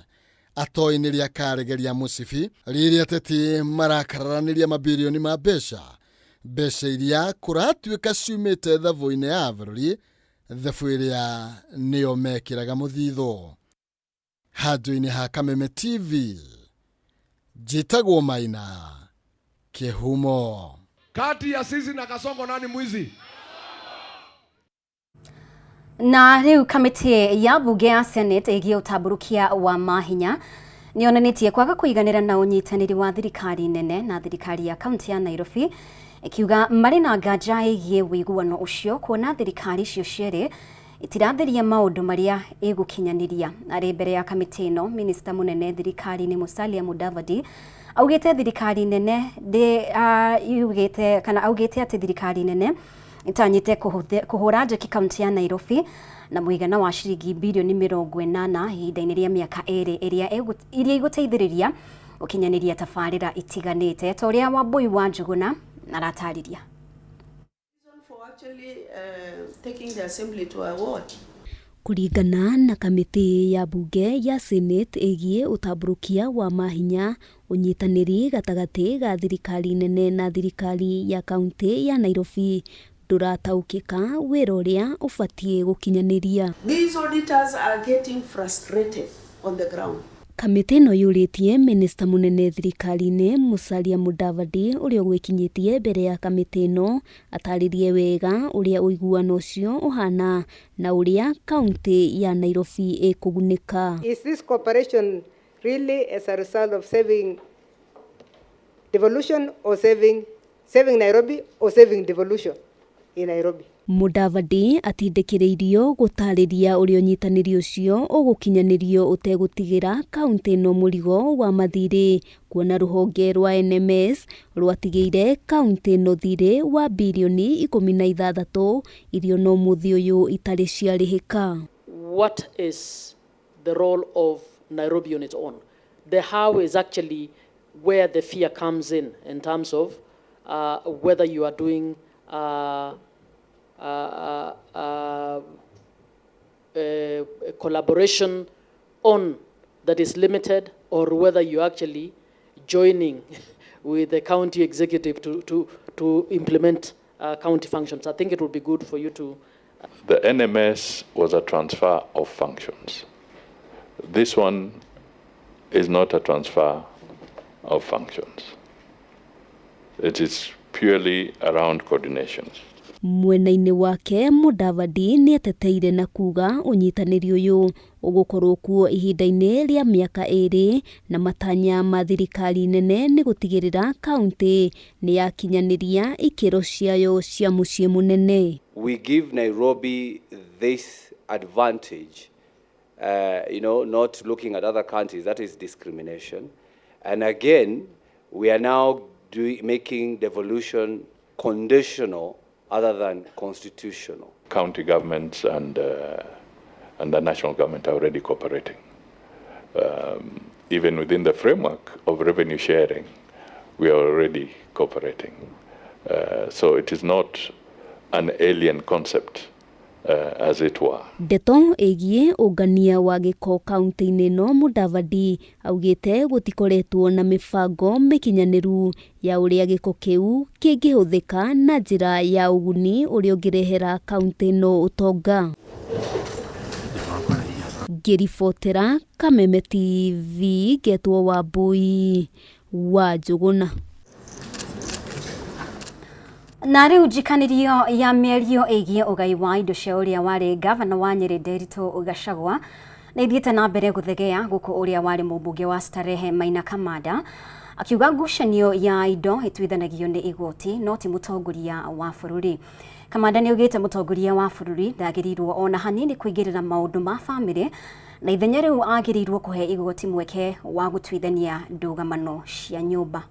atoĩ nĩrĩa akaregeria mũcibi rĩrĩa ateti marakararanĩria mabirioni ma mbeca mbeca iria kũratuĩka ciumĩte thabũ-inĩ ya bũrũri thabũ ĩrĩa nĩyo mekĩraga mũthithũ. Handũ-inĩ ha Kameme TV njĩtagwo Maina Kĩhumo. Kati ya sisi na Kasongo nani mwizi? Na rĩu kamĩtĩ ya bunge ya Senate ĩgiĩ ũtambũrũkia wa mahinya nĩyonanĩtie kwaga kũiganĩra na ũnyitanĩri wa thirikari nene na thirikari ya kaunti ya Nairobi ikiuga marĩ na nganja ĩgiĩ ũiguano ũcio kuona thirikari icio cierĩ itiratheria maũndũ marĩa ĩgũkinyanĩria. Arĩ mbere ya kamĩtĩ ĩno, minista mũnene thirikari-inĩ Musalia Mudavadi augĩte thirikari nene yugĩte kana augĩte atĩ thirikari nene itanyite kũhũra njeki kaunti ya Nairobi na mũigana wa ciringi birioni 80 ihinda-inĩ rĩa mĩaka 2 iria igũteithĩrĩria gũkinyanĩria tabarĩra itiganĩte ta ũrĩa Wambui wa Njuguna aratarĩria. Kũringana na kamĩtĩ ya bunge ya Senate ĩgiĩ ũtambũrũkia wa mahinya ũnyitanĩri gatagatĩ ga thirikari nene na thirikari ya kaunti ya Nairobi ndũrataũkĩka wĩra ũrĩa ũbatiĩ gũkinyanĩria. These auditors are getting frustrated on the ground. Kamĩtĩ ĩno yũrĩtie minista mũnene thirikari-inĩ Musalia Mudavadi ũrĩa ũgwĩkinyĩtie mbere ya kamĩtĩ ĩno atarĩrie wega ũrĩa ũiguano ũcio ũhana na ũrĩa kaunti ya Nairobi ĩkũgunĩka. Is this cooperation really as a result of saving devolution or saving Nairobi or saving devolution in Nairobi? Mudavadi atindĩkĩrĩirio gũtarĩria ũrĩa ũnyitanĩri ũcio ũgũkinyanĩrio ũtegũtigĩra kaunti ĩno mũrigo wa mathirĩ kuona rũhonge rwa NMS rwatigĩire kaunti ĩno thirĩ wa birioni 16 iria no mũthĩ ũyũ itarĩ ciarĩhĩka. What is the role of Nairobi on its own. The how is actually where the fear comes in terms of whether you are doing collaboration on that is limited, or whether you're actually joining with the county executive to implement county functions. I think it would be good for you to. The NMS was a transfer of functions. This one is not a transfer of functions. It is purely around coordination. Mwena-inĩ wake Mudavadi nĩeteteire na kuga ũnyitanĩri ũyũ ũgũkorwo kuo ihinda-inĩ rĩa mĩaka 2 na matanya ma thirikari nene nĩ gũtigĩrĩra kaunti nĩ yakinyanĩria ikĩro ciayo cia mũciĩ mũnene. We give Nairobi this advantage, not looking at other countries, that is discrimination. And again, we are now making devolution conditional other than constitutional. County governments and the national government are already cooperating. Even within the framework of revenue sharing, we are already cooperating. So it is not an alien concept, as it were. Ndeto ĩgiĩ ũngania wa gĩko kaunti-inĩ ĩno Mudavadi augĩte gũtikoretwo na mĩbango mĩkinyanĩru ya ũrĩa gĩko kĩu kĩngĩhũthĩka na njĩra ya ũguni ũrĩa ũngĩrehera kaunti ĩno ũtonga. Ngĩribotera Kameme TV ngetwo Wambui wa Njũgũna. Na rĩu njikanĩrio ya mĩario ĩgiĩ ũgai wa indo cia ũrĩa warĩ gavana wa Nyĩrĩ Nderitu Gachagua nĩ ithiĩte na mbere gũthegea gũkũ ũrĩa warĩ mũmbunge wa Starehe Maina Kamanda akiuga ngucanio ya indo ĩtuithanagio nĩ igoti no ti mũtongoria wa bũrũri. Kamanda nĩ augĩte mũtongoria wa bũrũri ndagĩrĩirwo ona hanini kũingĩrĩra maũndũ ma bamĩrĩ na ithenya rĩu agĩrĩirwo kũhe igoti mweke wa gũtuithania ndũgamano cia nyũmba.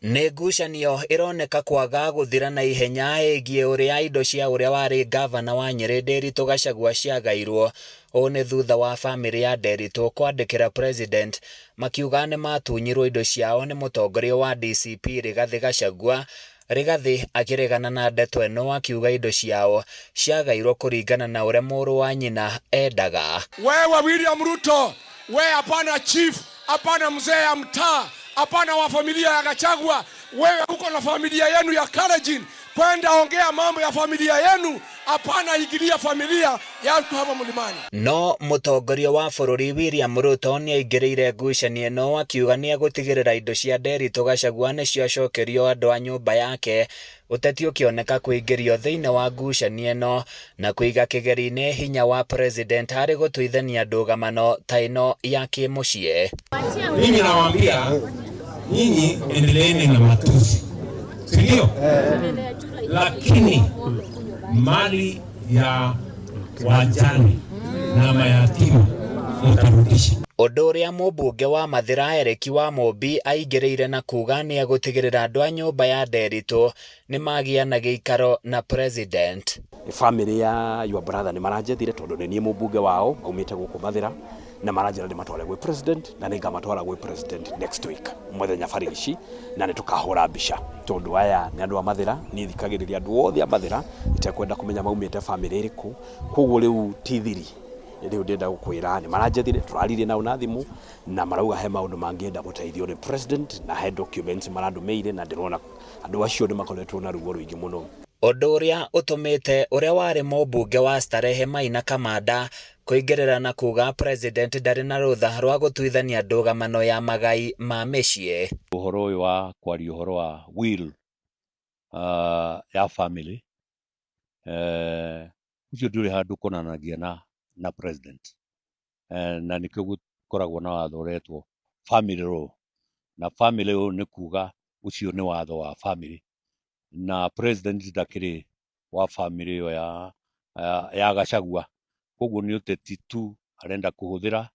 Nĩ ngucanio ĩroneka kwaga gũthira na ihenya ĩgiĩ ũrĩa indo cia ũrĩa warĩ gavana wa Nyĩrĩ Nderitu Gachagua ciagairwo. Ũũ nĩ thutha wa bamĩrĩ ya Nderitu kwandĩkĩra president makiuga nĩ matunyirwo indo ciao nĩ mũtongoria wa DCP Rigathĩ Gachagua. Rigathĩ akĩregana na ndeto ĩno akiuga indo ciao ciagairwo kũringana na ũrĩa mũrũ wa nyina endaga. Wewe William Ruto, wewe hapana chief, hapana mzee ya mtaa, hapana wa familia ya Gachagua. Wewe uko na familia yenu ya Kalenjin, kwenda ongea mambo ya familia yenu, hapana ingilia familia yako hapa mlimani. No mũtongoria wa bũrũri William Ruto nĩaingĩrĩire ngucanio ĩno akiuga nĩegũtigĩrĩra indo cia Nderitu Gachagua nĩciacokerio andũ a nyũmba yake. Ũteti ũkĩoneka kũingĩrio thĩinĩ wa ngucanio ĩno na kũiga kĩgeri-inĩ hinya wa president harĩ gũtuithania ndũgamano ta ĩno ya kĩmũciĩ. Mimi nawaambia nyinyi endeleeni na matusi, si ndio? Lakini mali ya wajane na mayatima mutarudisha. Ũndũ ũrĩa mũmbunge wa Mathĩra Eric wa Mũmbi aingĩrĩire na kuga nĩegũtigĩrĩra andũ a nyũmba ya Nderitu nĩmagĩa na gĩikaro na president. Family ya your brother nĩ maranjethire tondũ nĩ niĩ mũmbunge wao aumĩte gũkũ Mathĩra na maranjĩra ndĩmatware gwĩ president na nĩngamatwara gwĩ president next week mũthenya barigici na nĩtũkahũra mbica tondũ aya nĩ andũ a Mathĩra. Niĩ thikagĩrĩria andũ othe a Mathĩra itekwenda kũmenya maumĩte family ĩrĩkũ, koguo rĩu ti thiri rĩu ndĩrenda gũkwĩra nĩ maranjethire, tũraririe nao na thimũ na marauga he maũndũ mangĩenda gũteithio nĩ president na he documents marandũmĩire na ndĩrona andũ acio nĩ makoretwo na ruo rũingĩ mũno. Ũndũ ũrĩa ũtũmĩte ũrĩa warĩ mũmbunge wa Starehe Maina Kamanda kũingĩrĩra na kuga president ndarĩ na rũtha rwa gũtuithania ndũgamano ya magai ma mĩciĩ. Ũhoro ũyũ wa kwaria ũhoro wa will ya family ũcio ndũrĩ handũ ũkonanagia na president, na nĩkĩo gũkoragwo na watho ũretwo family law, na family law nĩ kuga ũcio nĩ watho wa family na president ndakĩrĩ wa family ĩyo ya Gachagua, koguo nĩ ũteti tu arenda kũhũthĩra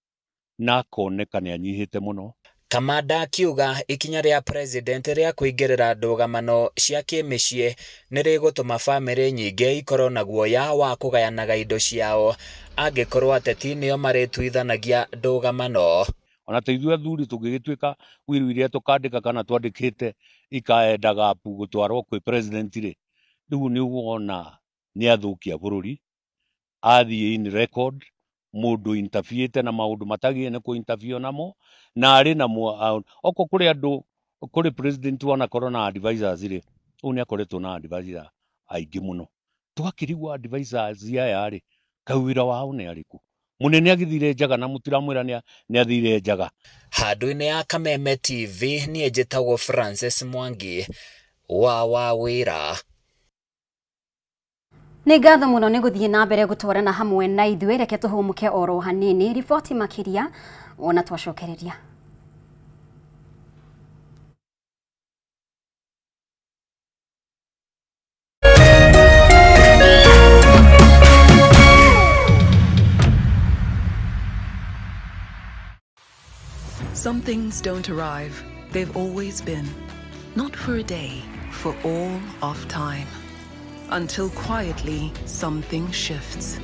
na akoneka nĩ anyihĩte mũno. Kamanda akiuga ikinya rĩa President rĩa kũingĩrĩra ndũgamano cia kĩmĩciĩ nĩ rĩgũtũma bamĩrĩ nyingĩ ikorwo na guoya wa kũgayanaga indo ciao angĩkorwo ateti nĩo marĩtuithanagia ndũgamano. Ona ta ithuĩ athuri tũngĩgĩtuĩka will iria tũkandĩka kana twandĩkĩte ikaendaga gũtwarwo kwĩ president rĩ, rĩu nĩ ũkuona nĩ athũkia bũrũri, athiĩ in record mũndũ interfere na maũndũ matagĩrĩire nĩ kũ interfere namo, na arĩ na okorwo kũrĩ andũ kũrĩ president wanakorwo na advisors rĩ, ũyũ nĩ akoretwo na advisor aingĩ mũno. Tũgakĩrigwo advisors aya rĩ, kaĩ wĩra wao nĩ arĩkũ? Mũnene agĩthire njaga na mũtiramwĩra nĩ athire njaga. Handũ-inĩ ya Kameme TV niĩ njĩtagwo Francis Mwangi wa Wawĩra. Nĩ ngatho mũno nĩ gũthiĩ na mbere gũtwarana hamwe na ithuĩ, reke tũhũmũke oro hanini, riboti makĩria wona twacokereria. Some things don't arrive. They've always been. Not for a day, for all of time. Until quietly, something shifts.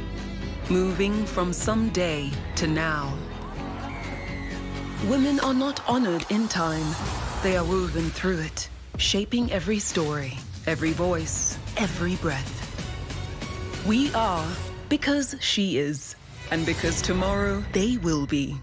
Moving from someday to now. Women are not honored in time. They are woven through it, shaping every story, every voice, every breath. We are because she is, and because tomorrow they will be.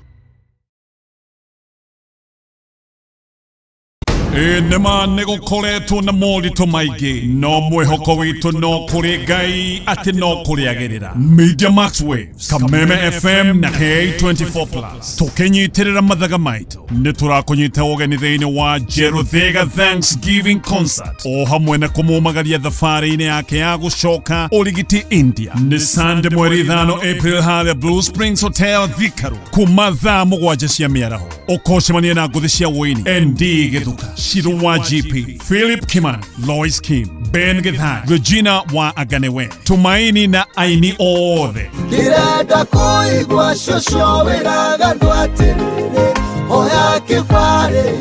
Ĩ nĩma nĩ gũkoretwo na moritũ maingĩ no mwĩhoko witũ no kũrĩ Ngai atĩ no kũrĩagĩrĩra. Media Max Waves, Kameme FM na K24 Plus tũkĩnyitĩrĩra mathaga maitũ nĩ tũrakũnyita ũgeni thĩinĩ wa Jeruthiga Thanksgiving Concert o hamwe na kũmũmagaria thabarĩ-inĩ yake ya gũcoka ũrigiti India. Nĩ Sunday mweri 5 April harĩa Blue Springs Hotel Thika Road kuma thaa 7 cia mĩaraho. Ũkocemania na ngũthi cia ũini ND Gĩthuka, Shiru wa GP, Philip Kimani, Lois Kim, Ben Githai, Regina wa Aganewe, Tumaini na aini othe. Ndĩrenda kũigua cũcũ wĩraga andũ atĩrĩrĩ, oya kĩbarĩ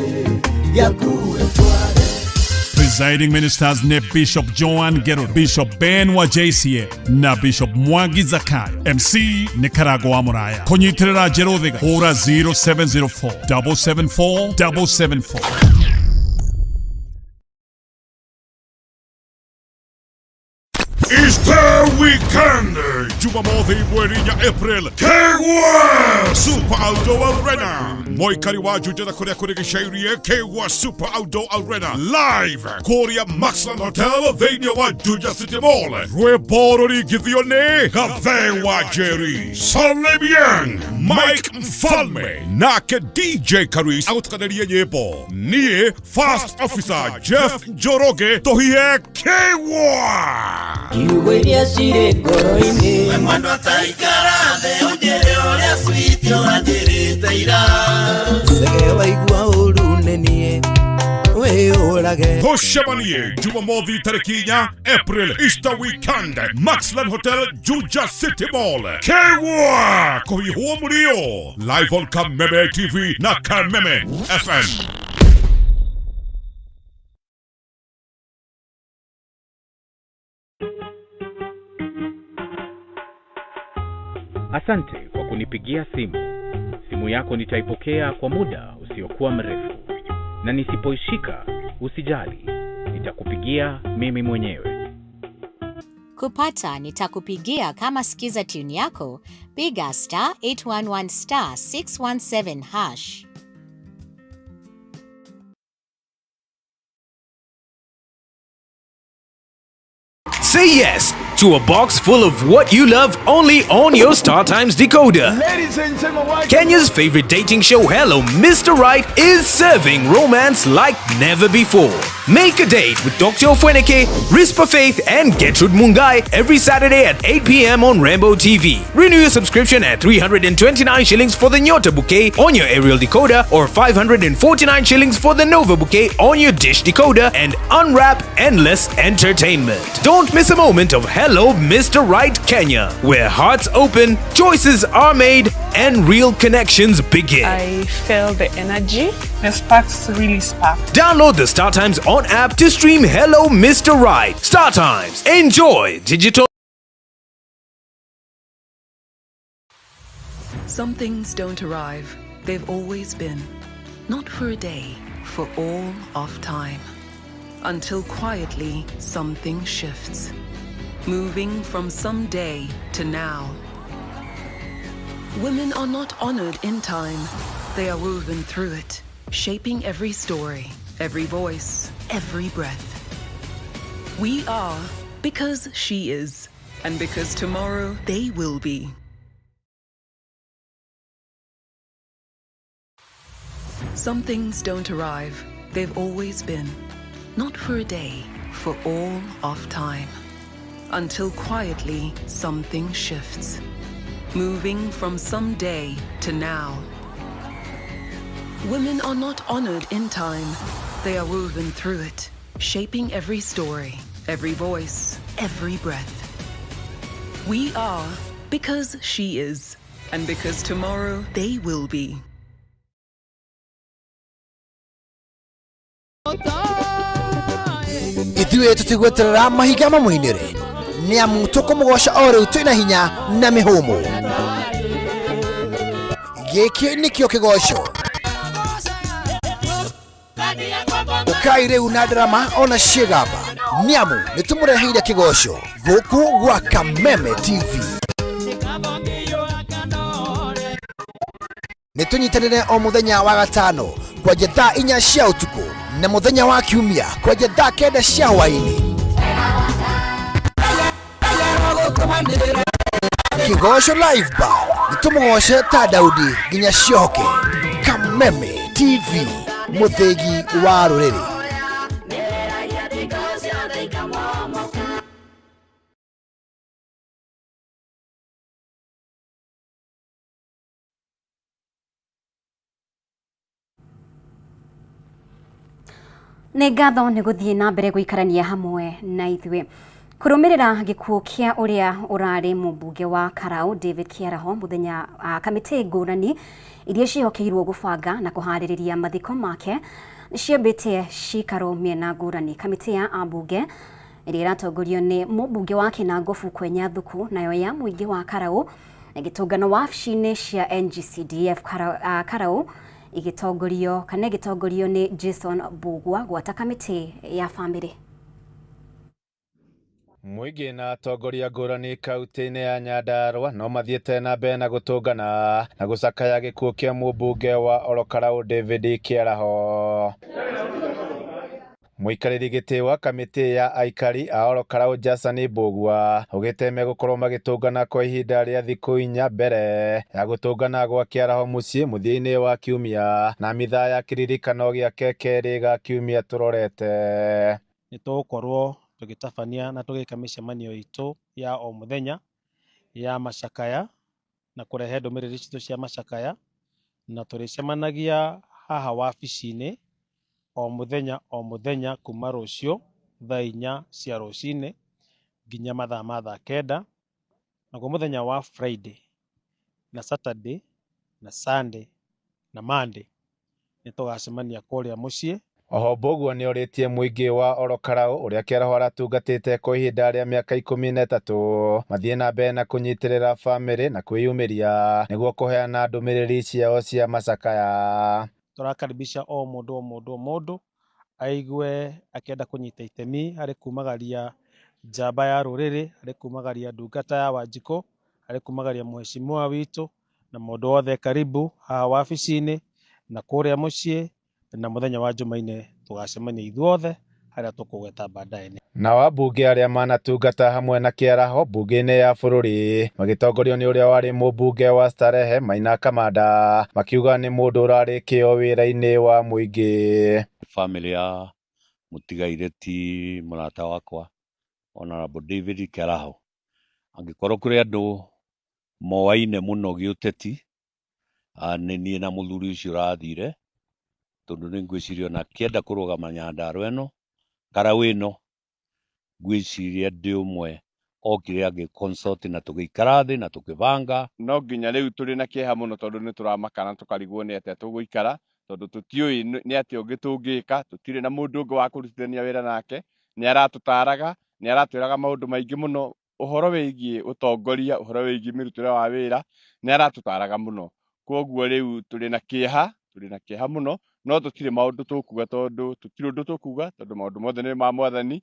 gĩaku wĩtware. Presiding ministers ne Bishop Joan Gerald, Bishop Ben wa JCA na Bishop Mwangi Zakayo. MC nĩ Karango wa Mũraya. Kũnyitĩrĩra Njerũthiga hũra 0704 774 774. Easter Weekend Jumamothi mweri 4 April Kegwa Super Outdoor Arena Moikari wa Juja na kũrĩa kũrĩ gĩcairie Kegwa Super Outdoor Arena live kũrĩa Maxland Hotel thĩinĩ wa Juja City Mall. Rwĩmbo rũringithio nĩ Gathe wa Jerry, Salim Mike Mfalme nake DJ Karis agũtukanĩrie nyĩmbo. Niĩ First Officer Jeff Njoroge tũhihe Kegwa. Kiugo iria cirĩ ngoro-inĩ. We mwendwa ta ikara thĩ ũnjĩre ũrĩa sweet ũranjĩrĩte ira. Cege waigua ũru nĩ niĩ wĩyũrage. Tũcemanie Jumamothi tarĩki 4 April Easter Weekend Maxland Hotel Juja City Mall. Kegwa kũhihwo mũrio live on Kameme TV na Kameme FM. Asante kwa kunipigia simu. Simu yako nitaipokea kwa muda usiokuwa mrefu, na nisipoishika usijali, nitakupigia mimi mwenyewe. Kupata nitakupigia kama sikiza tune yako, piga star 811 star 617 hash. Say yes to a box full of what you love only on your Star Times decoder. Ladies and gentlemen, Kenya's favorite dating show, Hello Mr. Right, is serving romance like never before. Make a date with Dr. Ofweneke, Rispa Faith, and Gertrude Mungai every Saturday at 8 p.m. on Rainbow TV. Renew your subscription at 329 shillings for the Nyota bouquet on your aerial decoder or 549 shillings for the Nova bouquet on your dish decoder and unwrap endless entertainment. Don't miss a moment of Hello Mr. Right Kenya, where hearts open, choices are made, and real connections begin. I feel the energy. The sparks really spark. Download the Star Times On app to stream Hello Mr. Right. Star Times. Enjoy digital. Some things don't arrive, they've always been. Not for a day, for all of time. Until quietly, something shifts. Moving from someday to now. Women are not honored in time, they are woven through it, shaping every story, every voice, every breath. We are because she is, and because tomorrow they will be. Some things don't arrive, they've always been. Not for a day, for all of time. Until quietly, something shifts. Moving from someday to now. Women are not honored in time, they are woven through it, shaping every story, every voice, every breath. We are because she is, and because tomorrow they will be. Ithuĩ tũtigweterera mahinga mamũinĩre nĩ amu tũkũmũgoca o rĩu twĩna hinya na mĩhũmũ. Gĩkĩ nĩkĩo kĩgoco. Ũkai rĩu na ndarama ona ciĩgamba nĩ amu nĩ tũmũreheire kĩgoco gũkũ gwa Kameme TV. Nĩ tũnyitanĩre o mũthenya wa gatano kwanja thaa 4 cia ũtukũ na mũthenya wa kiumia kwanja thaa 9 cia hwaĩ-inĩ. Kĩgoco Live Bar nĩ tũmũgoce ta Daudi nginya ciohoke. Kameme TV, mũthĩgi wa rũrĩrĩ. Nĩ ngatho nĩ gũthiĩ na mbere gũikarania hamwe na ithuĩ. Kũrũmĩrĩra gĩkuũ kĩa ũrĩa ũrarĩ mũmbunge wa Karau David Kĩaraho mũthenya kamĩtĩ ngũrani iria ciĩhokeirwo gũbanga na kũharĩrĩria mathiko make nĩ ciambĩte cikaro mĩena ngũrani. Kamĩtĩ ya ambunge ĩrĩa ĩratongorio nĩ mũmbunge wa Kĩnangobu Kwenya Thuku nayo ya mũingĩ wa Karau ĩgĩtũngana wabici-inĩ cia NGCDF Karau igĩtongorio kana ĩgĩtongorio nĩ Jason Mbugua gwata kamĩtĩ ya bamĩrĩ. Mũingĩ na atongoria ngũrani kaunti-inĩ ya Nyandarua no mathiĩte na mbere na gũtũngana na gũcakaya gĩkuũ kĩa mũmbunge wa Ol Kalou David Kĩaraho. Mũikarĩri gĩtĩ wa kamĩtĩ ya aikari a Ol Kalou Jason Mbugua augĩte megũkorwo magĩtũngana kwa ihinda rĩa thikũ 4 mbere ya gũtũngana gwa Kĩaraho mũciĩ mũthia-inĩ wa kiumia na mithaa ya kĩririkano gĩake kerĩ ga kiumia tũrorete. Nĩ tũgũkorwo tũgĩtabania na tũgĩka mĩcemanio itũ ya o mũthenya ya macakaya na kũrehe ndũmĩrĩri citũ cia macakaya, na tũrĩcemanagia haha wabici-inĩ o mũthenya o mũthenya kuma rũciũ thaa 4 cia rũcinĩ nginya mathaa ma thaa 9, naguo mũthenya wa Friday na Saturday na Sunday na Monday nĩ tũgacemania kũrĩa mũciĩ. Oho Mbugua nĩorĩtie mũingĩ wa Ol Kalou ũrĩa Kĩaraho aratungatĩte kwa ihinda rĩa mĩaka 13 mathiĩ na mbere na kũnyitĩrĩra bamĩrĩ na kwĩyumĩria nĩguo kũheana ndũmĩrĩri ciao cia macakaya. Tũrakaribisha o mũndũ o mũndũ o mũndũ aigue akĩenda kũnyita itemi harĩ kumagaria njamba ya rũrĩrĩ, harĩ kumagaria ndungata ya Wanjikũ, harĩ kumagaria mheshimiwa witũ, na mũndũ wothe karibu haha wabici-inĩ na kũrĩa mũciĩ, na mũthenya wa Jumaine tũgacemania ithuothe harĩa tũkũgweta baadaye. Nao ambunge arĩa manatungata hamwe na Kĩaraho mbunge-inĩ ya bũrũri magĩtongorio nĩ ũrĩa warĩ mũmbunge wa Starehe Maina Kamanda makiuga nĩ mũndũ ũrarĩ kĩo wĩra-inĩ wa mũingĩ. Family ya mũtigairĩ ti mũrata wakwa Honorable David Kĩaraho, angĩkorwo kũrĩ andũ moaine mũno gĩũteti nĩ niĩ na mũthuri ũcio ũrathire, tondũ nĩ ngwĩciria ona akĩenda kũrũgama Nyandarua ĩno Karau ĩno, ngwĩciria ndĩ ũmwe Okire agĩ consult na tũgĩikara thĩ na tũkĩbanga. No nginya rĩu tũrĩ na kĩeha mũno tondũ nĩ tũramaka na tũkarigwo nĩ atĩa tũgũikara tondũ tũtiũĩ nĩ atĩa ũngĩ tũngĩka, tũtirĩ na mũndũ ũngĩ wa kũrutithania wĩra nake, nĩ aratũtaraga, nĩ aratwĩraga maũndũ maingĩ mũno ũhoro wĩgiĩ ũtongoria, ũhoro wĩgiĩ mĩrutĩre wa wĩra, nĩ aratũtaraga mũno. Kwoguo rĩu tũrĩ na kĩeha, tũrĩ na kĩeha mũno, no tũtirĩ maũndũ tũkuga tondũ tũtirĩ ũndũ tũkuga tondũ maũndũ mothe nĩ ma Mwathani,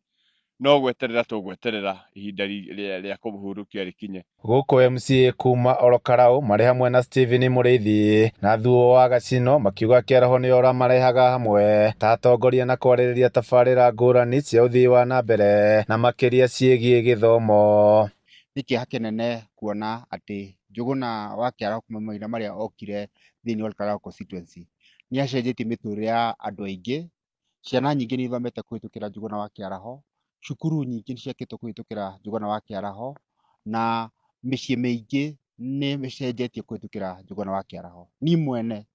no gweterera tũgweterera ihinda rĩa kũhurũkia rĩkinye. Gũkũ MCA kuma Ol Kalou marĩ hamwe na Stephen Mũrĩithi na Thuo wa Gacino makiuga kĩaraho nĩo ũramarehaga hamwe ta atongoria na kwarĩrĩria tabarĩra ngũrani cia ũthii wa na mbere na makĩria ciĩgiĩ gĩthomo. Nĩ kĩeha kĩnene kuona atĩ Njũgũna wa Kĩaraho kuma mahinda marĩa okire thĩinĩ wa Ol Kalou constituency nĩ acenjetie mĩtũrĩre ya andũ aingĩ. Ciana nyingĩ nĩ ithomete kũhĩtũkĩra Njũgũna wa Kĩaraho, cukuru nyingĩ nĩ ciakĩtwo kũhĩtũkĩra Njũgũna wa Kĩaraho, na mĩciĩ mĩingĩ nĩ ĩcenjetie kũhĩtũkĩra Njũgũna wa Kĩaraho. Niĩ mwene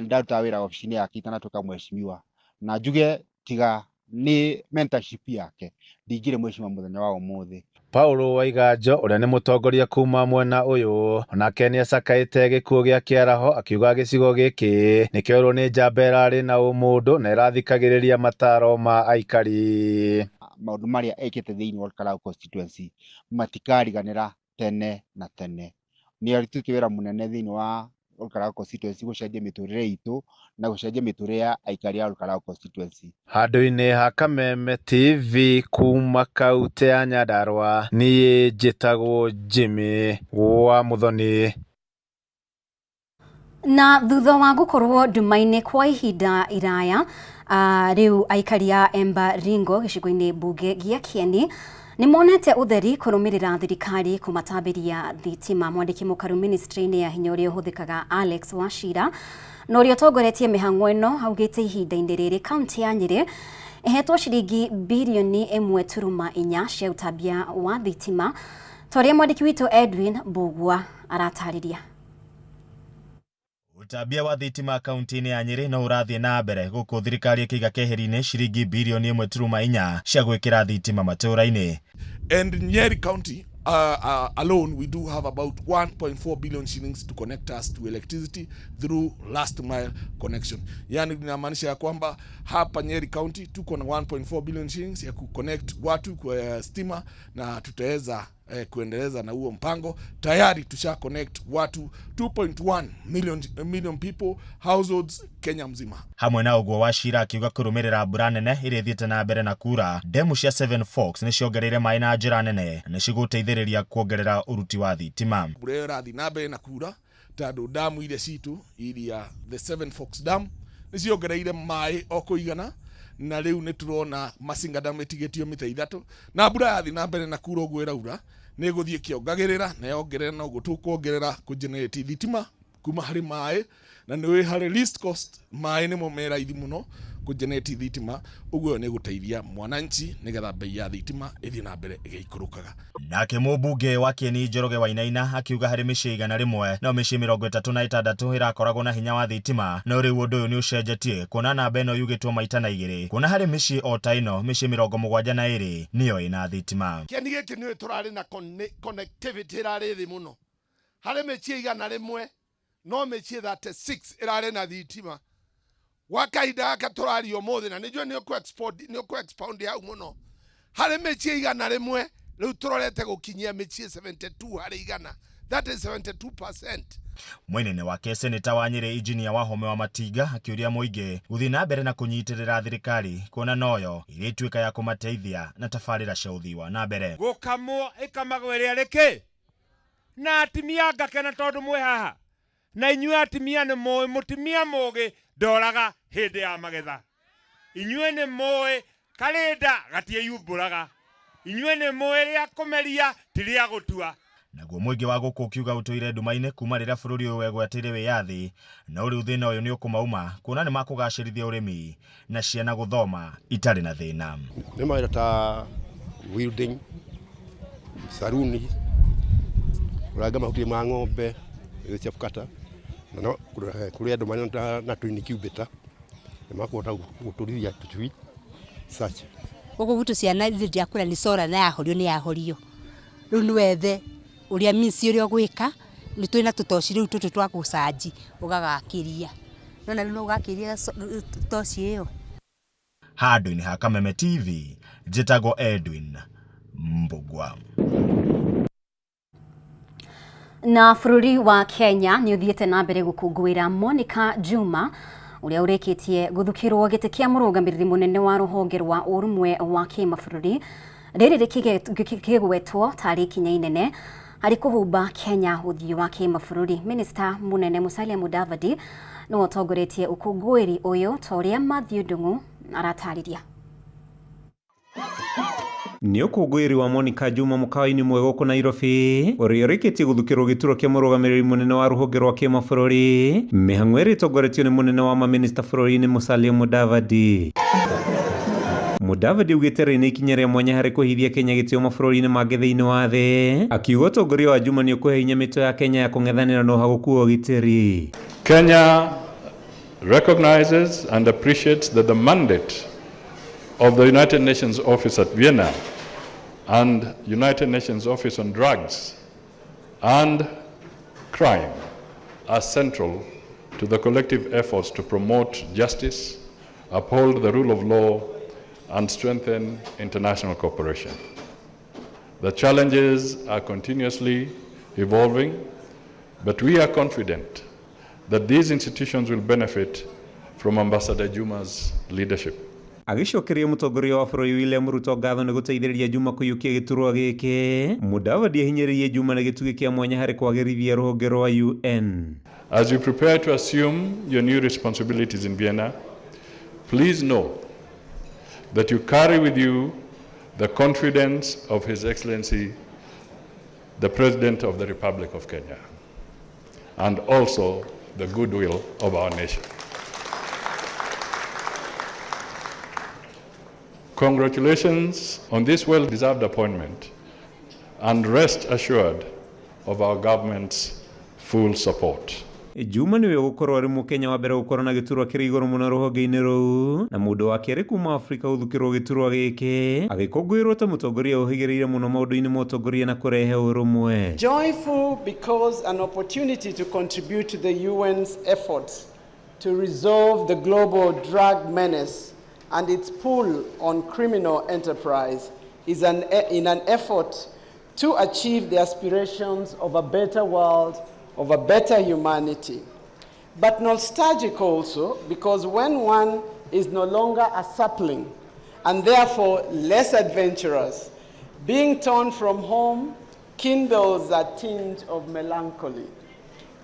ndarutaga wĩra obici-inĩ yake itanatuĩka mheshimiwa, na njuge tiga nĩ mentorship yake ndingĩrĩ mheshimiwa mũthenya wa ũmũthĩ. Paulo Waiganjo ũrĩa nĩ mũtongoria kuma mwena ũyũ onake nĩacakaĩte gĩkuũ gĩa Kĩaraho akiuga gĩcigo gĩkĩ nĩkĩoirwo nĩ njamba ĩrarĩ na ũmũndũ na ĩrathikagĩrĩria mataro ma aikari. Maũndũ marĩa ekĩte thĩinĩ wa Ol Kalou constituency matikariganĩra tene na tene. Nĩ arutĩte wĩra mũnene thĩinĩ wa Ol Kalou constituency gũcenjia mĩtũrĩre itũ na gũcenjia mĩtũrĩre ya aikari a Ol Kalou constituency. Handũ-inĩ ha Kameme TV kuma kaunti ya Nyandarua niĩ njĩtagwo Jimmy wa Muthoni. Na thutha wa gũkorwo nduma-inĩ kwa ihinda iraya, rĩu aikari a Embaringo gĩcigo-inĩ mbunge gĩa Kieni nĩ monete ũtheri kũrũmĩrĩra thirikari kũmatambĩria thitima. Mwandĩki mũkaru ministry-inĩ ya hinya ũrĩa ũhũthĩkaga Alex Wachira na ũrĩa ũtongoretie mĩhang'o ĩno augĩte ihinda-inĩ rĩrĩ kaunti ya Nyĩrĩ ĩhetwo ciringi birioni 1.4 cia ũtambia wa thitima ta ũrĩa mwandĩki witũ Edwin Mbugua aratarĩria. Ũtambia wa thitima kaunti-inĩ ya Nyĩrĩ no ũrathiĩ na mbere gũkũ thirikari ĩkĩiga keheri-inĩ ciringi birioni 1.4 cia gwĩkĩra thitima matũũra-inĩ. And Nyeri County alone, we do have about 1.4 billion shillings to connect us to electricity through last mile connection. Yani inamaanisha ya kwamba hapa Nyeri County tuko na 1.4 billion shillings ya kuconnect watu kwa stima na tutaweza kuendeleza na huo mpango. Tayari tusha connect watu 2.1 million people households Kenya mzima. Hamwe na ũguo Wachira akiuga kũrũmĩrĩra mbura nene ĩrĩa ĩthiĩte na mbere na kura, ndemu cia Seven Forks nĩ ciongereire maĩ na njĩra nene na nĩ cigũteithĩrĩria kuongerera ũruti wa thitima. Mbura ĩyo ĩrathiĩ na mbere na kura tondũ damu iria citũ iria the Seven Forks Dam nĩ ciongereire maĩ o kũigana, na rĩu nĩ tũrona Masinga Dam ĩtigĩtio mita 3, na mbura yathiĩ na mbere na kura ũguo ĩraura nĩ ĩgũthiĩ ĩkĩongagĩrĩra na yongerera noguo tũkuongerera kũgenerate thitima kuma harĩ maĩ, na nĩ harĩ least cost maĩ nĩmo me raithi mũno kũgenerate thitima, ũguo nĩ gũteithia mwananchi nĩgetha bei ya thitima ĩthiĩ na mbere ĩgĩikũrũkaga. Nake mũmbunge wa Kieni Njoroge Wainaina akiuga harĩ mĩciĩ 100 no mĩciĩ 36 ĩrakoragwo na hinya wa thitima, no rĩu ũndũ ũyũ nĩ ũcenjetie kuona namba ĩno yugĩtwo maita na 2, kuona harĩ mĩciĩ o ta ĩno mĩciĩ 72 nĩyo ĩna thitima. Kieni gĩkĩ nĩũĩ tũrarĩ na connectivity ĩrarĩ thĩ mũno, harĩ mĩciĩ 100 no mĩciĩ 36 ĩrarĩ na thitima. Gwa kahinda gaka tũraria ũmũthĩ, na nĩnjũĩ nĩ ũkũ-expound hau mũno, harĩ mĩciĩ 100 rĩu tũrorete gũkinyia mĩciĩ 72 harĩ 100, that is 72%. Mwena-inĩ wake seneta wa Nyĩrĩ Engineer Wahome wa Matinga akĩũria mũingĩ gũthiĩ na mbere na kũnyitĩrĩra thirikari kuona noyo ĩrĩtuĩka ya kũmateithia na tabarĩra cia ũthii wa na mbere. Gũkamwo ĩkamagwo ĩrĩa rĩkĩ na atimia ngakena tondũ mwĩ haha, na inyuĩ atimia nĩ mũĩ mũtimia mũgĩ ndoraga hĩndĩ ya magetha, inyuĩ nĩ mũĩ karĩnda gatiĩyumbũraga, inyuĩ nĩ mũĩ rĩa kũmeria ti rĩa gũtua. Naguo mũingĩ wa gũkũ ũkiuga ũtũire nduma-inĩ kuma rĩrĩa bũrũri ũyũ wegwatĩire wĩyathi, no rĩu thĩna ũyũ nĩ ũkũmauma kuona nĩ makũgacĩrithia ũrĩmi na ciana gũthoma itarĩ na thĩna. Nĩ mawĩra ta welding, saruni, kũranga mahuti ma ng'ombe, cia bukata, na no kũrĩ andũ marĩ na twin incubator nĩ makũhota gũtũrithia tũcui such. Gũkũ gwitũ ciana ithuĩ ndiakũra nĩ solar na yahorio nĩ yahorio. Rĩu nĩ wethe ũrĩa means ũrĩa ũgwĩka, nĩ twĩ na tũtoci rĩu tũtũ twa gũcanji ũgagakĩria. Nĩwona rĩu no ũgakĩria toci ĩyo. Handũ-inĩ ha Kameme TV, njĩtagwo Edwin Mbugua. Na bũrũri wa Kenya nĩ ũthiĩte na mbere gũkũngũĩra Monica Juma ũrĩa ũrĩkĩtie gũthukĩrwo gĩtĩ kĩa mũrũgamĩrĩri mũnene wa rũhonge rwa ũrũmwe wa kĩmabũrũri, rĩrĩ rĩkĩgwetwo tarĩ ikinya inene harĩ kũhumba Kenya ũthiũ wa kĩmabũrũri. Minista mũnene Musalia Mudavadi nĩwe ũtongoretie ũkũngũĩri ũyũ ta ũrĩa Mathew Ndung'u aratarĩria. Nĩ ũkũngũĩri wa Monica Juma mũkawa-inĩ ũmwe gũkũ Nairobi, ũrĩa ũrĩkĩtie gũthukĩrwo gĩturwa kĩa mũrũgamĩrĩri mũnene wa rũhonge rwa kĩmabũrũri, mĩhang'o ĩrĩa ĩtongoretio nĩ mũnene wa mamĩnĩsta bũrũri-inĩ Musalia Mudavadi. Mudavadi augĩte rĩrĩ nĩ ikinya rĩa mwanya harĩ kũheithia Kenya gĩtĩo mabũrũri-inĩ mangĩ thĩinĩ wa thĩ, akiuga ũtongoria wa Juma nĩ ũkũhe hinya mĩtwe ya Kenya ya kũng'ethanĩra na ũhagũku wa ũgitĩri. Kenya recognizes and appreciates that the mandate of the United Nations Office at Vienna and United Nations Office on Drugs and Crime are central to the collective efforts to promote justice, uphold the rule of law, and strengthen international cooperation. The challenges are continuously evolving, but we are confident that these institutions will benefit from Ambassador Juma's leadership. Agĩcokeria mũtongoria wa bũrũri William Ruto ngatho nĩ gũteithĩrĩria Juma kũiyũkia gĩturwa gĩkĩ, Mudavadi ahinyĩrĩirie Juma na gĩtugĩ kĩa mwanya harĩ kwagĩrithia rũhonge rwa UN. As you prepare to assume your new responsibilities in Vienna, please know that you carry with you the confidence of His Excellency, the President of the Republic of Kenya, and also the goodwill of our nation. Congratulations on this well-deserved appointment, and rest assured of our government's full support. Juma nĩwe ũgũkorwo arĩ mũkenya wa mbere gũkorwo na gĩturwa kĩrĩ igũrũ mũno rũhonge-inĩ rũu na mũndũ wa kerĩ kuma Afrika gũthukĩrwo gĩturwa gĩkĩ, agĩkũngũĩrwo ta mũtongoria ũhĩgĩrĩire mũno maũndũ-inĩ ma ũtongoria na kũrehe ũrũmwe. Joyful because an opportunity to contribute to the UN's efforts to resolve the global drug menace and its pull on criminal enterprise is in an effort to achieve the aspirations of a better world, of a better humanity. But nostalgic also, because when one is no longer a sapling and therefore less adventurous, being torn from home kindles a tinge of melancholy.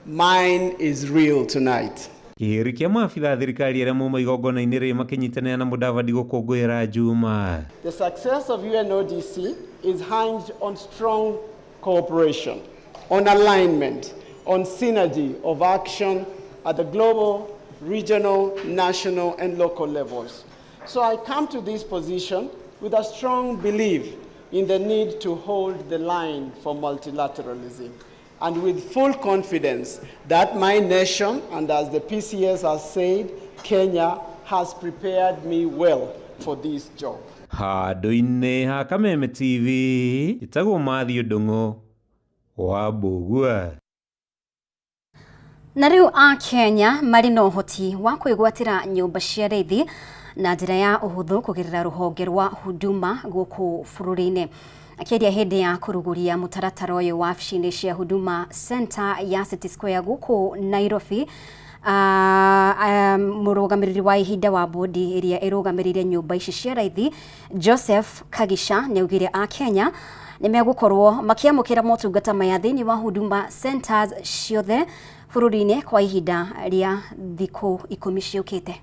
Mine is real tonight. Kĩhĩri kĩa maabitha a thirikari arĩa mauma igongona-inĩ rĩrĩ makĩnyitanĩra na Mudavadi gũkũngũĩra Juma. The success of UNODC is hinged on strong cooperation, on alignment, on synergy of action at the global, regional, national, and local levels. So I come to this position with a strong belief in the need to hold the line for multilateralism, and with full confidence that my nation, and as the PCS has said, Kenya has prepared me well for this job. Handũ-inĩ ha Kameme TV, ĩtagwo Mathew Ndung'u wa Mbũgua. Na rĩu a Kenya marĩ na ũhoti wa kwĩgwatĩra nyũmba cia raithi na njĩra ya ũhũthũ kũgerera rũhonge rwa Huduma gũkũ bũrũri-inĩ. Akĩaria hĩndĩ ya kũrugũria mũtaratara ũyũ wabici-inĩ cia Huduma Center ya City Square gũkũ Nairobi, mũrũgamĩrĩri wa ihinda wa bodi ĩrĩa ĩrũgamĩrĩire nyũmba ici cia raithi Joseph Kagisha nĩaugire a Kenya nĩmegũkorwo makĩamũkĩra motungata maya thĩinĩ wa Huduma Centers ciothe bũrũri-inĩ kwa ihinda rĩa thikũ 10 ciũkĩte.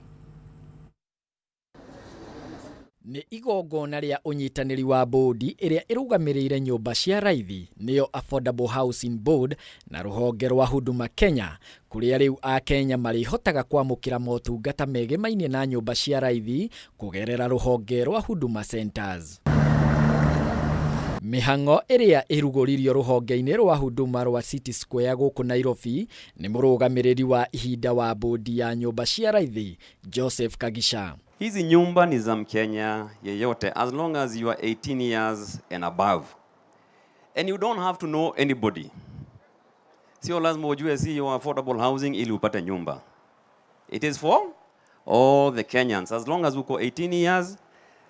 Nĩ igongona rĩa ũnyitanĩri wa bodi ĩrĩa ĩrũgamĩrĩire nyũmba cia raithi nĩyo Affordable Housing Board na rũhonge rwa Huduma Kenya, kũrĩa rĩu a Kenya marĩhotaga kwamũkĩra motungata megemainie na nyũmba cia raithi kũgerera rũhonge rwa Huduma Centers. Mĩhang'o ĩrĩa ĩrugũririo rũhonge-inĩ rwa Huduma rwa City Square gũkũ Nairobi nĩ mũrũgamĩrĩri wa ihinda wa bodi ya nyũmba cia raithi Joseph Kagisha. Hizi nyumba ni za Mkenya yeyote as long as you are 18 years and above. And you don't have to know anybody. Sio lazima ujue CEO wa affordable housing ili upate nyumba. It is for all the Kenyans as long as uko 18 years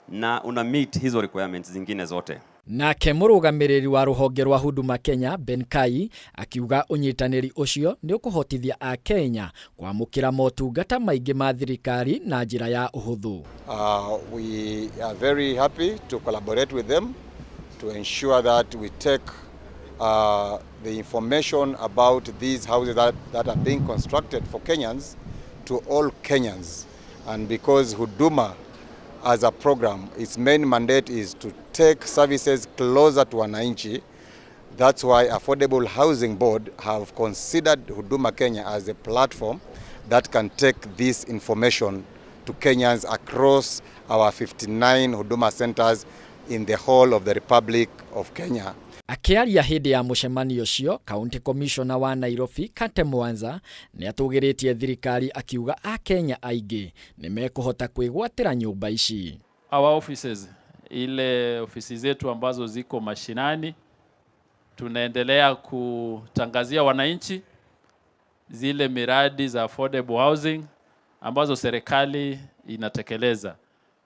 na una meet hizo requirements zingine zote. Nake mũrũgamĩrĩri wa rũhonge rwa Huduma Kenya Ben Kai akiuga ũnyitanĩri ũcio nĩ ũkũhotithia Akenya kwamũkĩra motungata maingĩ ma thirikari na njĩra ya ũhũthũ. We are very happy to collaborate with them to ensure that we take the information about these houses that are being constructed for Kenyans to all Kenyans. And because Huduma as a program, its main mandate is to take services closer to wananchi. That's why Affordable Housing Board have considered Huduma Kenya as a platform that can take this information to Kenyans across our 59 Huduma centers in the whole of the Republic of Kenya. Akĩaria hĩndĩ ya mũcemanio ũcio, County Commissioner wa Nairobi Kate Mwanza nĩ atũgĩrĩtie thirikari akiuga Akenya aingĩ nĩ mekũhota kwĩgwatĩra nyũmba ici. Our offices, ile ofisi zetu ambazo ziko mashinani, tunaendelea kutangazia wananchi zile miradi za affordable housing ambazo serikali inatekeleza,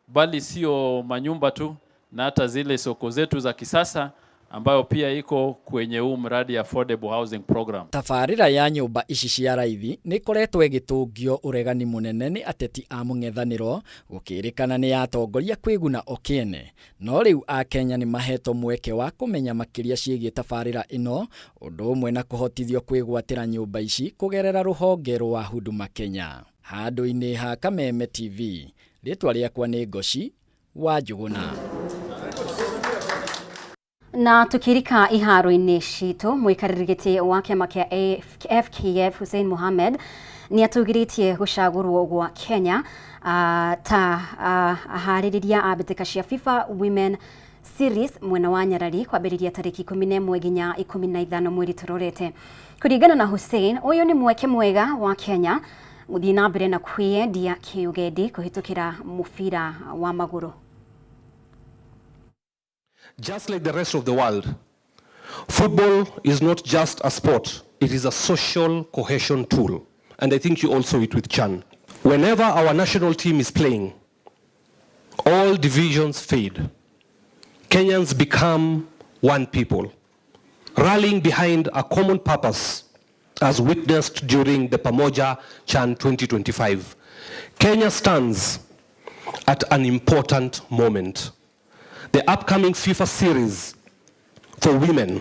bali sio manyumba tu, na hata zile soko zetu za kisasa ambayo pia iko kwenye huu mradi affordable housing program. Tabarĩra ya nyũmba ici cia raithi nĩ ĩkoretwo ĩgĩtũngio ũregani mũnene nĩ ateti a mũng'ethanĩro gũkĩrĩkana nĩ atongoria kwĩguna o kĩene. No rĩu Akenya nĩ mahetwo mweke wa kũmenya makĩria ciĩgiĩ tabarĩra ĩno ũndũ ũmwe na kũhotithio kwĩgwatĩra nyũmba ici kũgerera rũhonge rwa Huduma Kenya. Handũ-inĩ ha Kameme TV, rĩtwa rĩakwa nĩ Ngoci wa Njũgũna. Na tukirika iharo-inĩ citũ, mũikarĩri gĩtĩ wa kĩama kĩa FKF Hussein Mohamed nĩ atũgĩrĩtie gũcagũrwo gwa Kenya ta aharĩrĩria a mbĩtĩka cia FIFA Women Series mwena wa Nyarari kwambĩrĩria tarĩki 11 nginya 15 mweri tũrorete. Kũringana na Hussein, ũyũ nĩ mweke mwega wa Kenya gũthiĩ na mbere na kwĩyendia kĩũgendi kũhĩtũkĩra mũbira wa magũrũ. Just like the rest of the world, football is not just a sport, it is a social cohesion tool. And I think you all saw it with Chan. Whenever our national team is playing, all divisions fade. Kenyans become one people, rallying behind a common purpose as witnessed during the Pamoja Chan 2025. Kenya stands at an important moment. The upcoming FIFA series for women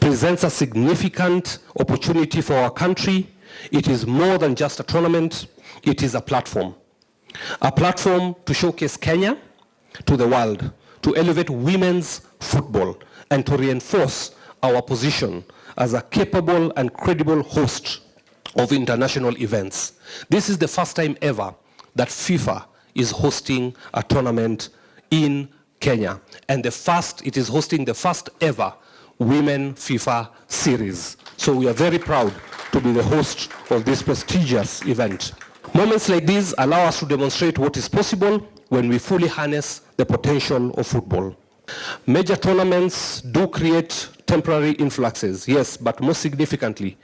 presents a significant opportunity for our country. It is more than just a tournament, it is a platform. A platform to showcase Kenya to the world, to elevate women's football, and to reinforce our position as a capable and credible host of international events. This is the first time ever that FIFA is hosting a tournament in Kenya, and it is hosting the first ever Women FIFA series. So we are very proud to be the host of this prestigious event. Moments like these allow us to demonstrate what is possible when we fully harness the potential of football. Major tournaments do create temporary influxes, yes, but most significantly,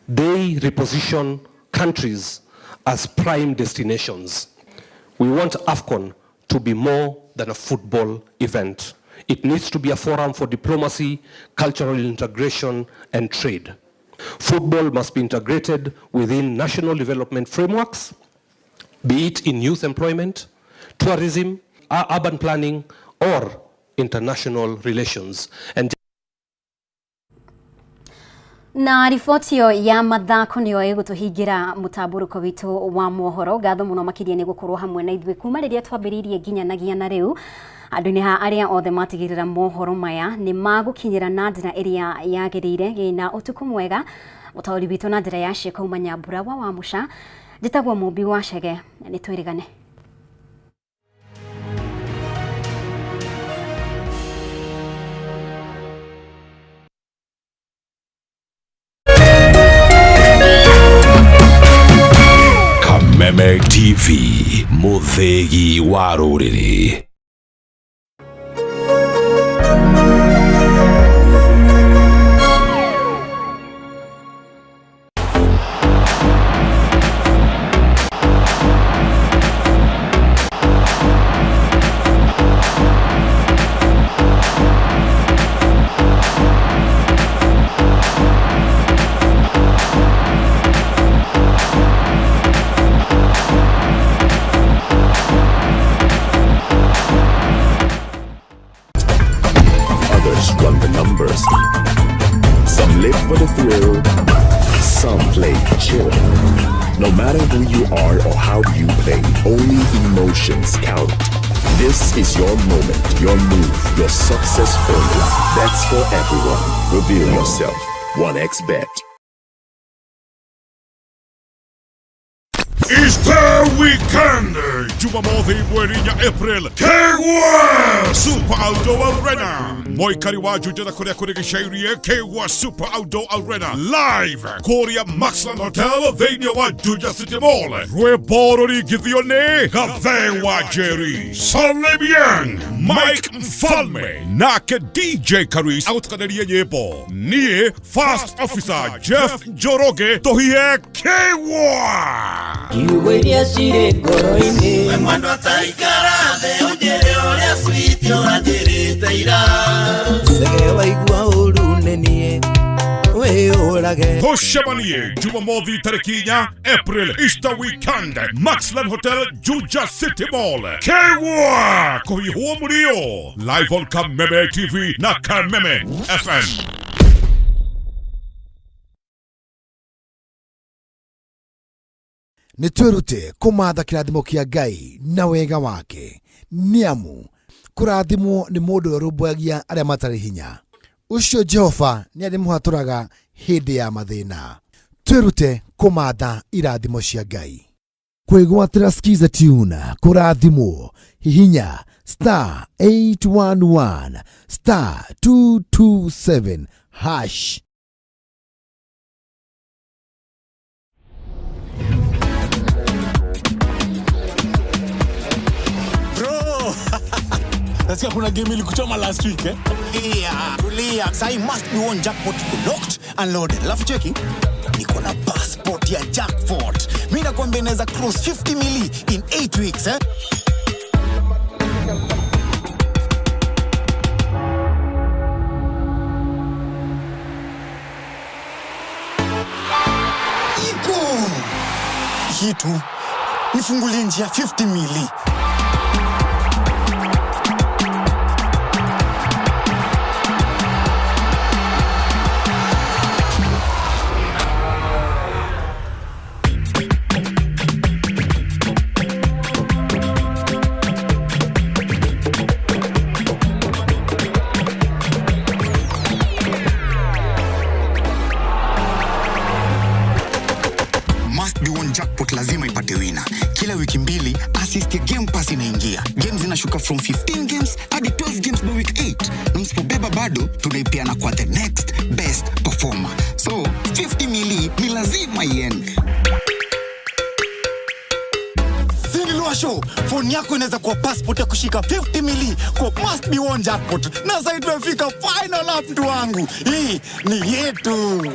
they reposition countries as prime destinations. We want AFCON to be more than a football event. It needs to be a forum for diplomacy, cultural integration, and trade. Football must be integrated within national development frameworks, be it in youth employment, tourism, urban planning, or international relations. And Na riboti ĩyo ya mathako nĩyo ĩgũtũhingĩra mũtambũrũko witũ wa mohoro. Ngatho mũno makĩria nĩ gũkorwo hamwe na ithuĩ kuma rĩrĩa twambĩrĩirie nginyanagia na rĩu. Andũ-inĩ ha arĩa othe matigĩrĩra mohoro maya nĩ magũkinyĩra na njĩra ĩrĩa yagĩrĩire. Gĩna ũtukũ mwega. Mũtaũri witũ na njĩra ya ciĩko uma Nyambura wa Wamũca. Njĩtagwo Mũmbi wa Chege, nĩ twĩrĩgane. Kameme TV, mũthĩgi wa rũrĩrĩ. Others run the numbers. Some live for the thrill. Some play chill. No matter who you are or how you play, only emotions count. This is your moment, your move, your success formula. That's for everyone. Reveal yourself. 1xBet. Easter Weekend Jumamothi mweri inya April Kegwa Super Outdoor Arena Moikari wa Juja na kuria kuri gicairie Kegwa Super Outdoor Arena live kuria Maxland Hotel thiini wa Juja City Mall. Rwimbo ruringithio ni Gathe wa Jerry, Salim Mike Mfalme nake DJ Karis agutukanirie nyimbo. Niĩ First Officer Jeff Njoroge tuhihe Kegwa. Kiugo iria cirĩ ngoro-inĩ. We mwendwa ta ikara thĩ ũnjĩre ũrĩa sweet ũranjĩrĩte ira. Cege waigua ũru nĩ niĩ wĩyũrage. Tucemanie Jumamothi tarĩki 4 April, Easter weekend, Maxland Hotel, Juja City Mall. Kegwa kũhihwo mũrio live on Kameme TV na Kameme FM. Nĩ twĩrute kũmatha kĩrathimo kĩa Ngai na wega wake, nĩ amu kũrathimwo nĩ mũndũ ũrĩa ũrũmbũyagia arĩa matarĩ hinya. Ũcio Jehova nĩ arĩmũhatũraga hĩndĩ ya mathĩna. Twĩrute kũmatha irathimo cia Ngai. Kwĩgwatĩra Skiza Tune kũrathimwo, hihinya star 811 star 227 hash. Bro! Nasikia kuna game ilikuchoma last week, eh? Yeah, tulia. Sahi must be one jackpot iko locked and loaded. Alafu cheki, niko na passport ya jackpot. Mimi nakwambia inaweza cross 50 mili in 8 weeks, eh? Iko! Hii tu nifungulie njia 50 mili. Must be one jackpot lazima ipate wina. Kila wiki mbili assist ya Game Pass inaingia. Games zinashuka from 15 games hadi 12 games by week 8. Na msipobeba bado tunaipeana kwa the next best performer. So 50 mili ni lazima iende. Show phone yako inaweza kuwa passport ya kushika 50 mili kwa must be one jackpot. Na sasa tumefika final lap, mtu wangu. Hii ni yetu.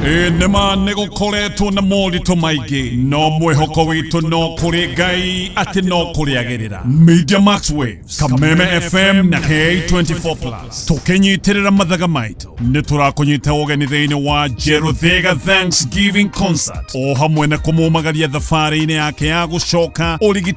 Ĩ nĩma nĩ gũkoretwo na moritũ maingĩ, no mwĩhoko witũ no kũrĩ Ngai atĩ no kũrĩagĩrĩra. Media Max Waves, Kameme FM na K24 Plus tũkĩnyitĩrĩra mathaga maitũ nĩ tũrakũnyita ũgeni thĩinĩ wa Jeruthiga Thanksgiving Concert o hamwe na kũmũmagaria thabarĩ-inĩ yake ya gũcoka ũrigiti.